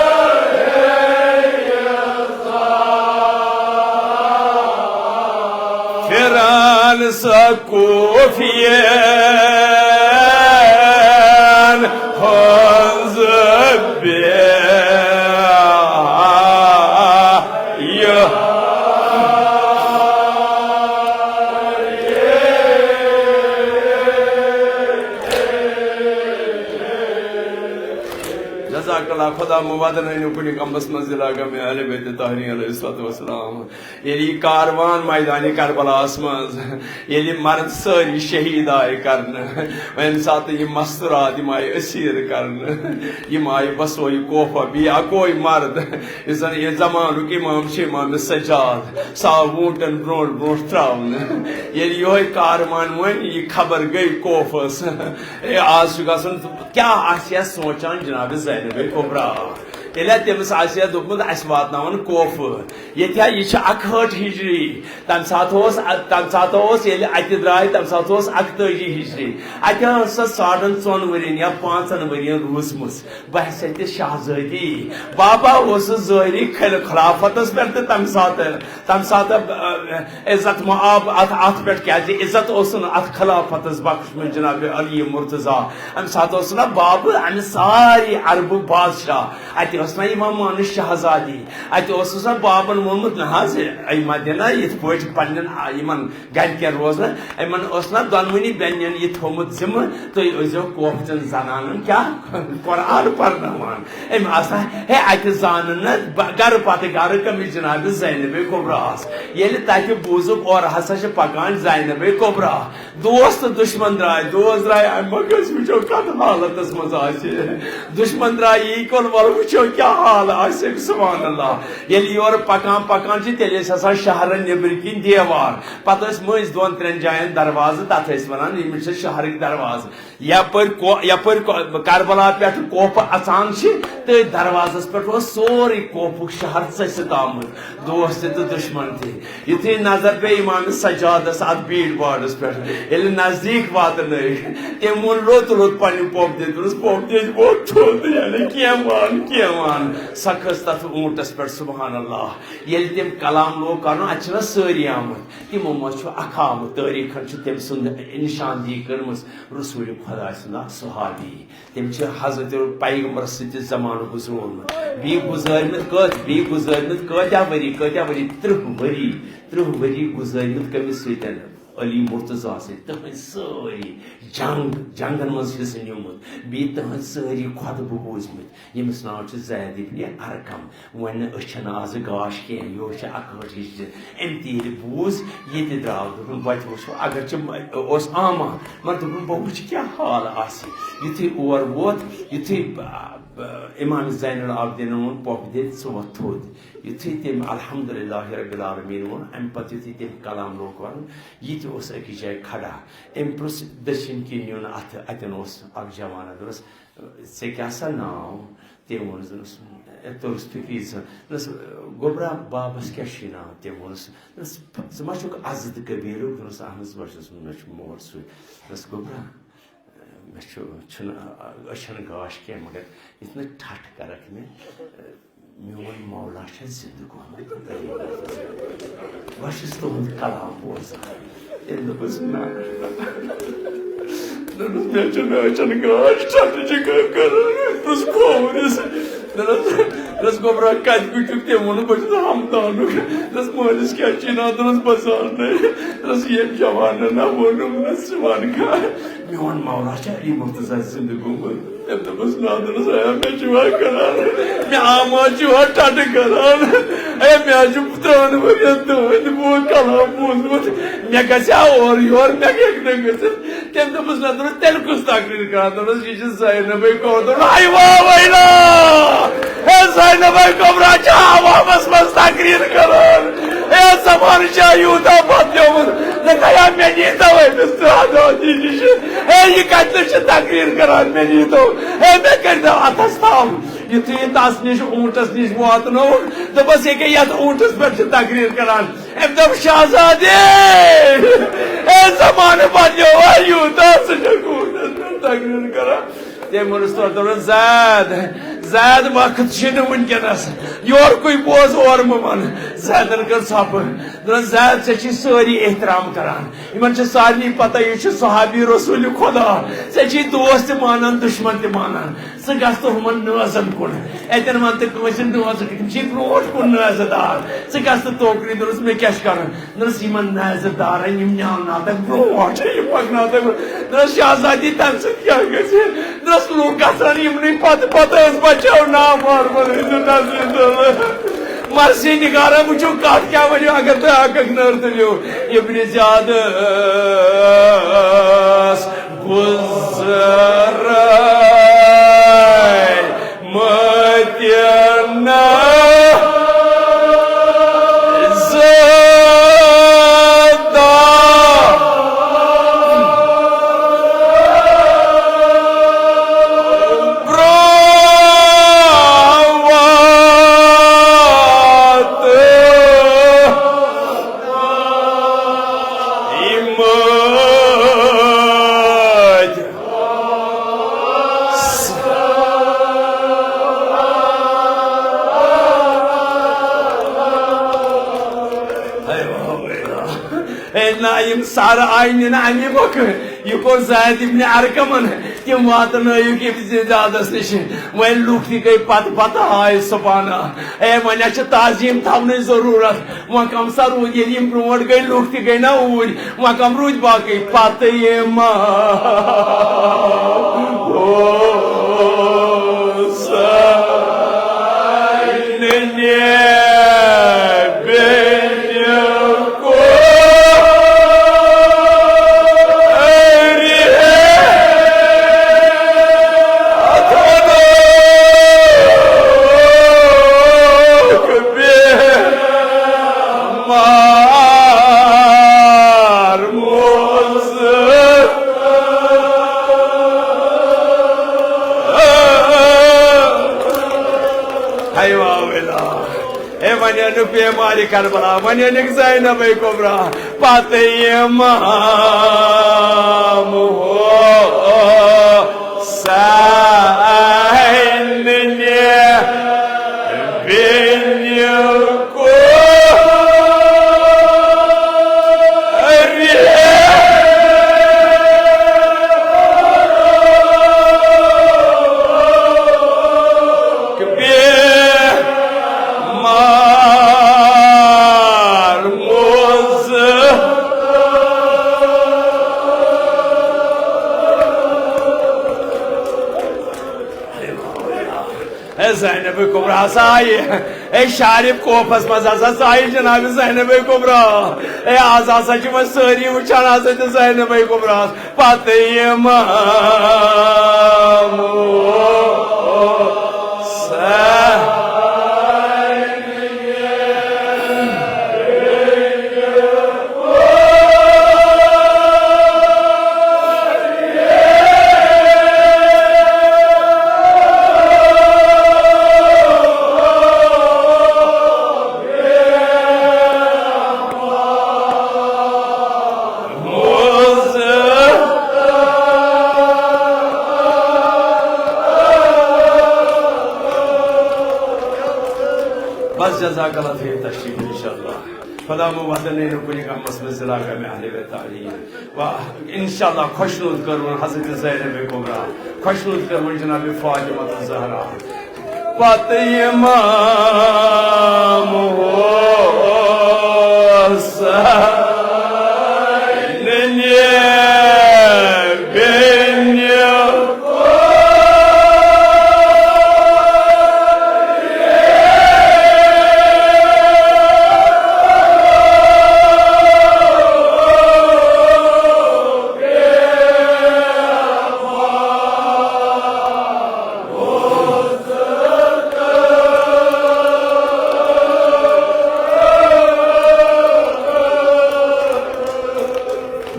پھران سۄ کوٗفین ہٕنٛز بیہا۔ مبادر نینو کُنہِ کمبس منٛز ضلع غم اہل بیت طاہرین علیہ الصلوۃ والسلام۔ ییٚلہِ یہِ کاروان میدانِ کربلاہس منٛز، ییٚلہِ مرد سٲری شہیٖد آیہِ کرنہٕ، اَمہِ ساتہٕ یِم مستورات، یِم آیہِ أسیٖر کرنہٕ، یِم آیہِ بسویہِ کوفہ، بیٚیہِ اکوے مرد، یُس زن یہِ زمانُک امام چھُ، امام سجاد، سُہ آو ووٗنٛٹن برونٛٹھ برونٛٹھ تراونہٕ۔ ییٚلہِ یِہوے کاروان وۄنۍ یہِ خبر گٔے کوفس، اے، آز چھُ گژھُن، کیٛاہ آسہِ ہا سونٛچان جناب زینب کبریٰ؟ ییٚلہِ ہا تٔمِس آسہِ ہا دوٚپمُت، "اَسہِ واتناوَن کوفہٕ، ییٚتہِ ہا یہِ چھِ اَکہٲٹھ ہِجری۔" تَمہِ ساتہٕ اوس، تَمہِ ساتہٕ اوس، ییٚلہِ اَتہِ درٛاے، تَمہِ ساتہٕ اوس اَکتٲجی ہِجری۔ اَتہِ ٲس سۄ ساڑَن ژۄن ؤرِین یا پانٛژَن ؤرِین روٗزمٕژ بحیثیت شاہزٲدی۔ بابا اوسُس ظٲہری خل-، خلافتَس پٮ۪ٹھ تہِ تَمہِ ساتہٕ، تَمہِ ساتہٕ، آ، عزت مآب اَتھ، اَتھ پٮ۪ٹھ، کیٛازِ عزت اوسُن اَتھ خلافتَس بخشمُت جناب علی مرتضیٰ۔ اَمہِ ساتہٕ اوس نہ بابہٕ اَمہِ ساری عربہٕ بادشاہ، اَتہِ ٲس نہ یِوان ماننہٕ شاہزادی، اَتہِ اوسُس نہ بابَن ووٚنمُت، نہ حظ، یہِ ما دِنہ یِتھ پٲٹھۍ پنٛنٮ۪ن، آ، یِمَن گَرِکٮ۪ن روزنہٕ۔ یِمَن اوس نہ دۄنوٕنی بیٚنٮ۪ن یہِ تھوٚومُت ذِمہٕ، تُہۍ ٲسۍزیو کوفچَن زنانَن کیٛاہ قرآن پَرناوان۔ أمۍ آسان ہے اَتہِ زانَن نہ بہ-، گَرٕ پَتہٕ گَرٕ کٔمِس جناب زینبِ کبریٰ ہَس۔ ییٚلہِ تَتہِ بوٗزُکھ، اورٕ ہسا چھِ پَکان زینبِ کبریٰ۔ دوست تہٕ دُشمن درٛاے، دوست درٛاے، اَمہِ مۄکھ أسۍ وٕچھو کَتھ حالتَس منٛز آسہِ۔ دُشمن درٛاے یی کُن، وَلہٕ وٕچھو کیٛاہ حال آسہِ۔ سبحان اللہ۔ ییٚلہِ یورٕ پَکان پَکان چھِ، تیٚلہِ ٲسۍ آسان شہرَن نیٚبٕرۍ کِنۍ دیوار، پَتہٕ ٲسۍ مٔنٛزۍ دۄن ترٛٮ۪ن جایَن دروازٕ، تَتھ ٲسۍ وَنان، یِم چھِ شہرٕکۍ دروازٕ۔ یپٲرۍ کو-، یپٲرۍ کو-، کربلا پٮ۪ٹھ کوفہٕ اژان چھِ، تٔتھۍ دروازس پٮ۪ٹھ اوس سورُے کوفُک شہر ژٔسِتھ آمُت، دوست تہِ تہٕ دُشمن تہِ۔ یُتھُے نظر پیٚیہِ امام سجادس اتھ بیٖڑ باڑس پٮ۪ٹھ، ییٚلہِ نزدیٖک واتنٲوۍ، تٔمۍ ووٚن لوٚت لوٚت پننہِ پۄپھ دِتھ، دوٚپنس، "پۄپھ دِتھ ووت تھوٚد، یعنی کینٛہہ وَن، کینٛہہ وَن۔" سۄ کھٔژ تتھ اوٗنٹس پٮ۪ٹھ، سبحان اللہ۔ ییٚلہِ تٔمۍ کلام لوگ کرُن، اتہِ چھِنہ سٲری آمٕتۍ، تِمو منٛز چھُ اکھ آمُت، تٲریٖخن چھُ تٔمۍ سُنٛد نِشاندہی کٔرمٕژ۔ رسول خدا سُنٛد اکھ صحابی، تٔمۍ چھِ حضرت پیغمبرس سۭتۍ تہِ زمانہٕ گُزرومُت۔ بیٚیہِ گُزٲرمٕتۍ کٔژ، بیٚیہِ گُزٲرمٕتۍ کٲتیٛاہ ؤری، کٲتیٛاہ ؤری؟ تٕرٛہ ؤری، تٕرٛہ ؤری گُزٲرمٕتۍ کٔمِس سۭتۍ؟ علی مرتضیٰ سۭتۍ۔ تٕہٕنٛدۍ سٲری جنگ، جنگن منٛز حصہٕ نیوٗمُت، بیٚیہِ تٕہٕنٛدۍ سٲری خۄطبہٕ بوٗزمٕتۍ۔ ییٚمِس ناو چھُ زید ابن ارقم۔ وۄنۍ نہٕ أچھن آزٕ گاش کینٛہہ، یورٕ چھِ اکٲٹھ ہِش تہِ۔ أمۍ تہِ ییٚلہِ بوٗز، یہِ تہِ درٛاو، دوٚپُن، "وۄتہِ وٕچھو، اگرچہِ اوس آما، مگر دوٚپُن، بہٕ وٕچھِ کیٛاہ حال آسہِ۔" یُتھُے اور ووت، یُتھُے، آ، آ، امام زین العابدینن ووٚن، "پۄپھ دِتھ ژٕ وۄتھ تھوٚد۔" یُتھُے تٔمۍ الحمدللہ رب العالمین ووٚن، امہِ پتہٕ یُتھُے تٔمۍ کلام لوگ ونُن، یہِ تہِ اوس أکِس جایہِ کھڑا۔ أمۍ پرُژھ دٔچھِنۍ کِنۍ نیُن اتھٕ، اتٮ۪ن اوس اکھ جوان، دوٚپنس، "ژےٚ کیٛاہ سا ناو؟" تٔمۍ ووٚنُس، دوٚپنَس، "ہے، توٚرُس فِکرِ زٕ۔" دوٚپنَس، "گوٚبرا، بابَس کیٛاہ چھُے ناو؟" تٔمۍ ووٚنُس، دوٚپنَس، "ژٕ ما چھُکھ عزد کبیٖرُک؟" دوٚپنَس، "اَہَن حظ، بہٕ چھُس، مےٚ چھُ مول سُے۔" دوٚپنَس، "گوٚبرا، مےٚ چھُ، چھُنہٕ، أچھَن گاش کینٛہہ، مگر یُتھ نہٕ ٹھَٹھ کَرَکھ مےٚ، میون مولا چھا زِندٕ گوٚمُت؟" بہٕ چھُس تُہُنٛد کلام بوزان۔ تٔمۍ دوٚپُس، "نہ۔" دوٚپُس، "مےٚ چھُنہٕ أچھَن گاش، ٹھٹہٕ چھِ کٲم کران۔" دوٚپُس، "کھوورِس۔" دوٚپُس، دوٚپُس، "گوٚبرا، کَتہِ کُٹھیُک؟" تٔمۍ ووٚن، "بہٕ چھُس ہمدانُک۔" دوٚپُس، "مٲلِس کیٛاہ چھُے ناو؟" دوٚپُس، "بہٕ زانَے۔" دوٚپُس، "ییٚمۍ جوانَن نہ ووٚنُم نہ، ژٕ وَن کھا، میون مولا چھا علی مرتضیٰ زِندٕ گوٚمُت؟" تٔمۍ دوٚپُس، "نہ۔" دوٚپُس، "اے، مےٚ چھُ وۄنۍ کران، مےٚ آما چھُ وۄنۍ ٹٹہٕ کران۔ اے، مےٚ حظ چھُ ترٛہَن ؤرین تُہٕنٛدِ بوٗ-، کلام بوٗزمُت۔ مےٚ گژھِ ہا اورٕ یورٕ، مےٚ ہیٚکہِ نہٕ گٔژھِتھ۔" تٔمۍ دوٚپُس، "نہ۔" دوٚپُس، "تیٚلہِ کُس تقریر کران؟" دوٚپُس، "یہِ چھِ زینبے کور۔" دوٚپُن، "ہاے وا ویلا، ہے زینبے کبریٰ چھِ عوامس منٛز تقریر کران۔ ہے زمانہٕ چھا یوٗتاہ بدلیومُت، نہ گیا مےٚ نیٖتو أمِس ترٛہَن دۄہَن نِش۔ ہے، یہِ کَتہِ چھِ تقریر کران، مےٚ نیٖتو، ہے، مےٚ کٔرۍتو اَتھَس تھَپھ۔" یُتھُے یہِ تَس نِش، اوٗنٹَس نِش واتنووُکھ، دوٚپُس، "ییٚکیٛاہ یَتھ اوٗنٹَس پٮ۪ٹھ چھِ تقریر کران؟" أمۍ دوٚپ، "شہزادے، ہے، زمانہٕ بدلیو وۄنۍ یوٗتاہ، ژٕ چھَکھ اوٗنٹَس پٮ۪ٹھ تقریر کران؟" تٔمۍ ووٚنُس تورٕ، دوٚپُن، "زید، زید، وقت چھُنہٕ وٕنکیٚنَس، یورکُے بوز، اورٕ مہٕ وَن۔" زیدَن کٔر ژھۄپہٕ۔ دوٚپُن، "زید، ژےٚ چھِی سٲری احترام کران، یِمَن چھِ سارنٕے پتہ، یہِ چھُ صحابی رسول خدا، ژےٚ چھِی دوست تہِ مانان، دُشمن تہِ مانان، ژٕ گژھ تہٕ ہُمَن نٲزَن کُن، اَتٮ۪ن وَن تہٕ کٲنٛسہِ نٲزٕ، تِم چھِی برونٛٹھ کُن نٲزٕ دار، ژٕ گژھ تہٕ توکری۔" دوٚپُس، "مےٚ کیٛاہ چھُ کرُن؟" دوٚپُس، "یِمَن نٲزٕ دارَن یِم نیٛاوناوتَکھ برونٛٹھ، یِم پَکناوتَکھ برونٛٹھ۔" دوٚپُس، "شہزادی، تَمہِ سۭتۍ کیٛاہ گژھِ؟" رس لوٗکھ گژھان یِمنٕے پتہٕ پتہٕ ٲسۍ بچاو نامحرمن ہٕنٛدِ نظرِ تل۔ مرثی نگارا وٕچھِو کتھ کیٛاہ ؤنِو اگر تُہۍ حقٕکۍ نٔر تُلِو۔ ابن زیادس گُزرے مدینہ زادہ۔ برٛونٛہہ واتہٕ یِمہٕ ہے واہ ویلا۔ ہے نہ، یِم سارٕ آیہِ نِنہٕ اَمی مۄکھٕ۔ یہِ کوٚر زید ابن ارقمن، تِم واتنٲیِکھ ییٚمہِ زیادس نِش۔ وۄنۍ لُکھ تہِ گٔے پتہٕ پتہٕ آے سبحانہ۔ ہے وۄنۍ اَسہِ چھِ تعظیٖم تھاونٕچ ضروٗرت۔ وۄنۍ کم سا روٗد، ییٚلہِ یِم برونٛٹھ گٔے، لُکھ تہِ گٔے نا اوٗرۍ، وۄنۍ کم روٗدۍ باقٕے؟ پتہٕ یِم حسینہِ بیٚنہِ کورِ۔ مار موز۔ ہے واہ ویلا۔ ہے وۄنۍ أنِکھ بیمارِ کربلا، وۄنۍ أنِکھ زینبے کبریٰ، پتہٕ امام حسین۔ بیٚنہِ کورِ۔ بیمار موزٕ۔ اے زینب کبریٰ ہسا آیہِ۔ اے شارب کوفس منٛز ہسا آیہِ جناب زینب کبریٰ۔ اے آز ہسا چھِ وۄنۍ سٲری وٕچھان ہسا چھِ زینب کبریٰ۔ پتہٕ امام حسین۔ بس جزاک اللہ، تھٲیِو تشریٖف انشاءاللہ۔ خدا مہٕ وَتَن نیرِو کُنہِ غمَس منٛز ضلع غمِ اہلِ بیتاری۔ وا-، انشاءاللہ خۄشنُد کٔرٕوُن حضرت زینب کبریٰ، خۄشنُد کٔرٕوُن جناب فاطمہ الزہرا۔ پتہٕ امام حسین بیٚنہِ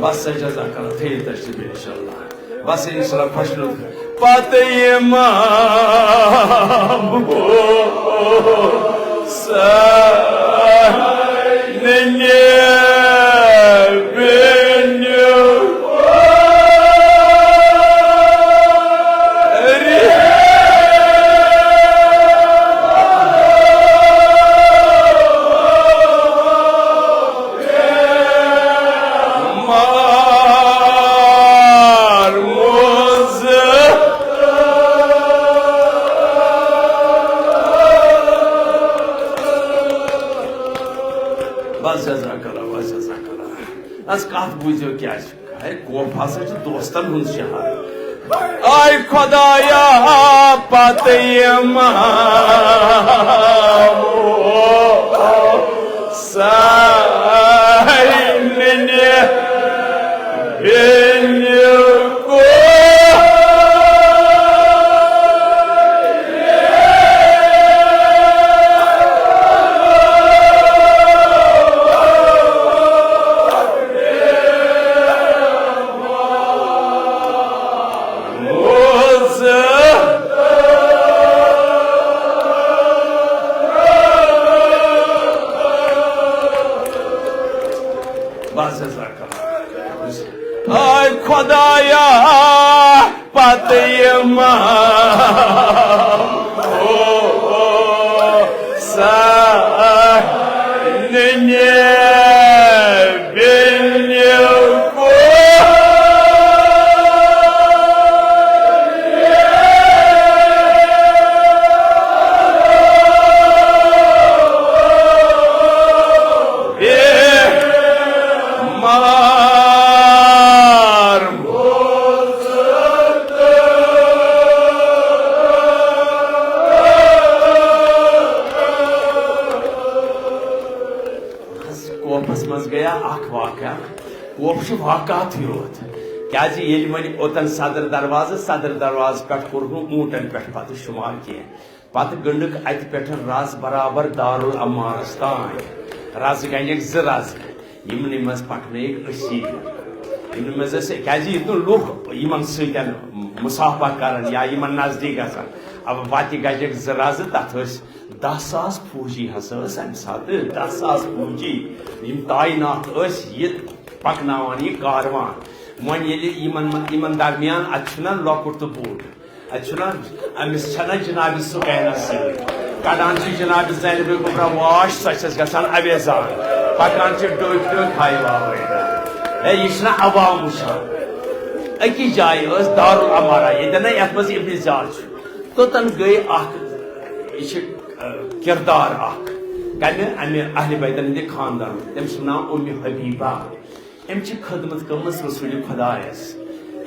بس جزاک اللہ، تھٲیِو تشریٖف انشاءاللہ۔ بس انشاءاللہ خۄشنُد۔ پتہٕ امام حسین بیٚنہِ مار موزٕ۔ بس جزاک اللہ، بس جزاک اللہ۔ بس کتھ بوٗزِو کیٛاہ چھِ۔ ہے، کوفہ ہسا چھُ دوستن ہُنٛد شہر۔ آے خۄدایا، پتہٕ یِم سارنٕے بیٚنہِ کورِ۔ بس حظ، رقم۔ آے خۄدایا، پتہٕ یِم سارنٕے بیٚنہِ کورِ۔ بیمار۔ حظ، کوپس منٛز گٔیا اکھ واقعہ۔ کوپ چھُ واقعاتٕے یوت۔ کیازِ ییٚلہِ وۄنۍ اوتن صدر دروازٕ، صدر دروازٕ پٮ۪ٹھ کوٚرُکھ نہٕ اوٗنٹن پٮ۪ٹھ پتہٕ شُمار کینٛہہ۔ پتہٕ گٔنٛڈٕکھ اتہِ پٮ۪ٹھ رز برابر دارالعمارس تام۔ رزٕ گنٛڈٮ۪کھ زٕ رزٕ۔ یِمنٕے منٛز پکنٲیِکھ أسی۔ یِمنٕے منٛز ٲسۍ، کیازِ ییٚتہِ نہٕ لُکھ یِمن سۭتۍ مصافحہ کران یا یِمن نزدیٖک گژھان۔ اب وتہِ گجکھ زٕ رزٕ، تتھ ٲسۍ دَہ ساس فوجی ہسا ٲسۍ امہِ ساتہٕ، دَہ ساس فوجی۔ یِم تعینات ٲسۍ یہِ پکناوان یہِ کاروان۔ وۄنۍ ییٚلہِ یِمن، یِمن درمیان اتہِ چھُنہ لۄکُٹ تہٕ بوٚڑ، اتہِ چھُنہ، أمِس چھنہ جناب سُکینہ سۭتۍ۔ کڑان چھِ جناب زینب کبریٰ واش، سۄ چھس گژھان اویزان۔ پکان چھِ ڈوٚکۍ ڈوٚکۍ ہاے واوے۔ ہے، یہِ چھُنہ عوام وٕچھان۔ أکِس جایہِ ٲس دارالعمارہ، ییٚتٮ۪ن نہ یتھ منٛز ابن زیاد چھُ۔ توٚتن گٔے اکھ، یہِ چھِ، اہ، کردار اکھ۔ کمہِ؟ امہِ اہل بیتن ہٕنٛدِ خاندان۔ تٔمۍ سُنٛد ناو اُمہِ حبیبہ۔ أمۍ چھِ خدمت کٔرمٕژ رسول خدایس۔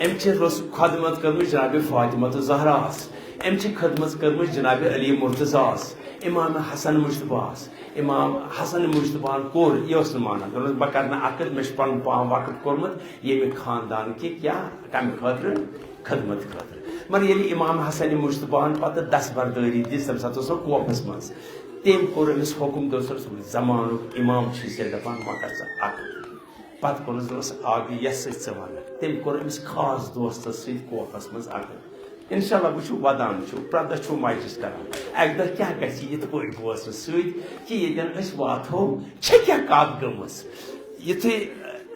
أمۍ چھِ رس-، خدمت کٔرمٕژ جناب فاطمہ زہراہس۔ أمۍ چھِ خدمت کٔرمٕژ جناب علی مرتضیٰ ہس، امام حسن مجتبیٰ ہس۔ امام حسن مجتبیٰ ہن کوٚر، یہِ اوس نہٕ مانان، دوٚپنس، "بہٕ کرٕ نہٕ عقد، مےٚ چھُ پنُن پان وقف کوٚرمُت ییٚمہِ خاندان کہِ کیٛاہ، کمہِ خٲطرٕ؟ خدمت خٲطرٕ۔" مگر ییٚلہِ امام حسن مجتبیٰ ہن پتہٕ دستبردٲری دِژ، تمہِ ساتہٕ اوس سُہ کوفس منٛز، تٔمۍ کوٚر أمِس حُکم، دوٚپُس، "زمانُک امام چھُے ژےٚ دپان، وۄنۍ کر ژٕ عقد۔" پتہٕ کوٚرُس دوٚپُس، "اکھ گٔے یۄس سۭتۍ ژٕ ونکھ۔" تٔمۍ کوٚر أمِس خاص دوستس سۭتۍ کوفس منٛز عقد۔ انشاءاللہ وٕچھِو، ودان چھُ، پرٛٮ۪تھ دۄہ چھُ مجلس کران۔ اکہِ دۄہ کیٛاہ گژھِ یِتھ پٲٹھۍ بوزنہٕ سۭتۍ کہِ ییٚتٮ۪ن أسۍ واتہو، چھےٚ کیٛاہ کتھ گٔمٕژ؟ یُتھُے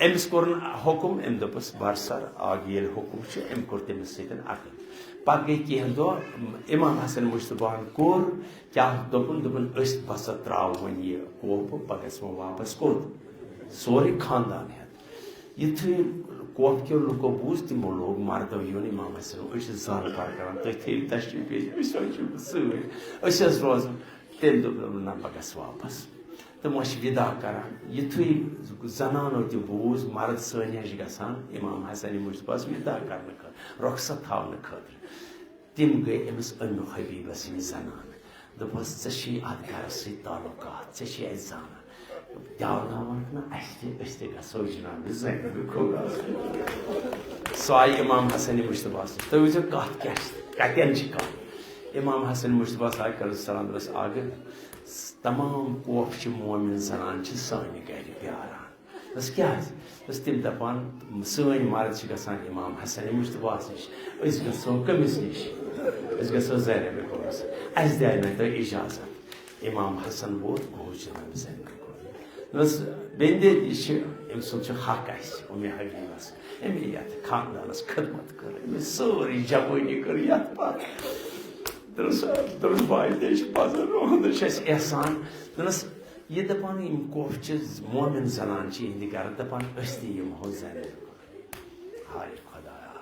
أمِس کوٚرُن حُکم، أمۍ دوٚپُس، "برسر، اکھ ییٚلہِ حُکم چھُ"، أمۍ کوٚر تٔمِس سۭتۍ عقد۔ پتہٕ گٔے کینٛہہ دۄہ، امام حسن مجتبیٰ ہن کوٚر کیٛاہ دوٚپُن؟ دوٚپُن، "أسۍ بسا ترٛاوو وۄنۍ یہِ کوفہٕ، پگاہ گژھِ وۄنۍ واپس کوٚت؟ سورُے خاندان ہٮ۪تھ۔" یُتھُے کوفہٕ کیو لُکو بوٗز، تِمو لوگ مردو یُن امام حسن، "أسۍ چھِ زال پار کران، تُہۍ تھٲیِو تشریٖف ییٚتہِ، أسۍ حظ چھِ سۭتۍ، أسۍ حظ روزو۔" تٔمۍ دوٚپ، "نہ، بہٕ گژھٕ واپس۔" تِم ٲسۍ وِدا کران۔ یُتھُے زنانو تہِ بوٗز، مرد سٲنۍ ہِش گژھان امام حسن مجتبیٰ ہس وِدا کرنہٕ خٲطرٕ، رۄخصت تھاونہٕ خٲطرٕ، تِم گٔے أمِس اُمہِ حبیبس نِش زنانہٕ۔ دوٚپہَس، "ژےٚ چھِی اَتھ گرس سۭتۍ تعلقات، ژےٚ چھِی اَتہِ زانان۔ دیاوناوَکھ نہ اَسہِ تہِ، أسۍ تہِ گژھو جناب زینب کبریٰ سۭتۍ۔" سُہ آیہِ امام حسن مجتبیٰ سۭتۍ۔ تُہۍ وٕچھِو کَتھ کیٛاہ چھِ، کَتٮ۪ن چھِ کَتھ۔ امام حسن مجتبیٰ صاحب کٔرٕس سلام، دوٚپُس، "اَکھ گٔے تمام کوفہٕ چھِ مومن زنان چھِ سانہِ گرِ پیاران۔" دوٚپُس، "کیٛازِ؟" دوٚپُس، "تِم دَپان، سٲنۍ مرد چھِ گژھان امام حسن مجتبیٰ ہَس نِش، أسۍ گژھو کٔمِس نِش؟ أسۍ گژھو زینب کبریٰ ہَس۔ اَسہِ دیٛاے نہٕ تۄہہِ اجازت۔" امام حسن ووت، گوٚو جناب زینب کبریٰ۔ دوٚپُس، "بیٚنہِ، یہِ چھِ، أمۍ سُنٛد چھُ حق اَسہِ، اُمہِ حبیبس۔ أمۍ یَتھ خاندانس خدمت کٔر، أمۍ سٲرٕے جوٲنی کٔر یَتھ پتھ۔" دوٚپُس، دوٚپُس، "بھائی، تہِ چھِ پَزر، یِہُنٛد چھُ اَسہِ احسان۔" دوٚپنَس، یہِ دَپان، یِم کوفہٕ چھِ مومن زنان چھِ یِہِنٛدِ گرٕ، دَپان، أسۍ تہِ یِمہو زینب کبریٰ۔ ہاے خۄدایا۔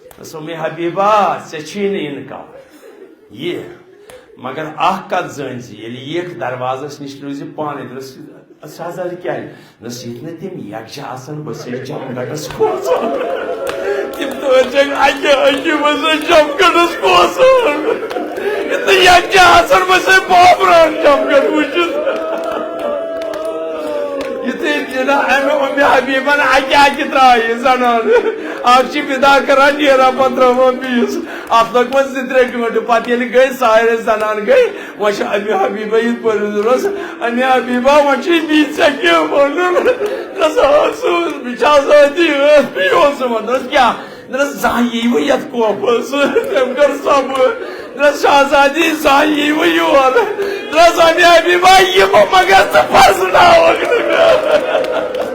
دوٚپُس، "اُمہِ حبیبہ، ژےٚ چھی نہٕ اِنکار۔ یہِ، مگر اکھ کتھ زٲنۍ زِ ییٚلہِ یِکھ دروازس نِش روٗزِ پانے۔" دوٚپُس، "اَدٕ سُہ حظ، اَدٕ کیٛازِ؟" دوٚپُس، "ییٚتہِ نہٕ تِم یکجاہ آسن، بہٕ چھُسے جم گٹس کھوژان۔" تِم تٲرۍ چھَکھ اَکہِ اَکہِ منٛز جمکٹس کوسان۔ یہِ تہٕ یَکجاہ آسان منٛز بابران جمکٹ وٕچھِتھ۔ یُتھُے جِناب اَمہِ اُمہِ حبیٖبن اَکہِ اَکہِ ترٛایہِ زنان، اَکھ چھِ وِدا کران، نیران پتہٕ ترٛاوان بیٚیِس۔ اَتھ لٔگۍ وۄنۍ زٕ ترٛےٚ گٲنٛٹہٕ۔ پتہٕ ییٚلہِ گٔے سارے زنان گٔے، وۄنۍ چھِ اَمہِ حبیٖبہ یِتھ پٲٹھۍ ضروٗرت۔ اَمہِ حبیٖبہ، وۄنۍ چھُے بیٚیہِ ژےٚ کینٛہہ وَنُن؟ دوٚپمَس، آ، سُہ اوس، مےٚ چھِ آزٲدی ٲس، مےٚ اوس وَنُن۔ دوٚپمَس، کیٛاہ؟ دوٚپمَس، زانٛہہ یی وۄنۍ یَتھ کوپَس۔ تٔمۍ کٔر صبر۔ دوٚپمَس، شہزادی، زانٛہہ یی وۄنۍ یور۔ دوٚپمَس، اَمہِ حبیٖبہ، یِمو مگر ژٕ پرٛزناوَکھ نہٕ مےٚ۔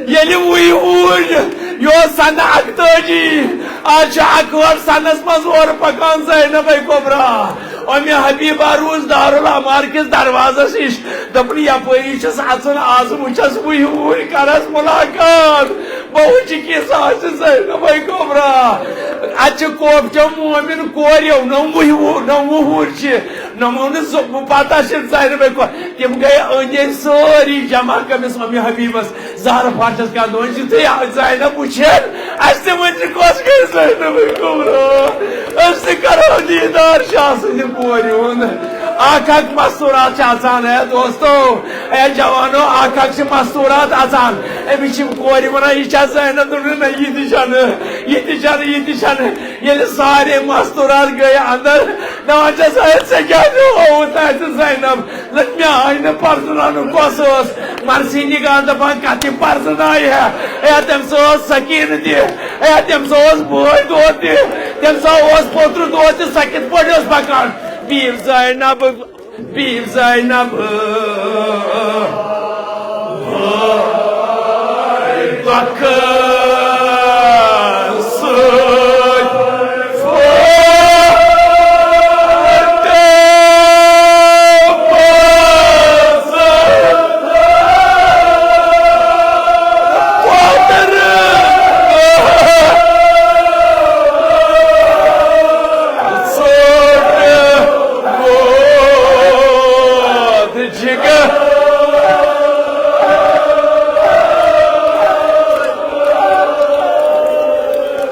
ییٚلہِ وٕے اوٗرۍ، یہِ اوس سنہٕ اکتٲجی، آز چھُ اکہٕ ہٲٹھ سنس منٛز اورٕ پکان زینبے کبریٰ۔ اُمہِ حبیبہ روٗز دارالعمار کِس دروازس نِش۔ دوٚپُن، یپٲری چھُس اژُن، آز وٕچھس وٕے اوٗرۍ، کرس مُلاقات۔ بہٕ وٕچھِ، کِژھ آسہِ زینبے کبریٰ۔ اتہِ چھِ کوپچو مومن کوریو، نوٚموُہ وُہ-، نوٚموُہ وُہُر چھِ، نوٚموُہ نہٕ زٕ، پتہ چھِ زینبے کو-، تِم گٔے أنٛدۍ أنٛدۍ سٲری جمع کٔمِس اُمہِ حبیبس۔ زہرٕ پھٹس کیٛاہ دۄہن چھِ تُہۍ زینب وٕچھان؟ اَسہِ تہِ ؤنۍ زِ کۄس گٔے زینب کبریٰ؟ أسۍ تہِ کرو دیٖدار شاہ سٕنٛدِ کورِ ہُنٛد۔ اکھ اکھ مستوٗرات چھِ اژان، اے دوستو، اے جوانو، اکھ اکھ چھِ مستوٗرات اژان۔ أمِس چھِ یِم کورِ ونان، یہِ چھا زینب؟ دوٚپُن، نہ، یہِ تہِ چھَنہٕ، یہِ تہِ چھَنہٕ، یہِ تہِ چھَنہٕ۔ ییٚلہِ سارے مستوٗرات گٔے اندر، دپان چھَس، ہے، ژےٚ کیٛازِ ہووُتھ اَسہِ زینب؟ لٔج مےٚ آیہِ نہٕ پرزناونہٕ کۄس ٲس۔ مرثی نگار دپان، کتھ یہِ پرزنایہِ ہا؟ ہے، تٔمۍ سا اوس سکیٖنہٕ تہِ، ہے، تٔمۍ سا اوس بٲے دود تہِ، تٔمۍ سا اوس پوترٕ دود تہِ، سۄ کِتھ پٲٹھۍ ٲس پکان؟ بیٖب زینب، بیٖب زینب، دۄکھٕ سۭتۍ۔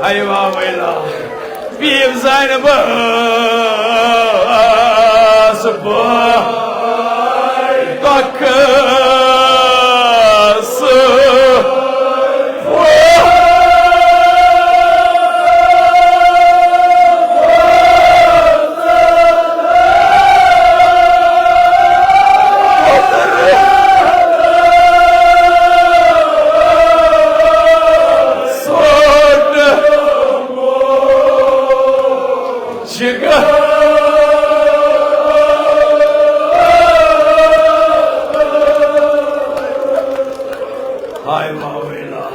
ہاے واہ ویلا۔ بیٖب زینب ٲس بہٕ دۄکھٕ سۭتۍ۔ ہاے واہ ویلا۔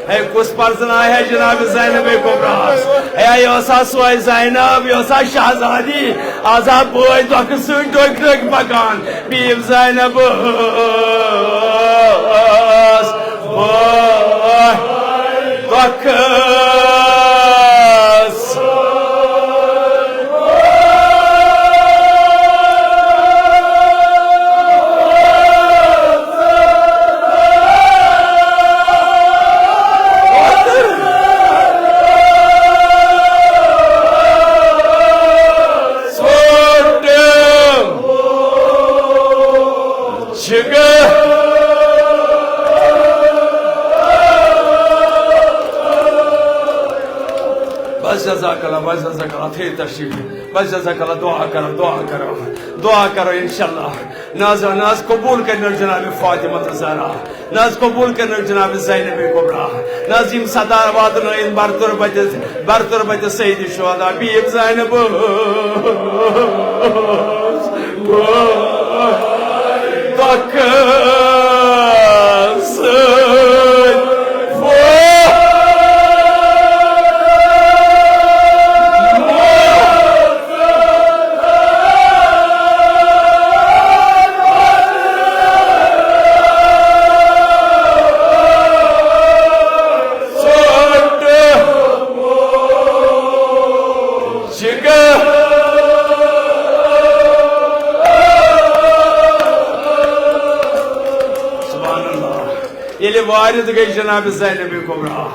ہے، کُس پرزنایہِ ہے جناب زینب کبریٰ ہس؟ ہے، یہِ ٲس ہا سۄے زینب، یہِ ٲس ہا شہزادی۔ آز آو بٲے دۄکھٕ سۭتۍ ڈٔکۍ ڈٔکۍ پکان۔ بیٖب زینب ٲس بٲے دۄکھٕ بس جزاک اللہ، بس جزاک اللہ، تھٲیِو تشریٖف۔ بس جزاک اللہ، دعا کرو، دعا کرو، دعا کرو انشاءاللہ۔ نہ حظ، نہ حظ، قبول کٔرِنو جناب فاطمہ الزہرا، نہ حظ، قبول کٔرِنو جناب زینب کبریٰ، نہ حظ، یِم صدر واتنٲیِن برتربت، برتربت سید شہدا بیٖب زینب دۄکھٕ سۭتۍ۔ سبحان اللہ۔ ییٚلہِ وارد گٔے جناب زینب کبریٰ،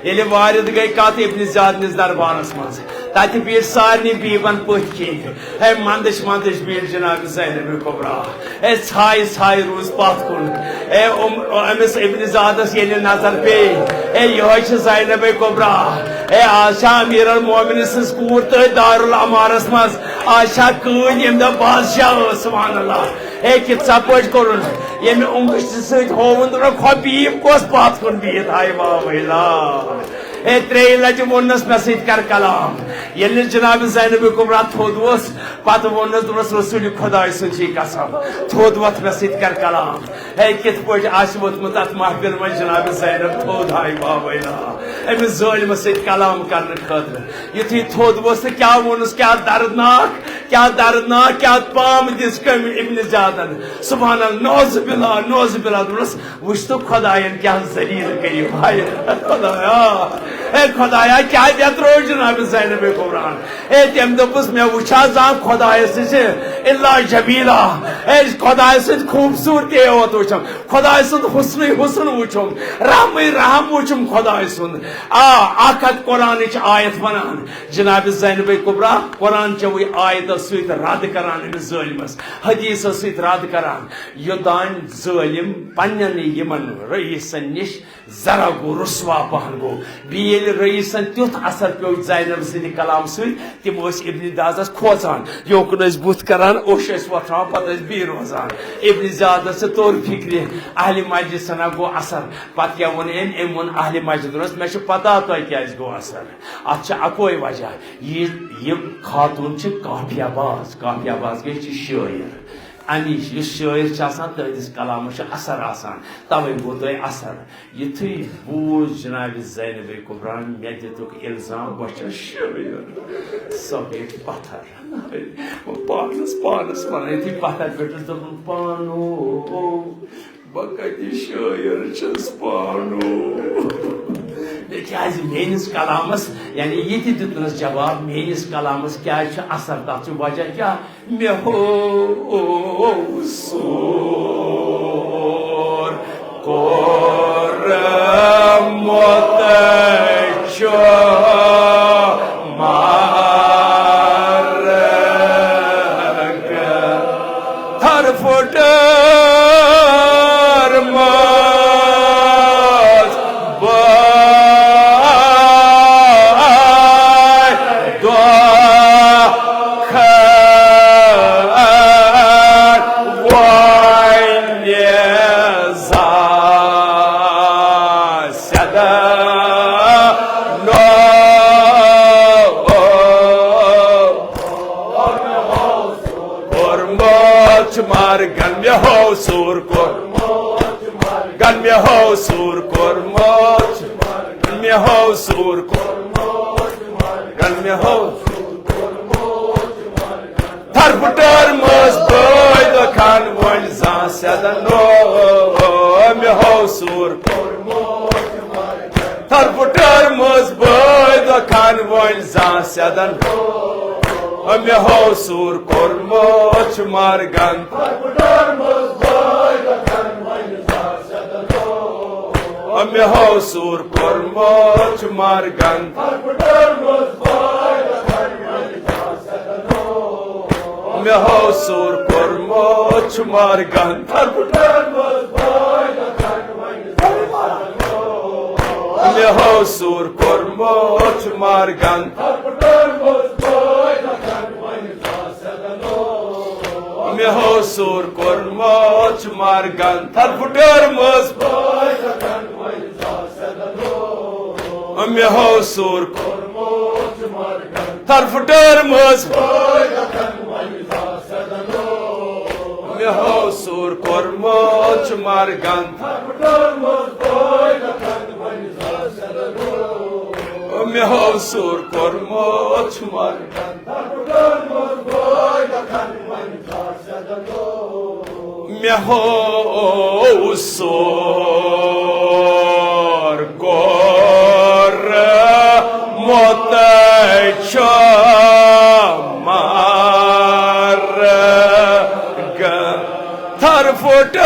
ییٚلہِ وارد گٔے کتھ ابن زیاد نِس دربارس منٛز، تتہِ بیٖٹھ سارنٕے بیٖبن پٔتھۍ کِنۍ۔ ہے مندٕچ مندٕچ بیٖٹھ جناب زینب کبرا۔ ہے ژھایہِ ژھایہِ روٗز پتھ کُن۔ ہے أم-، أمِس ابن زیادس ییٚلہِ نظر پیٚیہِ، ہے یِہوٚے چھِ زینب کبرا۔ ہے آز چھا امیر المومنین سٕنٛز کوٗر تٔتھۍ دارالامارس منٛز؟ آز چھا کۭتۍ ییٚمہِ دۄہ بادشاہ ٲس؟ سبحان اللہ۔ ہے کِتھ ژا پٲٹھۍ کوٚرُن؟ ییٚمہِ اونٛگجہِ سۭتۍ ہووُن، دوٚپُن، "خۄ بیٖب کۄس پتھ کُن بِہِتھ آیہِ واوٕے لا؟" ہے ترٛیٚیہِ لٹہِ ووٚننس، "مےٚ سۭتۍ کر کلام۔" ییٚلہِ نہٕ جناب زینب کبرا تھوٚد ووٚتھ، پتہٕ ووٚننس، دوٚپنس، "رسول خۄداے سُنٛد چھُے قسم، تھوٚد وۄتھ، مےٚ سۭتۍ کر کلام۔" ہے کِتھ پٲٹھۍ آسہِ ووٚتھمُت اتھ محفل منٛز جناب زینب تھوٚد آیہِ واوٕے لا؟ أمِس ظٲلمس سۭتۍ کلام کرنہٕ خٲطرٕ۔ یُتھُے تھوٚد ووٚتھ تہٕ کیٛاہ ووٚنُس، کیٛاہ دردناک، کیٛاہ دردناک، کیٛاہ پام دِژ کٔمۍ ابن زیادن۔ سبحان اللہ، نعوذ باللہ، نعوذ باللہ۔ دوٚپنس، "وٕچھ تو خۄداین کیٛاہ ذلیل کٔرِو، ہاے خۄدایا، اے خۄدایا، کیٛاہ بیترو جناب زینب کبران؟" اے تٔمۍ دوٚپُس، "مےٚ وٕچھا زانٛہہ خۄدایس نِش الا جمیلا، اے خۄدایہِ سٕنٛز خوٗبصوٗرتی یوت وٕچھم، خۄدایہِ سُنٛد حُسنٕے حُسن وٕچھُم، رحمٕے رحم وٕچھُم خۄدایہِ سُنٛد۔" آ، اکھ اکھ قرآنٕچ آیت ونان، جناب زینب کبرا، قرآن چوٕے آیتو سۭتۍ رد کران أمِس ظٲلمس، حدیثو سۭتۍ رد کران، یوٚتام ظٲلم پننٮ۪ن یِمن رئیسن نِش ذرا گوٚو، رسوا پہن گوٚو۔ بیٚیہِ ییٚلہِ رئیسن تیُتھ اثر پیوٚو زینب سٕنٛدِ کلام سۭتۍ، تِم ٲسۍ ابن زیادس کھوژان، یوکُن ٲسۍ بُتھ کران، اوٚش ٲسۍ وۄتھان، پتہٕ ٲسۍ بیٚیہِ روزان۔ ابن زیادس تہِ توٚر فکرِ، اہلِ مجلسن ہا گوٚو اثر۔ پتہٕ کیٛاہ ووٚن أمۍ؟ أمۍ ووٚن اہلِ مجلس، دوٚپنس، "مےٚ چھُ پتہ تۄہہِ کیٛازِ گوٚو اثر۔ اتھ چھِ اکوے وجہ، یہِ، یہِ خاتون چھِ قافیہ باز، قافیہ باز گٔے، چھِ شٲعر۔ امی یُس شٲعر چھُ آسان، تٔہنٛدِس کلامس چھُ اثر آسان، توے گوٚو تۄہہِ اثر۔" یُتھُے بوٗز جناب زینب کبران، مےٚ دِتُکھ الزام، بہٕ چھَس شٲعر، سۄ گٔے پتھر۔ بہٕ پانس پانس ونان، یُتھُے پتھر پٮ۪ٹھس دوٚپُن، "پانو، بہٕ کتہِ شٲعر چھَس پانو؟" مےٚ کیٛازِ میٲنِس کلامس، یعنی یہِ تہِ دیُتنس جواب، میٲنِس کلامس کیٛازِ چھُ اثر، تتھ چھُ وجہ کیٛاہ؟ مےٚ ہوو سوٗر کوٚرمُت چھُ مرگ۔ تھر پھُٹرمٕژ بٲے دۄہ خٲر وۄنۍ زانٛہہ سیدٕ نوٚو۔ کوٚرمُت چھُ مرگن مےٚ ہوو سوٗر کوٚرمُت، گن مےٚ ہوو سوٗر کوٚرمُت، مےٚ ہوو سوٗر کوٚرمُت، گن مےٚ ہوو۔ تھر پھُٹرمٕژ بٲے دۄہ خان وۄنۍ زانٛہہ سیدٕ نوٚو۔ مےٚ ہوو سوٗر۔ تھر پھُٹرمٕژ بٲے دۄہ خان وۄنۍ زانٛہہ سیدٕ نوٚو۔ مےٚ ہوو سوٗر کوٚرمُت چھُ مرگن۔ مےٚ ہوو سوٗر کوٚرمُت چھُ مرگن۔ مےٚ ہوو سوٗر کوٚرمُت چھُ مرگن۔ مےٚ ہوو سوٗر کوٚرمُت چھُ مرگن۔ مےٚ ہوو سوٗر کوٚرمُت چھُ مرگن۔ تھر پھُٹرمٕژ۔ مےٚ ہوو سوٗر۔ تھر پھُٹرمٕژ۔ مےٚ ہوو سوٗر کوٚرمُت چھُ مرگن۔ مےٚ ہوو سوٗر کوٚرمُت چھُ مرگن۔ مےٚ ہوو سوٗر کوٚرمُت چھُ مرگن۔ تھر پھُٹرمٕژ۔